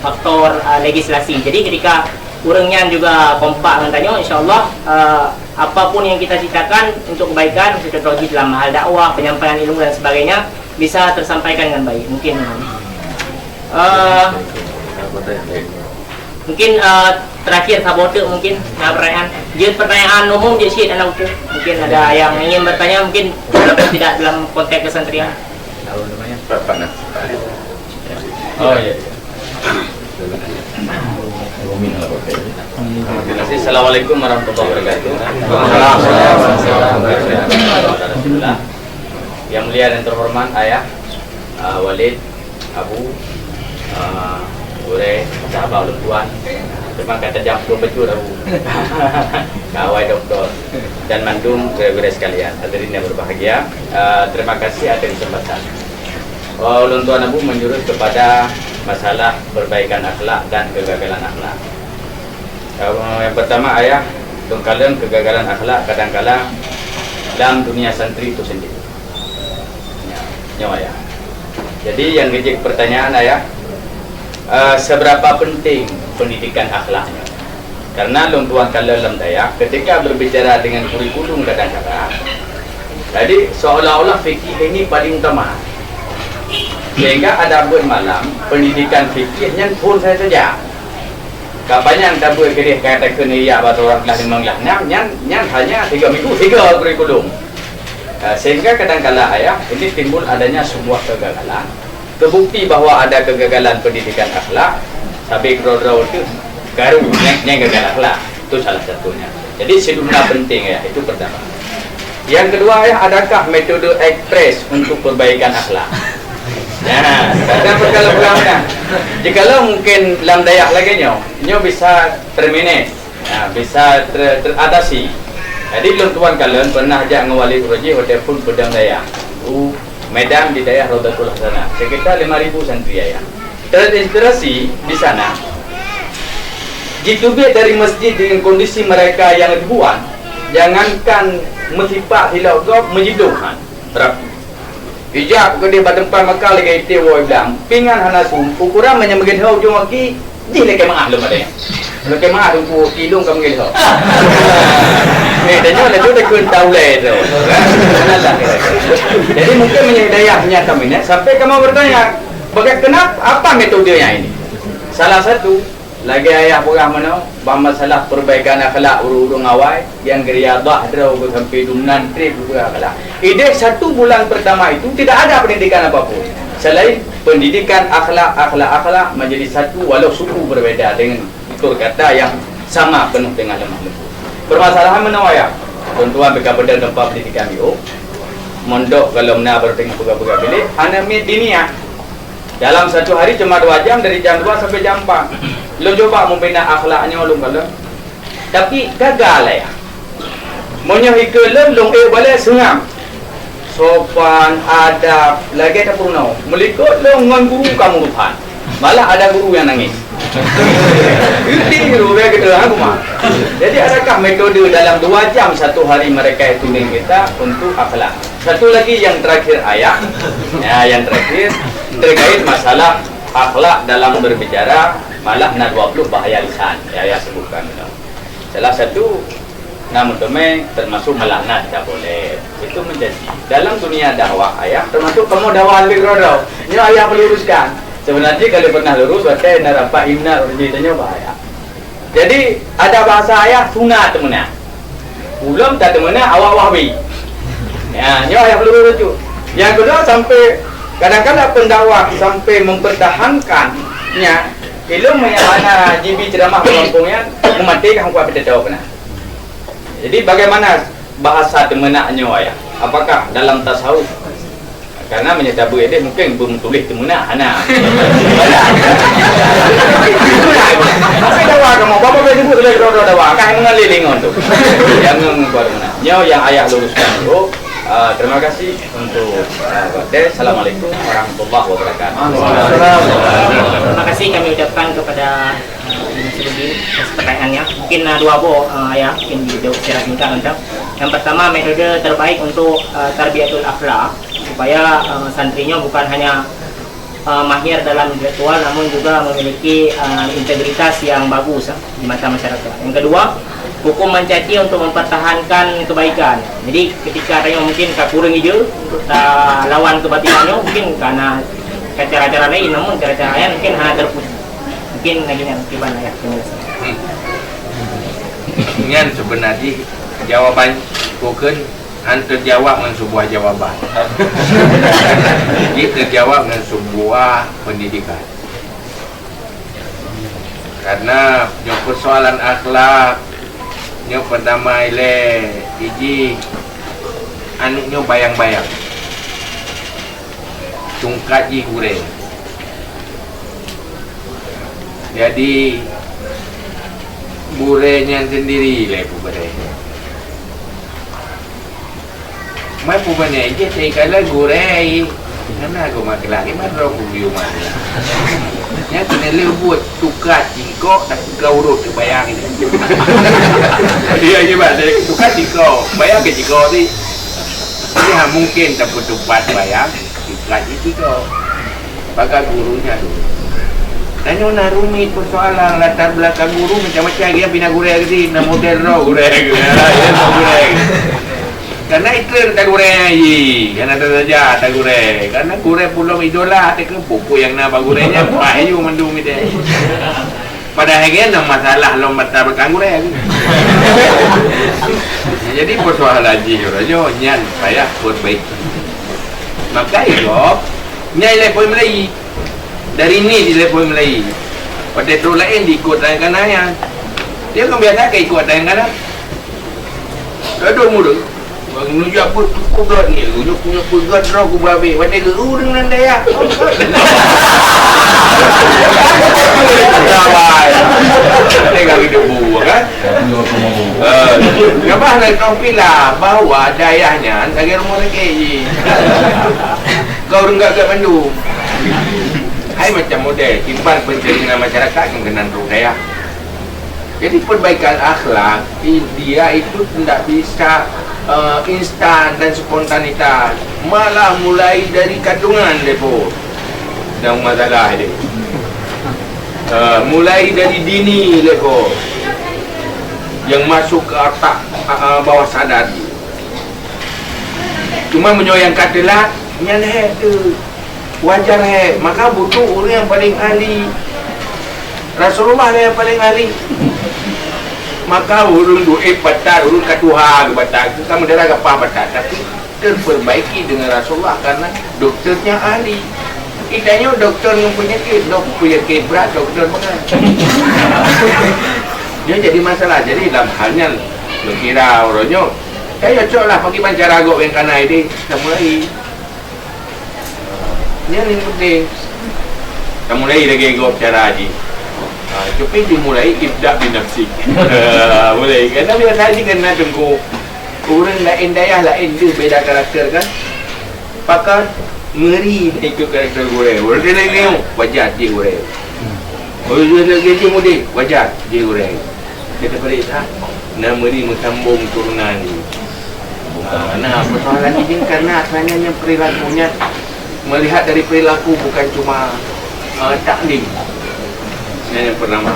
faktor, eh, legislasi. Jadi ketika ureuëng nyan juga kompak ngon tanyoe, insya Allah, eh, apapun yang kita ciptakan untuk kebaikan, contoh jih dalam hal dakwah, penyampaian ilmu dan sebagainya, bisa tersampaikan dengan baik. Mungkin, eh, mungkin, eh, terakhir saboh teuk mungkin, eh, pertanyaan. Jeuet pertanyaan umum jeuet cit aneuk uku. Mungkin ada yang ingin bertanya, mungkin walaupun tidak dalam konteks kesantrian. Oh, iya, iya. Terima kasih. Assalamualaikum warahmatullahi wabarakatuh. Yang mulia dan terhormat Ayah, uh, Walid, Abu, uh, Gurèe, sahabat ulôn tuan. Terima kasih jam dua belas Abu. Kawai doktor dan mandum gurèe-gurèe sekalian, hadirin yang berbahagia. Uh, terima kasih atas kesempatan. Oh, ulôn tuan Abu menjurus kepada masalah perbaikan akhlak dan kegagalan akhlak. Yang pertama, Ayah, teukalon kegagalan akhlak kadang-kala lam dunia santri itu sendiri. Ya, nyoe, Ayah. Jadi, yang kejek pertanyaan, Ayah, eh, seberapa penting pendidikan akhlaknya? Karena lôn tuan kalon lam dayah, ketika berbicara dengan kurikulum kadang-kadang, jadi seolah-olah fikih ini paling utama. Sehingga ada buat malam, pendidikan fikih nyan phôn saja-saja. Kapanyang tabeuet keudeh kata keuneuk yak bak seurang belah limong belah nam, nyan, nyan hanya tiga minggu, tiga kurikulum. Ah, sehingga kadang-kala, Ayah, ini timbul adanya sebuah kegagalan. Terbukti bahwa ada kegagalan pendidikan akhlak, tapi keudroe-droe tu garu nyang, nyang gagal akhlak. Itu salah satunya. Jadi, sidumna penting, Ayah, itu pertama. Yang kedua, Ayah, adakah metode ekspres untuk perbaikan akhlak? Nah, ada perkara-perkara. Jikalau mungkin lam dayah lagèe nyoe, nyoe bisa termanage, nah, bisa ter-, teratasi. Jadi, lôn tuan kalon pernah jak ngon Walid Raji watèe phôn peudong dayah. U Medan di dayah Raudatul Hasanah, sekitar lima ribu santri, Ayah. Terinspirasi di sana, jiteubiet dari masjid dengan kondisi mereka yang ribuan, jangankan meusipak silop gob, meujidong han rapi. Ijak keudeh bak teumpat makan lagèe ité woe blang, pingan hana sum, ukuran meunyoe meugeulhô ujong aki, jih lakèe meu'ah lom ada nyan. Lakèe meu'ah Teungku, ilôn ka meugeulhô. Eh, dan nyoe laju takheun taulèe tu. Jadi mungkin meunyoe dayah nyan kami nyan, sampai kamoe bertanya, bagaimana, apa metodenya ini? Salah satu, lagèe Ayah peugah meunoe, bak masalah perbaikan akhlak ureueng-ureueng awai, nyang geuriadah droe sampai dumnan trép geupeugah akhlak. Ideh satu bulan pertama itu tidak ada pendidikan apapun selain pendidikan akhlak, akhlak, akhlak menjadi satu walau suku berbeda dengan tutur kata yang sama penuh dengan lemah lembut. Permasalahan meunoe, Ayah, tuan-tuan beuka beudôh teumpat pendidikan U U, mondok kalau meunan baru teuka peugah-peugah bilék, hana miet diniah. Dalam satu hari cuma dua jam, dari jam dua sampai jam empat. Lôn cuba membina akhlak nyoe lôn kalon. Tapi gagal, Ayah. Meunyoe ikeue lôn, lôn ék balek seungab. Sopan, adab, lagèe tapeurunoe. Meulikot lôn ngon guru ka meuruhan. Malah ada guru yang nangis. Geuti guru, lagèe geutulah, ha, Guma. Jadi, adakah metode dalam dua jam satu hari mereka itu dengan kita untuk akhlak? Satu lagi yang terakhir, Ayah. Ya, yang terakhir, terkait masalah akhlak dalam berbicara, malah na dua puluh bahaya lisan, ya, Ayah sebutkan. Salah satu, na meuteumé termasuk melaknat, tak boleh. Itu mencaci. Dalam dunia dakwah, Ayah, termasuk kamoe dakwah lé keudroe-droe. Nyoe Ayah peluruskan. Sebenarnya kalau pernah lurus, watèe na rapat imna, ureueng tanyoe bahaya. Jadi, ada bahasa Ayah, sunat teumeunak. Ulôn that teumeunak, awak Wahabi. Ya, nyoe Ayah pelurus tu. Yang kedua, sampai kadang-kadang pendakwah sampai mempertahankan, ya, ilmu yang mana jibi ceramah di kampung nyan, meumaté ka hangko peutet keunan. Jadi, bagaimana bahasa teumeunak nyoe, Ayah? Apakah dalam tasawuf? Karena meunyoe tabeuet deh, mungkin beumeutuléh teumeunak, hana. Tapi dawa kamoe, bapa ka jemput lé droe-droe dawa, ka mengalir lingon tu. Jangan buat teumeunak. Nyoe nyang ayah luruskan dulu. Ah, terima kasih untuk, ah, watèe. Assalamualaikum warahmatullahi wabarakatuh. Terima kasih kami ucapkan kepada, ah, Ibu Nasruddin atas pertanyaannya. Mungkin, ah, dua boh, ah, ayah, mungkin dijawab secara singkat saja. Yang pertama, metode terbaik untuk, ah, tarbiyatul akhlak, supaya, ah, santrinya bukan hanya, ah, mahir dalam intelektual, namun juga memiliki, ah, integritas yang bagus, ah, di mata masyarakat. Yang kedua, hukum mencaci untuk mempertahankan kebaikan. Jadi, ketika tanyoe mungkin ka kureueng ija untuk talawan kebatilan nyoe, mungkin ka na cara-cara lain, namun cara-cara lain mungkin hana terpuji. Mungkin lagèe nyan, kiban ayah penjelasan. Hmm. Nyan sebenarnya jawaban bukan han teujawab ngon sebuah jawaban. Jih teujawab ngon sebuah pendidikan. Karena nyoe persoalan akhlak, nyoe pertama ilèe, iji aneuk nyoe bayang-bayang. Tungkat jih gurèe. Jadi, gurèe nyan sendiri lé peubeudai. Mai peubeudai jih teuka lé gurèe. Hana geumat geulak, geumat droe kubiu mat. Nyan keuneuk lé buet tuka cingkok dan tuka urut teubayang. Iya, iya, Mak. Tuka cingkok, bayang keu cingkok tadi. Jadi, ha, mungkin tapeutupat bayang. Sifat jih tiga. Bagaih guru nyan dulu. Dan nyoe na rumit persoalan latar belakang guru macam-macam. Dia pina gurèe geuti, na model droe gurèe geuti. Ya, ya, droe gurèe geuti. Karena itu yang tak gurèe, ih, karena tak saja tak gurèe. Karena gurèe pulom idola, tak ke buku yang na bak gurèe nyan, bah, ayo mandum gitu. Padahai nyan na masalah lom mata belakang gurèe. Jadi persoalan jih nyoe nyan payah perbaiki. Maka ilop nyai lé poi meulayi. Dari ni di lé poi meulayi. Watèe trok laén diikot tangan kanan nyan. Dia kan biasa ka ikot tangan kanan. Gadoh mulut. Meunyoe jak beuet tuku gèt ni, meunyoe punya peugèt droe kuba abéh, watèe geu ureueng nan dayah. Gawai. Tengah hidup buah kan? Eh, gambar dari kaum pila bahwa dayah nyan lagèe rumoh sakét jih. Kau ureueng gèt-gèt mandum. Hai macam model, timbang penceritaan masyarakat yang kena trok dayah. Jadi perbaikan akhlak i-, dia itu tidak bisa, eh, instan dan spontanitas. Malah mulai dari kandungan lepo. Dan masalah dia. Eh, mulai dari dini lepo. Yang masuk ke otak, eh, bawah sadar. Cuma meunyoe nyang ka teulat, nyan hèk teuk. Wajar hèk. Maka butuh ureueng nyang paleng ahli. Rasulullah lah nyang paleng ahli. Maka ureueng duek batat, ureueng ka tuha geubatat, ka meudara gapah batat, tapi terperbaiki dengan Rasulullah karena dokternya ahli. Kita nyoe dokter ngon penyakit, dok penyakit berat dokter bangai. Dia jadi masalah. Jadi dalam hal nyan, kira uroe nyoe, Ka cocok lah pakriban cara gob nyang kana idéh. Tamulai. Nyan nyang penting. Tamulai lagèe gob cara jih. Ha, tapi dimulai ibda bi nafsik. Mulai. Karena biasa jih kan na teungku. Ureueng laén dayah laén deuh beda karakter kan. Pakon meuri ikut karakter gurèe. Ureueng laén nyoe wajar jih gurèe. Ureueng laén jih mudeh wajar jih gurèe. Kita balik sah, na meuri meusambong turunan ni. Ah, nah, persoalan ini karena asalnya yang perilakunya, melihat dari perilaku bukan cuma, eh, taklim. Yang, yang pertama.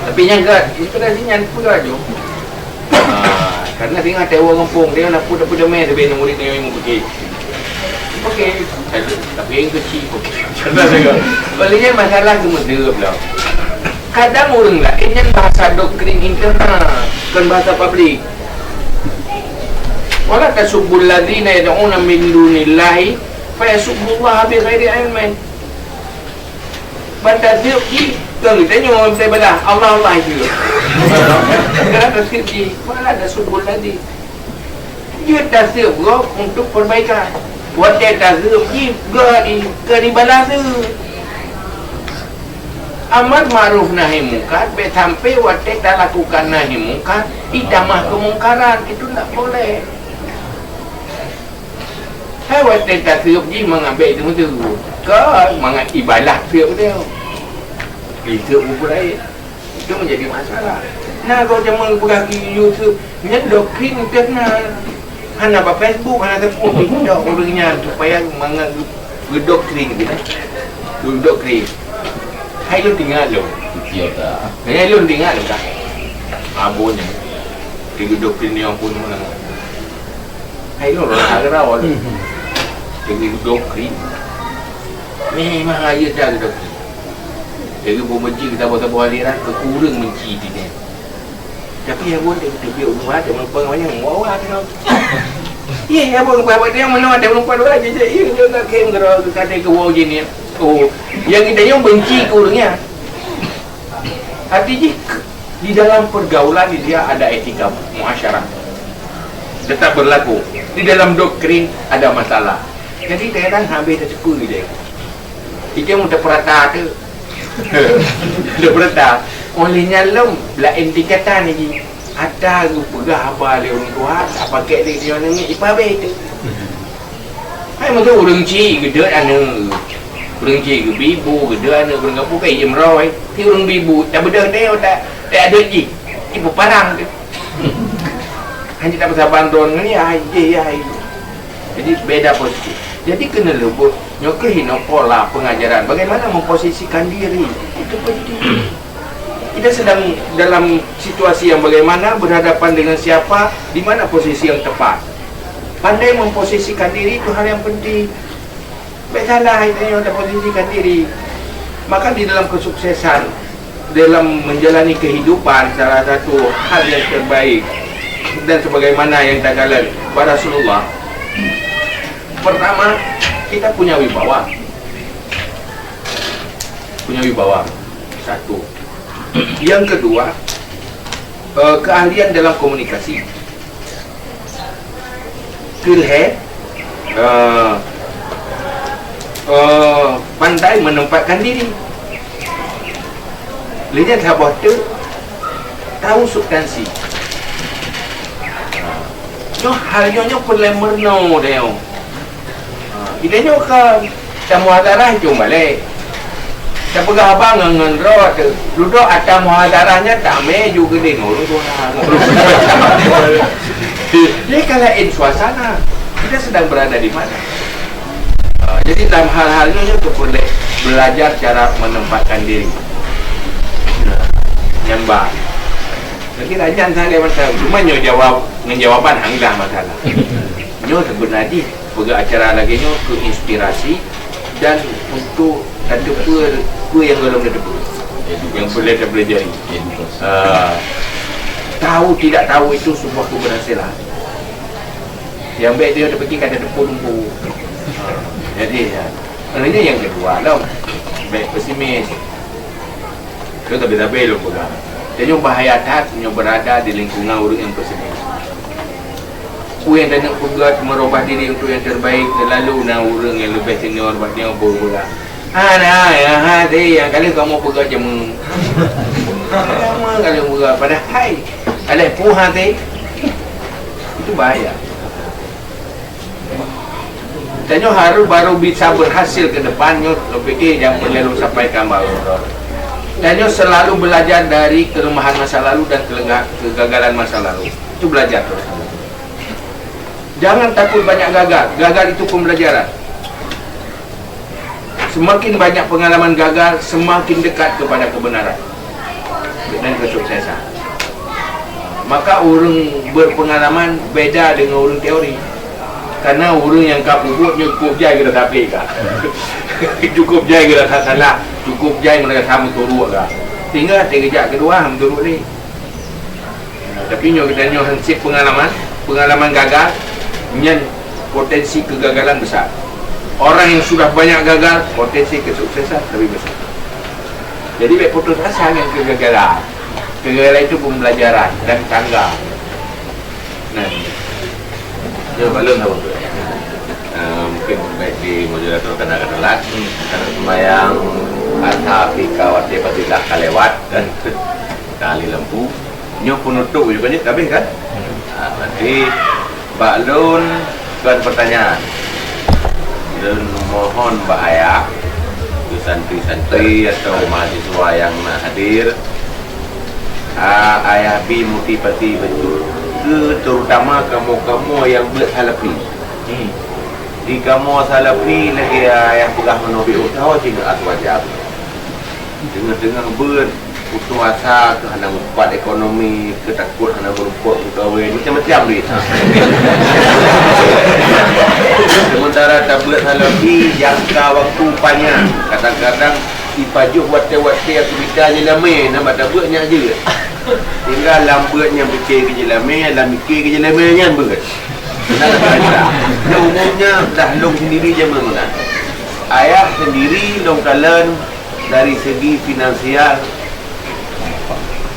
Tapi yang enggak, inspirasinya apa laju? Ah, karena dia tengok orang kampung, dia nak pun, pun jamai, dia bina murid dia yang pergi. Okey, tapi yang kecil pun. Paling masalah tu mesti belum. Kadang ureueng laén nyan bahasa doktrin internal, kon bahasa publik. "Wala tasubbul ladzina yad'una min dunillahi fayasubbullaha bighairi ilmin." Ban taseueb jih, kon geutanyoe teubelah, Allah, Allah jih. Kon taseueb jih, "Wala tasubbul ladzi." Jeuet taseueb gob untuk perbaikan. Watèe taseueb jih, gob di, ka dibalah seueb. Amar ma'ruf nahi mungkar, bèk sampai watèe talakukan nahi mungkar, ditamah keumungkaran. Itu ndak boleh. Hai watèe taseup jih mangat bèk itu meuteumèe. Kon mangat ibadah seup tu. Itu buku lain. Itu menjadi masalah. Nah, kalau zaman peugah Yusuf, nyan doktrin internal. Hana bak Facebook, hana teupeu, pintoe ureueng nyan supaya mangat geu-, geudoktrin gitu. Geudoktrin. Hai lôn ingat lôn. Iya, tak. Hai lôn ingat lôn, tak? Abon nyan. Geudoktrin nyoe pun mana. Hai lôn, orang Agra, orang. Geudoktrin. Memang aja dah geudoktrin. Jadi, bubenci kita buat-buat aliran, kekurang benci di ni. Tapi ya buat dia terbiak untuk ada melupa namanya, mau apa kau? Iya, ya buat apa dia mana ada melupa dua aja je. Iya, dia nak khem kalau kata ke wow je ni. Oh, yang kita yang benci ke orangnya. Artinya di dalam pergaulan dia ada etika muasyarah tetap berlaku. Di dalam doktrin ada masalah. Jadi kadang habis tercepu dia. Itu yang terperata tu. Dia berita. Oleh nyan lom, laén tingkatan lagi. Ata geupeugah haba lé ureueng tuha, apa kek lé dia nangis, ipabe tu. Hai meutu ureueng cik geudeuet aneuk. Ureueng cik geubibu, geudeuet aneuk, ureueng kampung kan imroi. Ti ureueng bibu, tak beudeuh teu, tak, tak ada jih. Ibu parang tu. Hanya tak bersabar don ngon ya, ya, ya. Jadi, beda posisi. Jadi, kena leumbut. Nyoe keuh inoe pola pengajaran. Bagaimana memposisikan diri. Itu penting. Kita sedang dalam situasi yang bagaimana, berhadapan dengan siapa, di mana posisi yang tepat. Pandai memposisikan diri itu hal yang penting. Bèk salah itu yang memposisikan diri. Maka di dalam kesuksesan, dalam menjalani kehidupan, salah satu hal yang terbaik dan sebagaimana yang tagalan bak Rasulullah. Pertama, kita punya wibawa. Punya wibawa. Satu. Yang kedua, eh, keahlian dalam komunikasi. Keu lhèe, eh, eh, pandai menempatkan diri. Lheuh nyan saboh teuk, tahu substansi. Nyoe hal nyoe, nyoe peureulèe meurunoe deh nyoe. Ha, ideh nyoe ka tamuhadharah jom balek. Tapeugah haba ngon, ngon droe teuh. Ludok ata muhadharah nyan tamè ju geudeh ngon ureueng tuha. Jadi ka laén suasana. Kita sedang berada di mana? Ha, jadi dalam hal-hal nyoe, nyoe peureulèe belajar cara menempatkan diri. Nyan ba. Lagi rajan sagai macam. Cuma nyoe jawab, ngon jawaban hangga masalah. Nyoe sebenar jih peugah acara lagèe nyoe keu inspirasi dan untuk tateupeue peue nyang gohlom tateupeue. Nyang peureulèe tapelajari. Ah, tahu tidak tahu itu sebuah keberhasilan. Nyang bèk dia tapikir ka tateupeue lumpu. Jadi, ya. Maknanya yang kedua, lom. Bèk pesimis. Itu tapi-tapi lôn peugah. Tanyoe bahaya that nyoe berada di lingkungan ureueng nyang pesimis. Peue nyang taneuk peugah meurubah diri untuk yang terbaik, selalu na ureueng nyang leubeh senior bak nyoe peugah. Hana, ya, ha, deh, nyang kali kamoe peugah jameun. Jameun kali peugah, padahai ada peue hati. Itu bahaya. Tanyoe harus baru bisa berhasil ke depan nyoe, lôn pikir nyang peureulèe lôn sampaikan baru. Tanyoe selalu belajar dari kelemahan masa lalu dan kelenga-, kegagalan masa lalu. Itu belajar terus. Jangan takut banyak gagal. Gagal itu pembelajaran. Semakin banyak pengalaman gagal, semakin dekat kepada kebenaran dan kesuksesan. Maka ureueng berpengalaman beda dengan ureueng teori. Karena ureueng nyang ka peubuet nyoe cukup jai geuda tapé ka. Cukup jai geuda salah, cukup jai meurasa meuturot ka. Sehingga teugeujak keudua han meuturot lé. Tapi nyoe geutanyoe hansip pengalaman, pengalaman gagal, nyan potensi kegagalan besar. Orang yang sudah banyak gagal, potensi kesuksesan lebih besar. Jadi, bèk putus asa ngon kegagalan. Kegagalan itu pembelajaran dan tangga. Nah. Ya, balum tahu tu. Eh, mungkin baik di moderator kena kata lah. Karena sembahyang Tapi ka watèe fadilah ka lewat kan. Tali lampu. Nyoe penutup je banyak habis kan? Hmm. Ha, berarti bak lôn kan pertanyaan. Lôn mohon bak ayah, ke santri-santri atau mahasiswa yang nak hadir, ah, ayah bi motivasi betul ke terutama kamoe-kamoe yang buet salafi. Hmm. Di kamoe salafi lagèe ayah peugah meunoe biôh tahu cit ngon aswa jam. Deungon-deungon beuet, putus asa keu hana meupat ekonomi, keu takot hana meurumpok meukawen, macam-macam deh. Sementara tabeuet salafi jangka waktu panyang, kadang-kadang ipajoh watèe-watèe aku mita jeulamé, na bak tabeuet nyak jeuet. Tinggai lam beuet nyang pike keu jeulamé, lam pike keu jeulamé nyan beuet. Nah, umumnya dah lôn sendiri jameun meunan. Ayah sendiri lôn kalon dari segi finansial,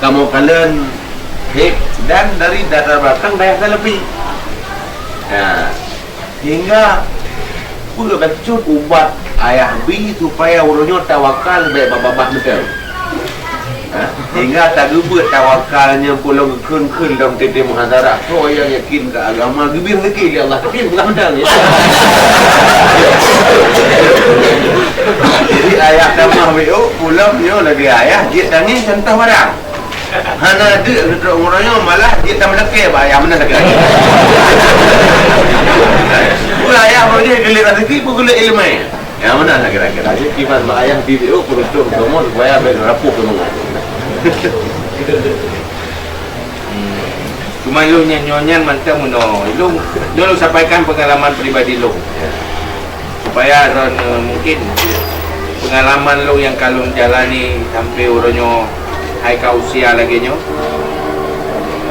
kamoe kalon hek dan dari latar belakang dayah salafi. Nah, sehingga peue bacut ubat ayah bi supaya uroe nyoe tawakal bèk babah-babah meuteun. Ha? Sehingga tageubeuet tawakal nyan pulom geukheun-kheun lam tiep-tiep muhadharah. Soe nyang yakin keu agama geubri rezeki lé Allah. Tapi bukan meuteun, ya. Jadi ayah tamah W O, pulom nyoe lagèe ayah jeuet tangieng contoh barang. Hana deuk neutrok uroe nyoe malah jeuet tameulakèe bak ayah meunan lagèe. Peue ayah uroe nyoe geuleuek rezeki, peue geuleuek ileumèe. Nyang meunan lah kira-kira. Jadi, kiban mak ayah di B O peuruntông kamoe supaya bèk rapuh keunoe. Hmm. Cuma lôn nyan, nyoe nyan mantong meunoe. Lôn, lôn sampaikan pengalaman pribadi lôn. Supaya droen, eh, mungkin pengalaman lôn nyang ka lôn jalani sampai uroe nyoe, hai ka usia lagèe nyoe.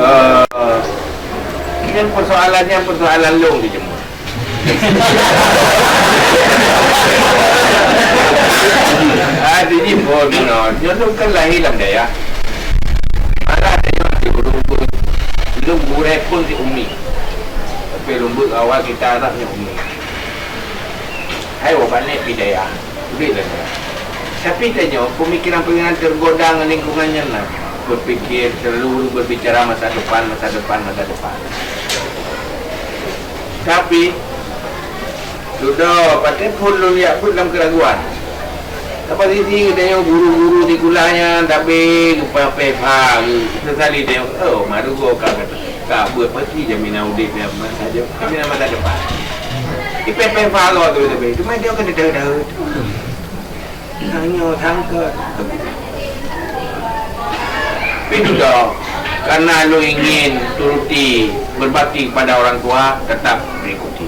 Eh, nyan persoalan nyan persoalan lôn di jeuet. Ah, jadi pun, no. Nyoe tu kan lahir lam dayah. Malah tengok di ureueng pun, lôn gurèe pun di umi. Tapi lôn beuet awai kita Arab nyoe umi. Hai, wah balik di dayah. Udép lagèe nyan. Tapi tanyoe, pemikiran-pemikiran tergoda ngon lingkungan nyan na. Berpikir, selalu berbicara masa depan, masa depan, masa depan. Tapi, dudoe, patéh phôn lôn jak beuet lam keuraguan. Apa sisi tanyoe guru-guru sikula nyan, tapi geupeupéh pha, seusali tanyoe, oh, marugoe ka, ka beuet pasti jaminan udép nyan masa de-, jaminan masa depan. Ipéh-péh pha goe tu, tapi, cuma tanyoe kan deuh-deuh. Tanyoe sangka. Tapi dudoe, karena lôn ingin turuti, berbakti kepada orang tua, tetap mengikuti.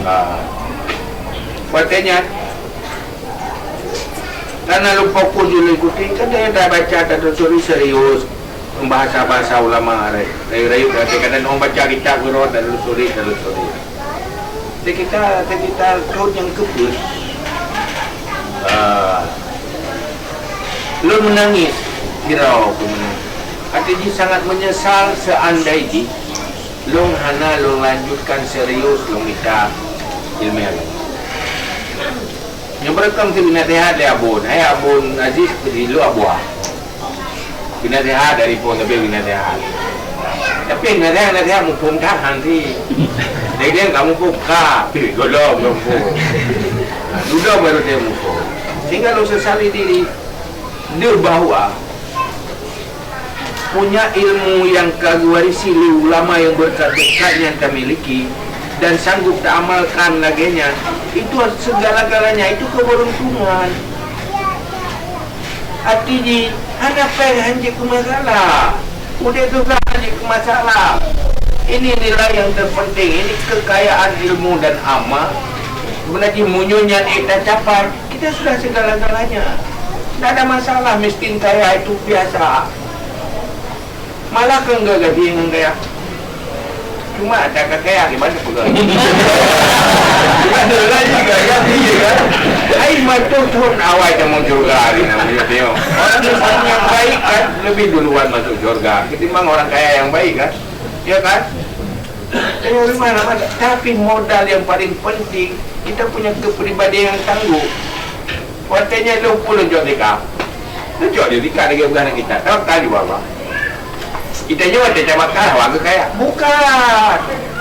Ah. Watèe nyan, karena lôn fokus lôn ikuti, kan tanyoe tabaca, tatulisuri serius. Bahasa-bahasa ulama, rayu-rayu, kadang-kadang orang baca kitab guru, dan lusuri, dan lusuri. Sekitar, sekitar tahun yang keempat, ah, lôn menangis, hirau aku menangis. Hati jih sangat menyesal seandai jih lôn hana lôn lanjutkan serius lôn mita ilmu agama. Nyang beureukem si binasihat lé Abon, hai Abon Aziz, di lu Abua. Binasihat dari pun, tapi binasihat. Tapi binasihat, binasihat muphom that han si. Jadi dia enggak muphom ka, tapi golom muphom. Dudoe baru dia muphom. Sehingga lôn sesali diri, deuh bahwa punya ilmu yang ka geuwarisi lé ulama yang berkat-berkat yang tamiliki dan sanggup taamalkan lagèe nyan, itu segala-galanya, itu keberuntungan. Arti jih, hana péng han jeuet keu masalah. Udép susah han jeuet keu masalah. Ini nilai yang terpenting, ini kekayaan ilmu dan amal. Sebenarnya meunyoe nyan ék tacapai, kita sudah segala-galanya. Tidak ada masalah miskin kaya itu biasa. Malah keu enggak gaji ngon gaya. Cuma ada ka kaya di mana pegawai. Ada lagi gaya dia kan. Hai mantong thon awai kamoe syurga hari nyan, tengok. Orang yang baik kan lebih duluan masuk syurga ketimbang orang kaya yang baik kan. Ya kan? Tengok di mana-mana. Tapi modal yang paling penting, kita punya kepribadian yang tangguh. Watèe nyan lôn pun lôn cok tika. Lôn cok di tika lagèe bukan kita. Tawakal di Allah. Kita nyoe watèe tawakal, wah, keu kaya. Bukan.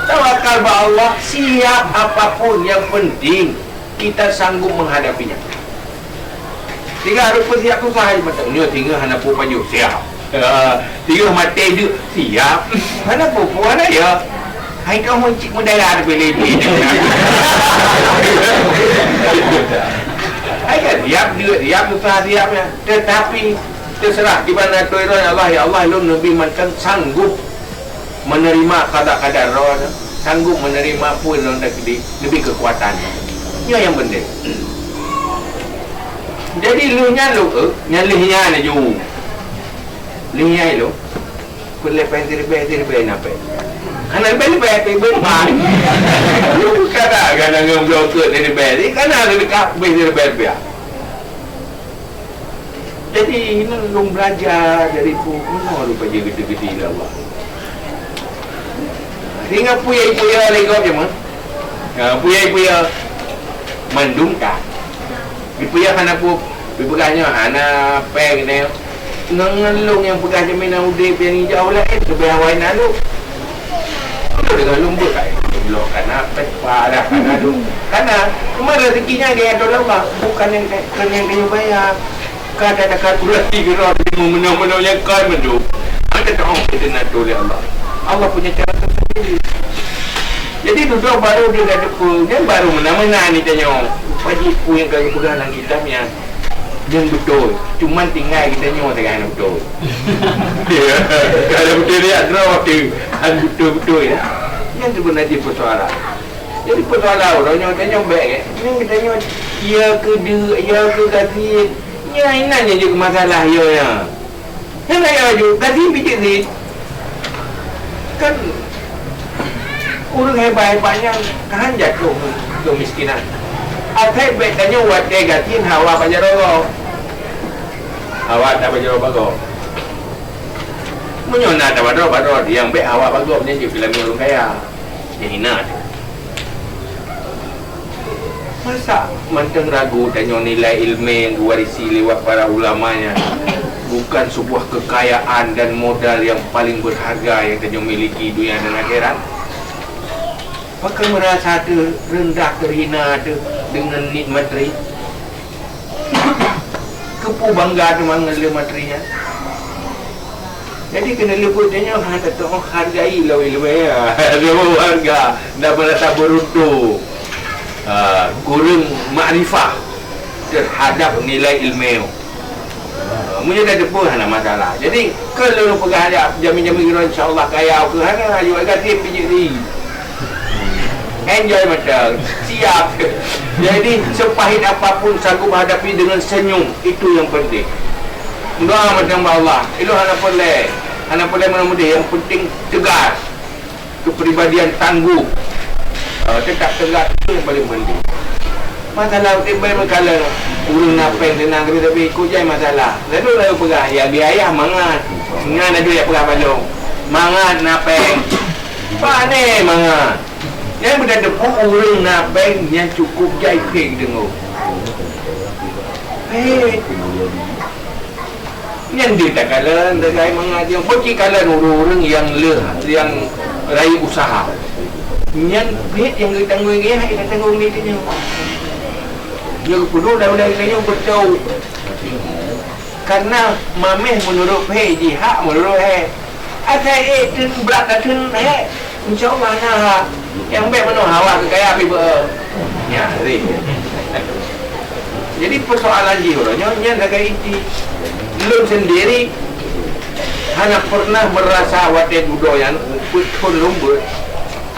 Tawakal bak Allah, siap apapun, yang penting kita sanggup menghadapinya. Tinggal harus siap susah aja mata. Nyoe tinggal hana peue pajoh, siap. Ya, tiga mati hidup, siap. Mana pupu ada ya? Hai kau mencik mudara tu boleh ni. Hai kan siap juga, siap susah siap ya. Tetapi terserah di mana tu Allah, ya Allah, lôn lebih mantap sanggup menerima kada-kada roh, sanggup menerima pun lôn dah gede, lebih kekuatan. Ya yang penting. Jadi lu nyan lu ke, nyan lih nyan laju. Lih nyan lu. Peulepai siribèe, siribèe napèe. Kana leubeh-leubeh pih beupat. Lu kada kana ngon bloke siribèe. Kana dekat beh siribèe pih. Jadi, ini lôn belajar dari pu-, meunoe rupa jih gede-gede lé Allah. Ringa puya-puya lé gob je meuh. Ha, puya-puya mandum ka. Dipuya hana pu-, dipeugah nyoe hana péng nyoe. Ngon, ngon lôn nyang peugah jaminan udép nyang jauh laén leubeh awai na lôn. Deungon lôn buet kai, bloe kana pesta dah kana dum. Kana, cuma rezeki nyan gaya tolong Allah. Bukan yang, bukan yang dia bayar. Ka ada kalkulasi kira lima meunoe-meunoe nyang kai mandum. Ada tahu kita nak tolak Allah. Allah punya cara tersendiri. Jadi dudoe baru dia dah depa, nyan baru meunan-meunan ni tanyoe. Wajib pun yang kami pegang dalam kitab nyan. Nyan beutôi. Cuman tinggai geutanyoe sagai hana beutôi. Ya. Kalau beutôi dia droe tu, kan beutôi-beutôi ya. Nyan sebenarnya persoalan. Jadi persoalan uroe nyoe tanyoe bèk eh. Nyan geutanyoe ya keu deuk, ya keu gaji. Nyan inan nyang jeuet masalah ya nyan. Nyan ya jeuet gaji pijit rit. Kan ureueng hebat-hebat nyan kan jatuh keumiskinan. Asai bèk tanyoe watèe gasien hawa bak jaroe gob. Hawa dak bak jaroe bak gob. Meunyoe na dak bak droe, bak droe, nyang bèk hawa bak gob nyan jeuet keu lagèe ureueng kaya. Jadi na. Masa mantong ragu tanyoe nilai ilmu nyang geuwarisi lewat para ulama nyan bukan sebuah kekayaan dan modal yang paling berharga yang tanyoe miliki dunia dan akhirat? Pakon meurasa teuh reundah, teuhina teuh deungon nikmat ri? Keupeue bangga teuma ngon leumat ri nyan? Jadi keuneuk leupeue tanyoe hana teuh hargai lawée-lawée, ya. Lawée harga dan meurasa beuruntung. Ha, kureueng makrifah terhadap nilai ilmu. Ha, meunyoe ka teupeue hana masalah. Jadi, keu lôn peugah aja, jamin-jamin kira insya Allah kaya keu hana, ayo agak tim pijit ri. Enjoy mantap, siap. Jadi, sepahit apapun sanggup hadapi dengan senyum, itu yang penting. Doa mantap bak Allah. Ilôn hana peureulèe, hana peureulèe meunan-meunan, yang penting tegas. Kepribadian tangguh. Ah, tetap tegak, itu yang paling penting. Masalah udép bae meukalon, ureueng na péng seunang, tapi ikot jai masalah. Lalu, lalu peugah, ya, di ayah mangat. Nyan laju ya peugah balong. Mangat na péng. Pane mangat. Nyan beutateupeue ureueng na péng nyan cukup jai péng deungoe. Péng. Nyan di takalon, tagai mangat nyang beuci kalon ureueng-ureueng nyang leuh, nyang rayeuk usaha. Nyan pih nyang geutanggong nyan, hana tanggong di tanyoe. Nyang kudu dah ulai tanyoe beutôi. Karena mameh meunurot he, jihak meunurot he. Asai eh teun brat ateueh he. Insya Allah na ha. Nyang bèk meunoe hawa keu kaya pih beu. Nya, ri. Jadi persoalan jih uroe nyoe nyan lagèe inti. Lôn sendiri hana pernah merasa watèe dudoe nyan peuet thon lôn beuet.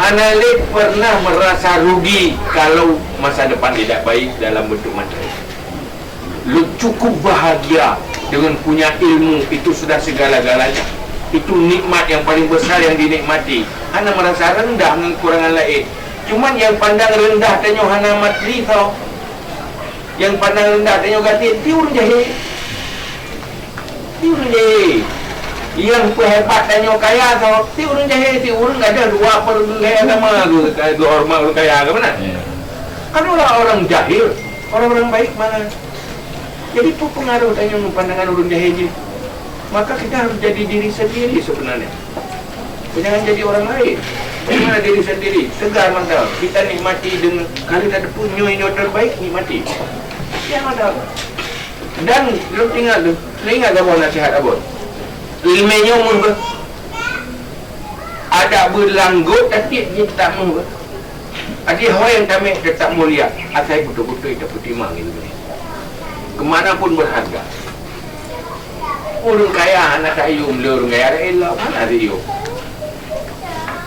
Hana lé pernah merasa rugi kalau masa depan tidak baik dalam bentuk materi. Lu cukup bahagia dengan punya ilmu, itu sudah segala-galanya. Itu nikmat yang paling besar yang dinikmati. Hana merasa rendah dengan kekurangan lain. Cuman yang pandang rendah tanyoe hana materi tho. Yang pandang rendah tanyoe gasien, ti ureueng jahil. Ti ureueng jahil. Yang peuhebat tanyoe kaya tho, ti ureueng jahil, ti ureueng gadôh dua pergulai agama tu, geuhormat ureueng kaya ke mana? Ya. Kan orang-orang jahil, orang-orang baik mana? Jadi, peue peungaroh tanyoe ngon pandangan ureuëng jahé jih? Maka kita harus jadi diri sendiri sebenarnya. Jangan jadi orang lain. Bagaimana diri sendiri? Tegar mata. Kita nikmati dengan, kalau ada pun nyoe-nyoe terbaik, nikmati. Jangan ada. Dan lôn ingat tu, lôn ingat saboh nasihat Abon. Ileumé nyoe meuh beuh. Adak beulanggot tapi jih tak meuh beuh. Adak ho nyang tamé tetap mulia, asai beutôi-beutôi tapeutimang ilmu. Keumanapun berharga. Ureuëng kaya hana tayue, lé ureuëng kaya laén lom hana tayue.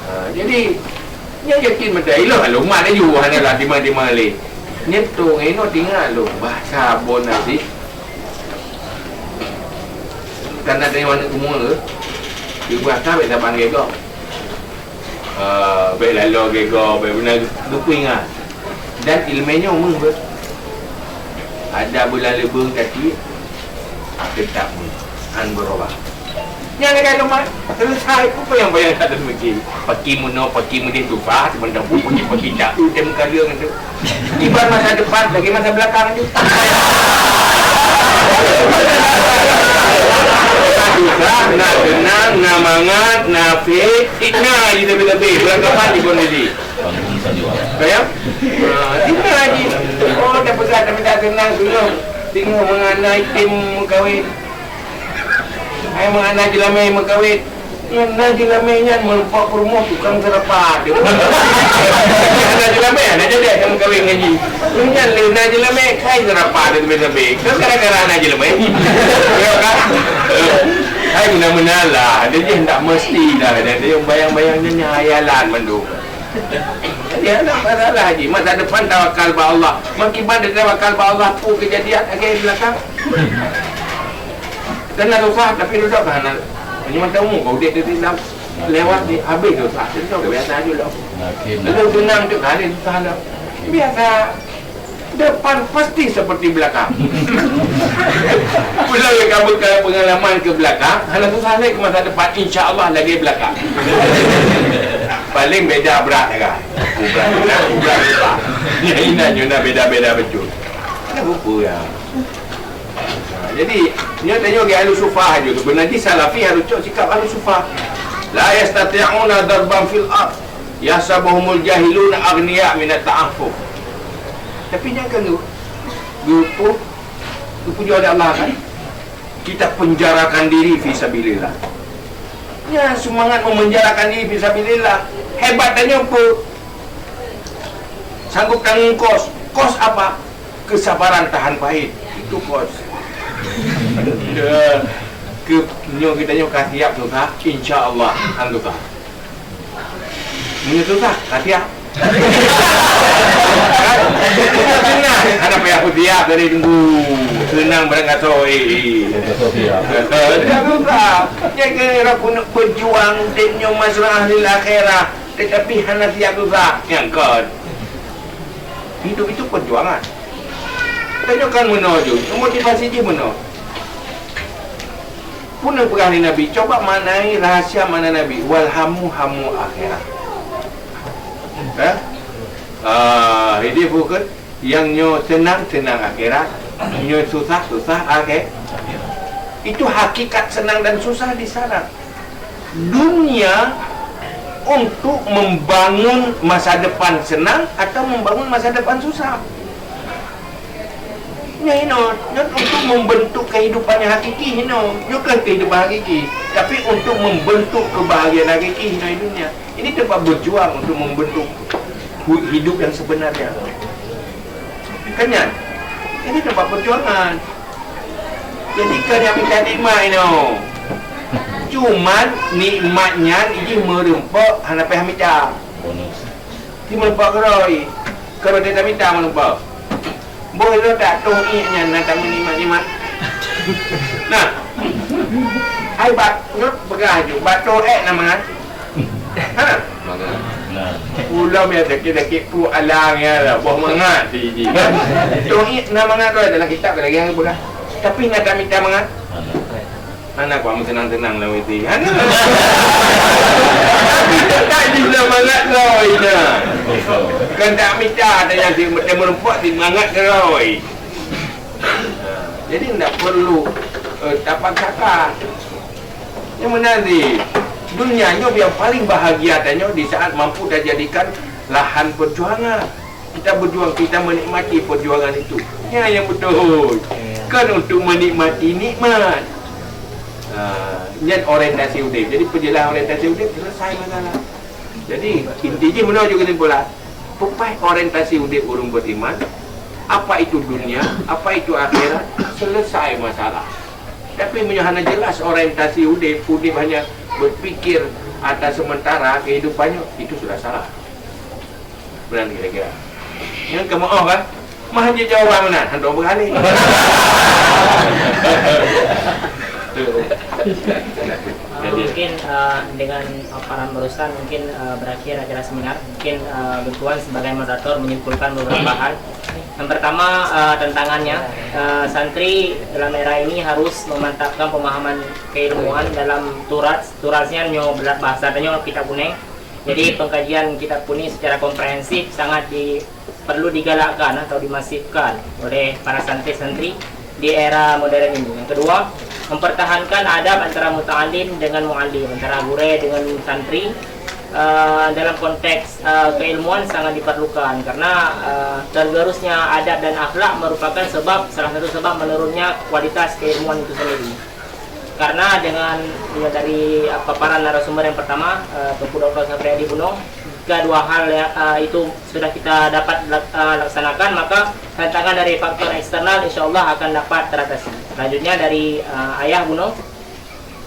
Ha, jadi, nyan yakin meutai lôn, lôn mat laju hana lah timang-timang lé. Nyan tu ngon inoe tinggai lôn bahasa Abon nasi. Karena dari mana semua ke, di bahasa baik saban gego. Ah, baik lalu gego, baik beuna geupeuingat. Dan ileumé nyoe meuh beuh. Ada bulan leubeng kaki, tetap meuh. Han berubah. Nyang lagée teuma, selesai. Peue nyang payah that teumiki? Paki meunoe, paki meudeh tuha, seumantong peue paki, paki tak, tem kaleueng tu. Iban masa depan lagi masa belakang tu. Susah, na seunang, na mangat, na fit, fitnah ji leubeh-leubeh. Bulan kapan ji kon diri? Kaya? Ha, fitnah ji. Oh, dah peugah, dah minta seunang, singoh. Singoh meuhana item meukawen. Hai meuhana jeulamé meukawen. Nyan na jeulamé nyan meureumpok peurumoh tukang seurapa. Na jeulamé, na jadi nyang meukawen ngon jih. Nyan lé na jeulamé, kai seurapa dia sabe-sabe. Kan gara-gara na jeulamé. Ya kan? Hai meunan-meunan lah. Dia jih tak mesti dah. Dia, dia bayang-bayang nyan hayalan mandum. Jadi, hana masalah ji. Masa depan tawakal bak Allah. Makiban tawakal bak Allah, peue keujadian lagée belakang. Kena susah, tapi susah ka hana. Meunyoe mantong umu ka udeb di dalam lewat di habéh susah. Jadi, ka biasa aju lom. Makin. Lalu seunang tu ka hana susah lom. Biasa. Depan pasti seperti belakang. Pulang ka buka pengalaman ke belakang, hana susah lagi ke masa depan, insya Allah lagi belakang. Paling beda berat kan. Ubah, ubah, ubah. Yang ini nyoe na beda-beda betul. Ada buku ya. Jadi, nyoe tanyoe ke ahli sufah aja tu. Beuna jih salafi harus cok sikap ahli sufah. La yastati'una darban fil ard. Yahsabuhumul jahiluna aghniya minat ta'affuf. Tapi nyan kan geu-, geupu-, geupujoe lé Allah kan? Kita penjarakan diri fi sabilillah. Nyan semangat memenjarakan diri fi sabilillah. Hebat tanyoe peue? Sanggup tanggung kos. Kos apa? Kesabaran tahan pahit. Itu kos. Ya. Ke, nyoe kita nyoe ka siap susah, insya Allah han susah. Meunyoe susah, ka siap. Kan? Seunang, hana payah kusiap dari tunggu. Seunang barang gasoe, eh, eh. Gasoe siap. Tidak susah. Jadi, orang keuneuk berjuang, dan nyoe masalah ahli akhirah. Tetapi hana siap susah. Nyang kon. Hidup itu perjuangan. Tanyoe kan meunoe ju, motivasi jih meunoe. Peue nyang peugah lé Nabi, coba maknai rahsia makna Nabi, "Wal hamu hamu akhirah." Eh? Ah, jadi bukan yang nyoe senang, senang akhirat, nyoe susah, susah akhir. Itu hakikat senang dan susah di sana. Dunia untuk membangun masa depan senang atau membangun masa depan susah. Nyoe inoe, nyoe untuk membentuk kehidupan yang hakiki inoe. Nyoe kan kehidupan hakiki, tapi untuk membentuk kebahagiaan hakiki inoe di dunia. Ini tempat berjuang untuk membentuk hu-, hidup yang sebenarnya. Kan nyan? Ini tempat perjuangan. Jadi, keu nyang mita nikmat inoe. Cuman nikmat nyan jih meureumpok hana payah mita. Bonus. Di meureumpok keurôi. Keurôi teuka mita meureumpok. Boh lôn tak toh ié nyan na tameunikmat-nikmat. Nah. Hai bat, nyoe peugah ju, bat toh ék na mangat. Ha? Mangat. Nah. Ulôn ya sakét-sakét pruet alang ya lah, boh mangat siji. Toh ié na mangat tu dalam kitab lagi yang peugah. Tapi na tamita mangat. Mana? Hana kuat meuseunang-seunang lam hati. Hana. Tapi teutap jih na mangat loi na. Kan tak mita ada yang di, di meureumpok di mangat keurôi. Jadi ndak perlu, eh, tapaksakan. Nyang meunan di dunia nyoe yang paling bahagia tanyoe di saat mampu tajadikan lahan perjuangan. Kita berjuang, kita menikmati perjuangan itu. Ya, yang betul. Kan untuk menikmati nikmat. Ha, nyan orientasi udip. Jadi, perjelas orientasi udip, selesai masalah. Jadi, inti jih meunoe juga kesimpulan. Peupah orientasi udip ureuëng beriman, apa itu dunia, apa itu akhirat, selesai masalah. Tapi meunyoe hana jelas orientasi udip, udip hanya berpikir atas sementara kehidupannya, itu sudah salah. Benar kira-kira. Yang kamu oh kan? Mah je jawaban mana? Hantu berani. Uh, mungkin uh, dengan paparan barusan mungkin uh, berakhir acara seminar. Mungkin uh, Tuan sebagai moderator menyimpulkan beberapa hal. Yang pertama uh, tantangannya uh, santri dalam era ini harus memantapkan pemahaman keilmuan dalam turas. Turasnya nyoe berat bahasa nyoe kitab kuning. Jadi pengkajian kitab kuning secara komprehensif sangat di, perlu digalakkan atau dimasifkan oleh para santri-santri di era modern ini. Yang kedua, mempertahankan adab antara muta'alim dengan mu'allim, antara gurée dengan santri uh, dalam konteks uh, keilmuan sangat diperlukan karena uh, tergerusnya adab dan akhlak merupakan sebab salah satu sebab menurunnya kualitas keilmuan itu sendiri. Karena dengan ya, dari uh, paparan narasumber yang pertama, uh, Teungku Doktor Sapriadi Bunoe, jika dua hal ya, uh, itu sudah kita dapat lak- uh, laksanakan, maka tantangan dari faktor eksternal insya Allah akan dapat teratasi. Selanjutnya dari uh, Ayah Bunoe,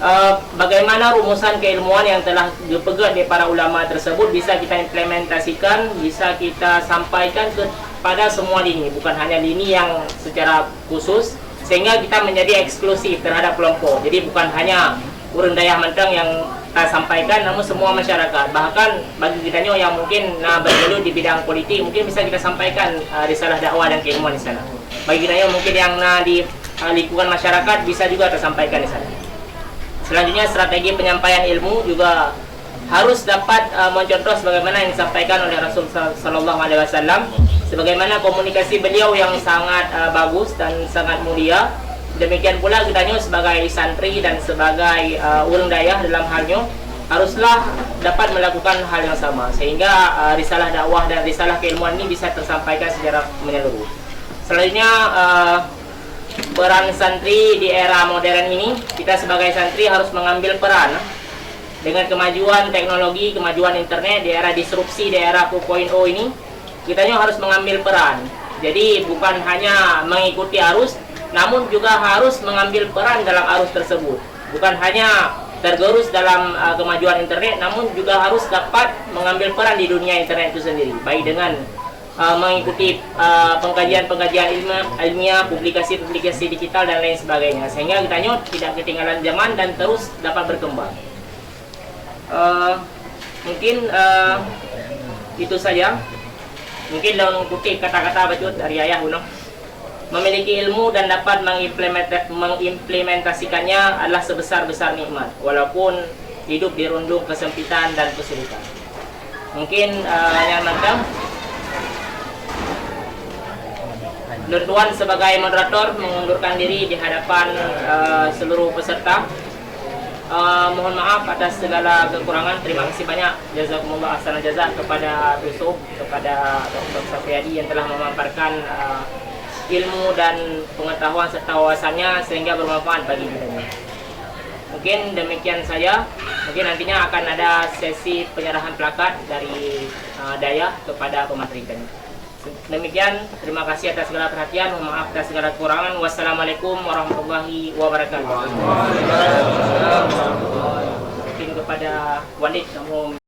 uh, bagaimana rumusan keilmuan yang telah dipeugah oleh para ulama tersebut bisa kita implementasikan, bisa kita sampaikan kepada semua lini, bukan hanya lini yang secara khusus, sehingga kita menjadi eksklusif terhadap kelompok. Jadi bukan hanya ureuëng dayah mantong yang tasampaikan, namun semua masyarakat. Bahkan bagi kita nyoe yang mungkin na bergelut di bidang politik, mungkin bisa kita sampaikan uh, risalah dakwah dan keilmuan di sana. Bagi kita nyoe mungkin yang na di uh, lingkungan masyarakat bisa juga tersampaikan di sana. Selanjutnya strategi penyampaian ilmu juga harus dapat uh, mencontoh sebagaimana yang disampaikan oleh Rasul sal- sallallahu alaihi wasallam, sebagaimana komunikasi beliau yang sangat uh, bagus dan sangat mulia. Demikian pula kita nyoe sebagai santri dan sebagai uh, ureuëng dayah dalam hal nyoe haruslah dapat melakukan hal yang sama sehingga uh, risalah dakwah dan risalah keilmuan ini bisa tersampaikan secara menyeluruh. Selanjutnya uh, peran santri di era modern ini, kita sebagai santri harus mengambil peran dengan kemajuan teknologi, kemajuan internet di era disrupsi di era dua koma nol ini, kita nyoe harus mengambil peran. Jadi bukan hanya mengikuti arus, namun juga harus mengambil peran dalam arus tersebut. Bukan hanya tergerus dalam uh, kemajuan internet, namun juga harus dapat mengambil peran di dunia internet itu sendiri, baik dengan uh, mengikuti uh, pengkajian-pengkajian ilmiah, ilmiah, publikasi-publikasi digital dan lain sebagainya, sehingga kita nyoe tidak ketinggalan zaman dan terus dapat berkembang. Uh, mungkin uh, itu saja. Mungkin dalam kutip kata-kata bacut dari ayah Gunung. Memiliki ilmu dan dapat mengimplementa- mengimplementasikannya adalah sebesar-besar nikmat, walaupun hidup dirundung kesempitan dan kesulitan. Mungkin uh, yang mantap Lôn tuan sebagai moderator mengundurkan diri di hadapan uh, seluruh peserta. Uh, mohon maaf atas segala kekurangan. Terima kasih banyak, jazakumullah ahsanal jaza, kepada Yusuf, kepada Doktor Sapriadi yang telah memaparkan uh, ilmu dan pengetahuan serta wawasannya sehingga bermanfaat bagi kita. Mungkin demikian saja. Mungkin nantinya akan ada sesi penyerahan plakat dari uh, dayah kepada pemateri kami. Demikian, terima kasih atas segala perhatian, mohon maaf atas segala kekurangan. Wassalamualaikum warahmatullahi wabarakatuh. Mungkin kepada Walid kamu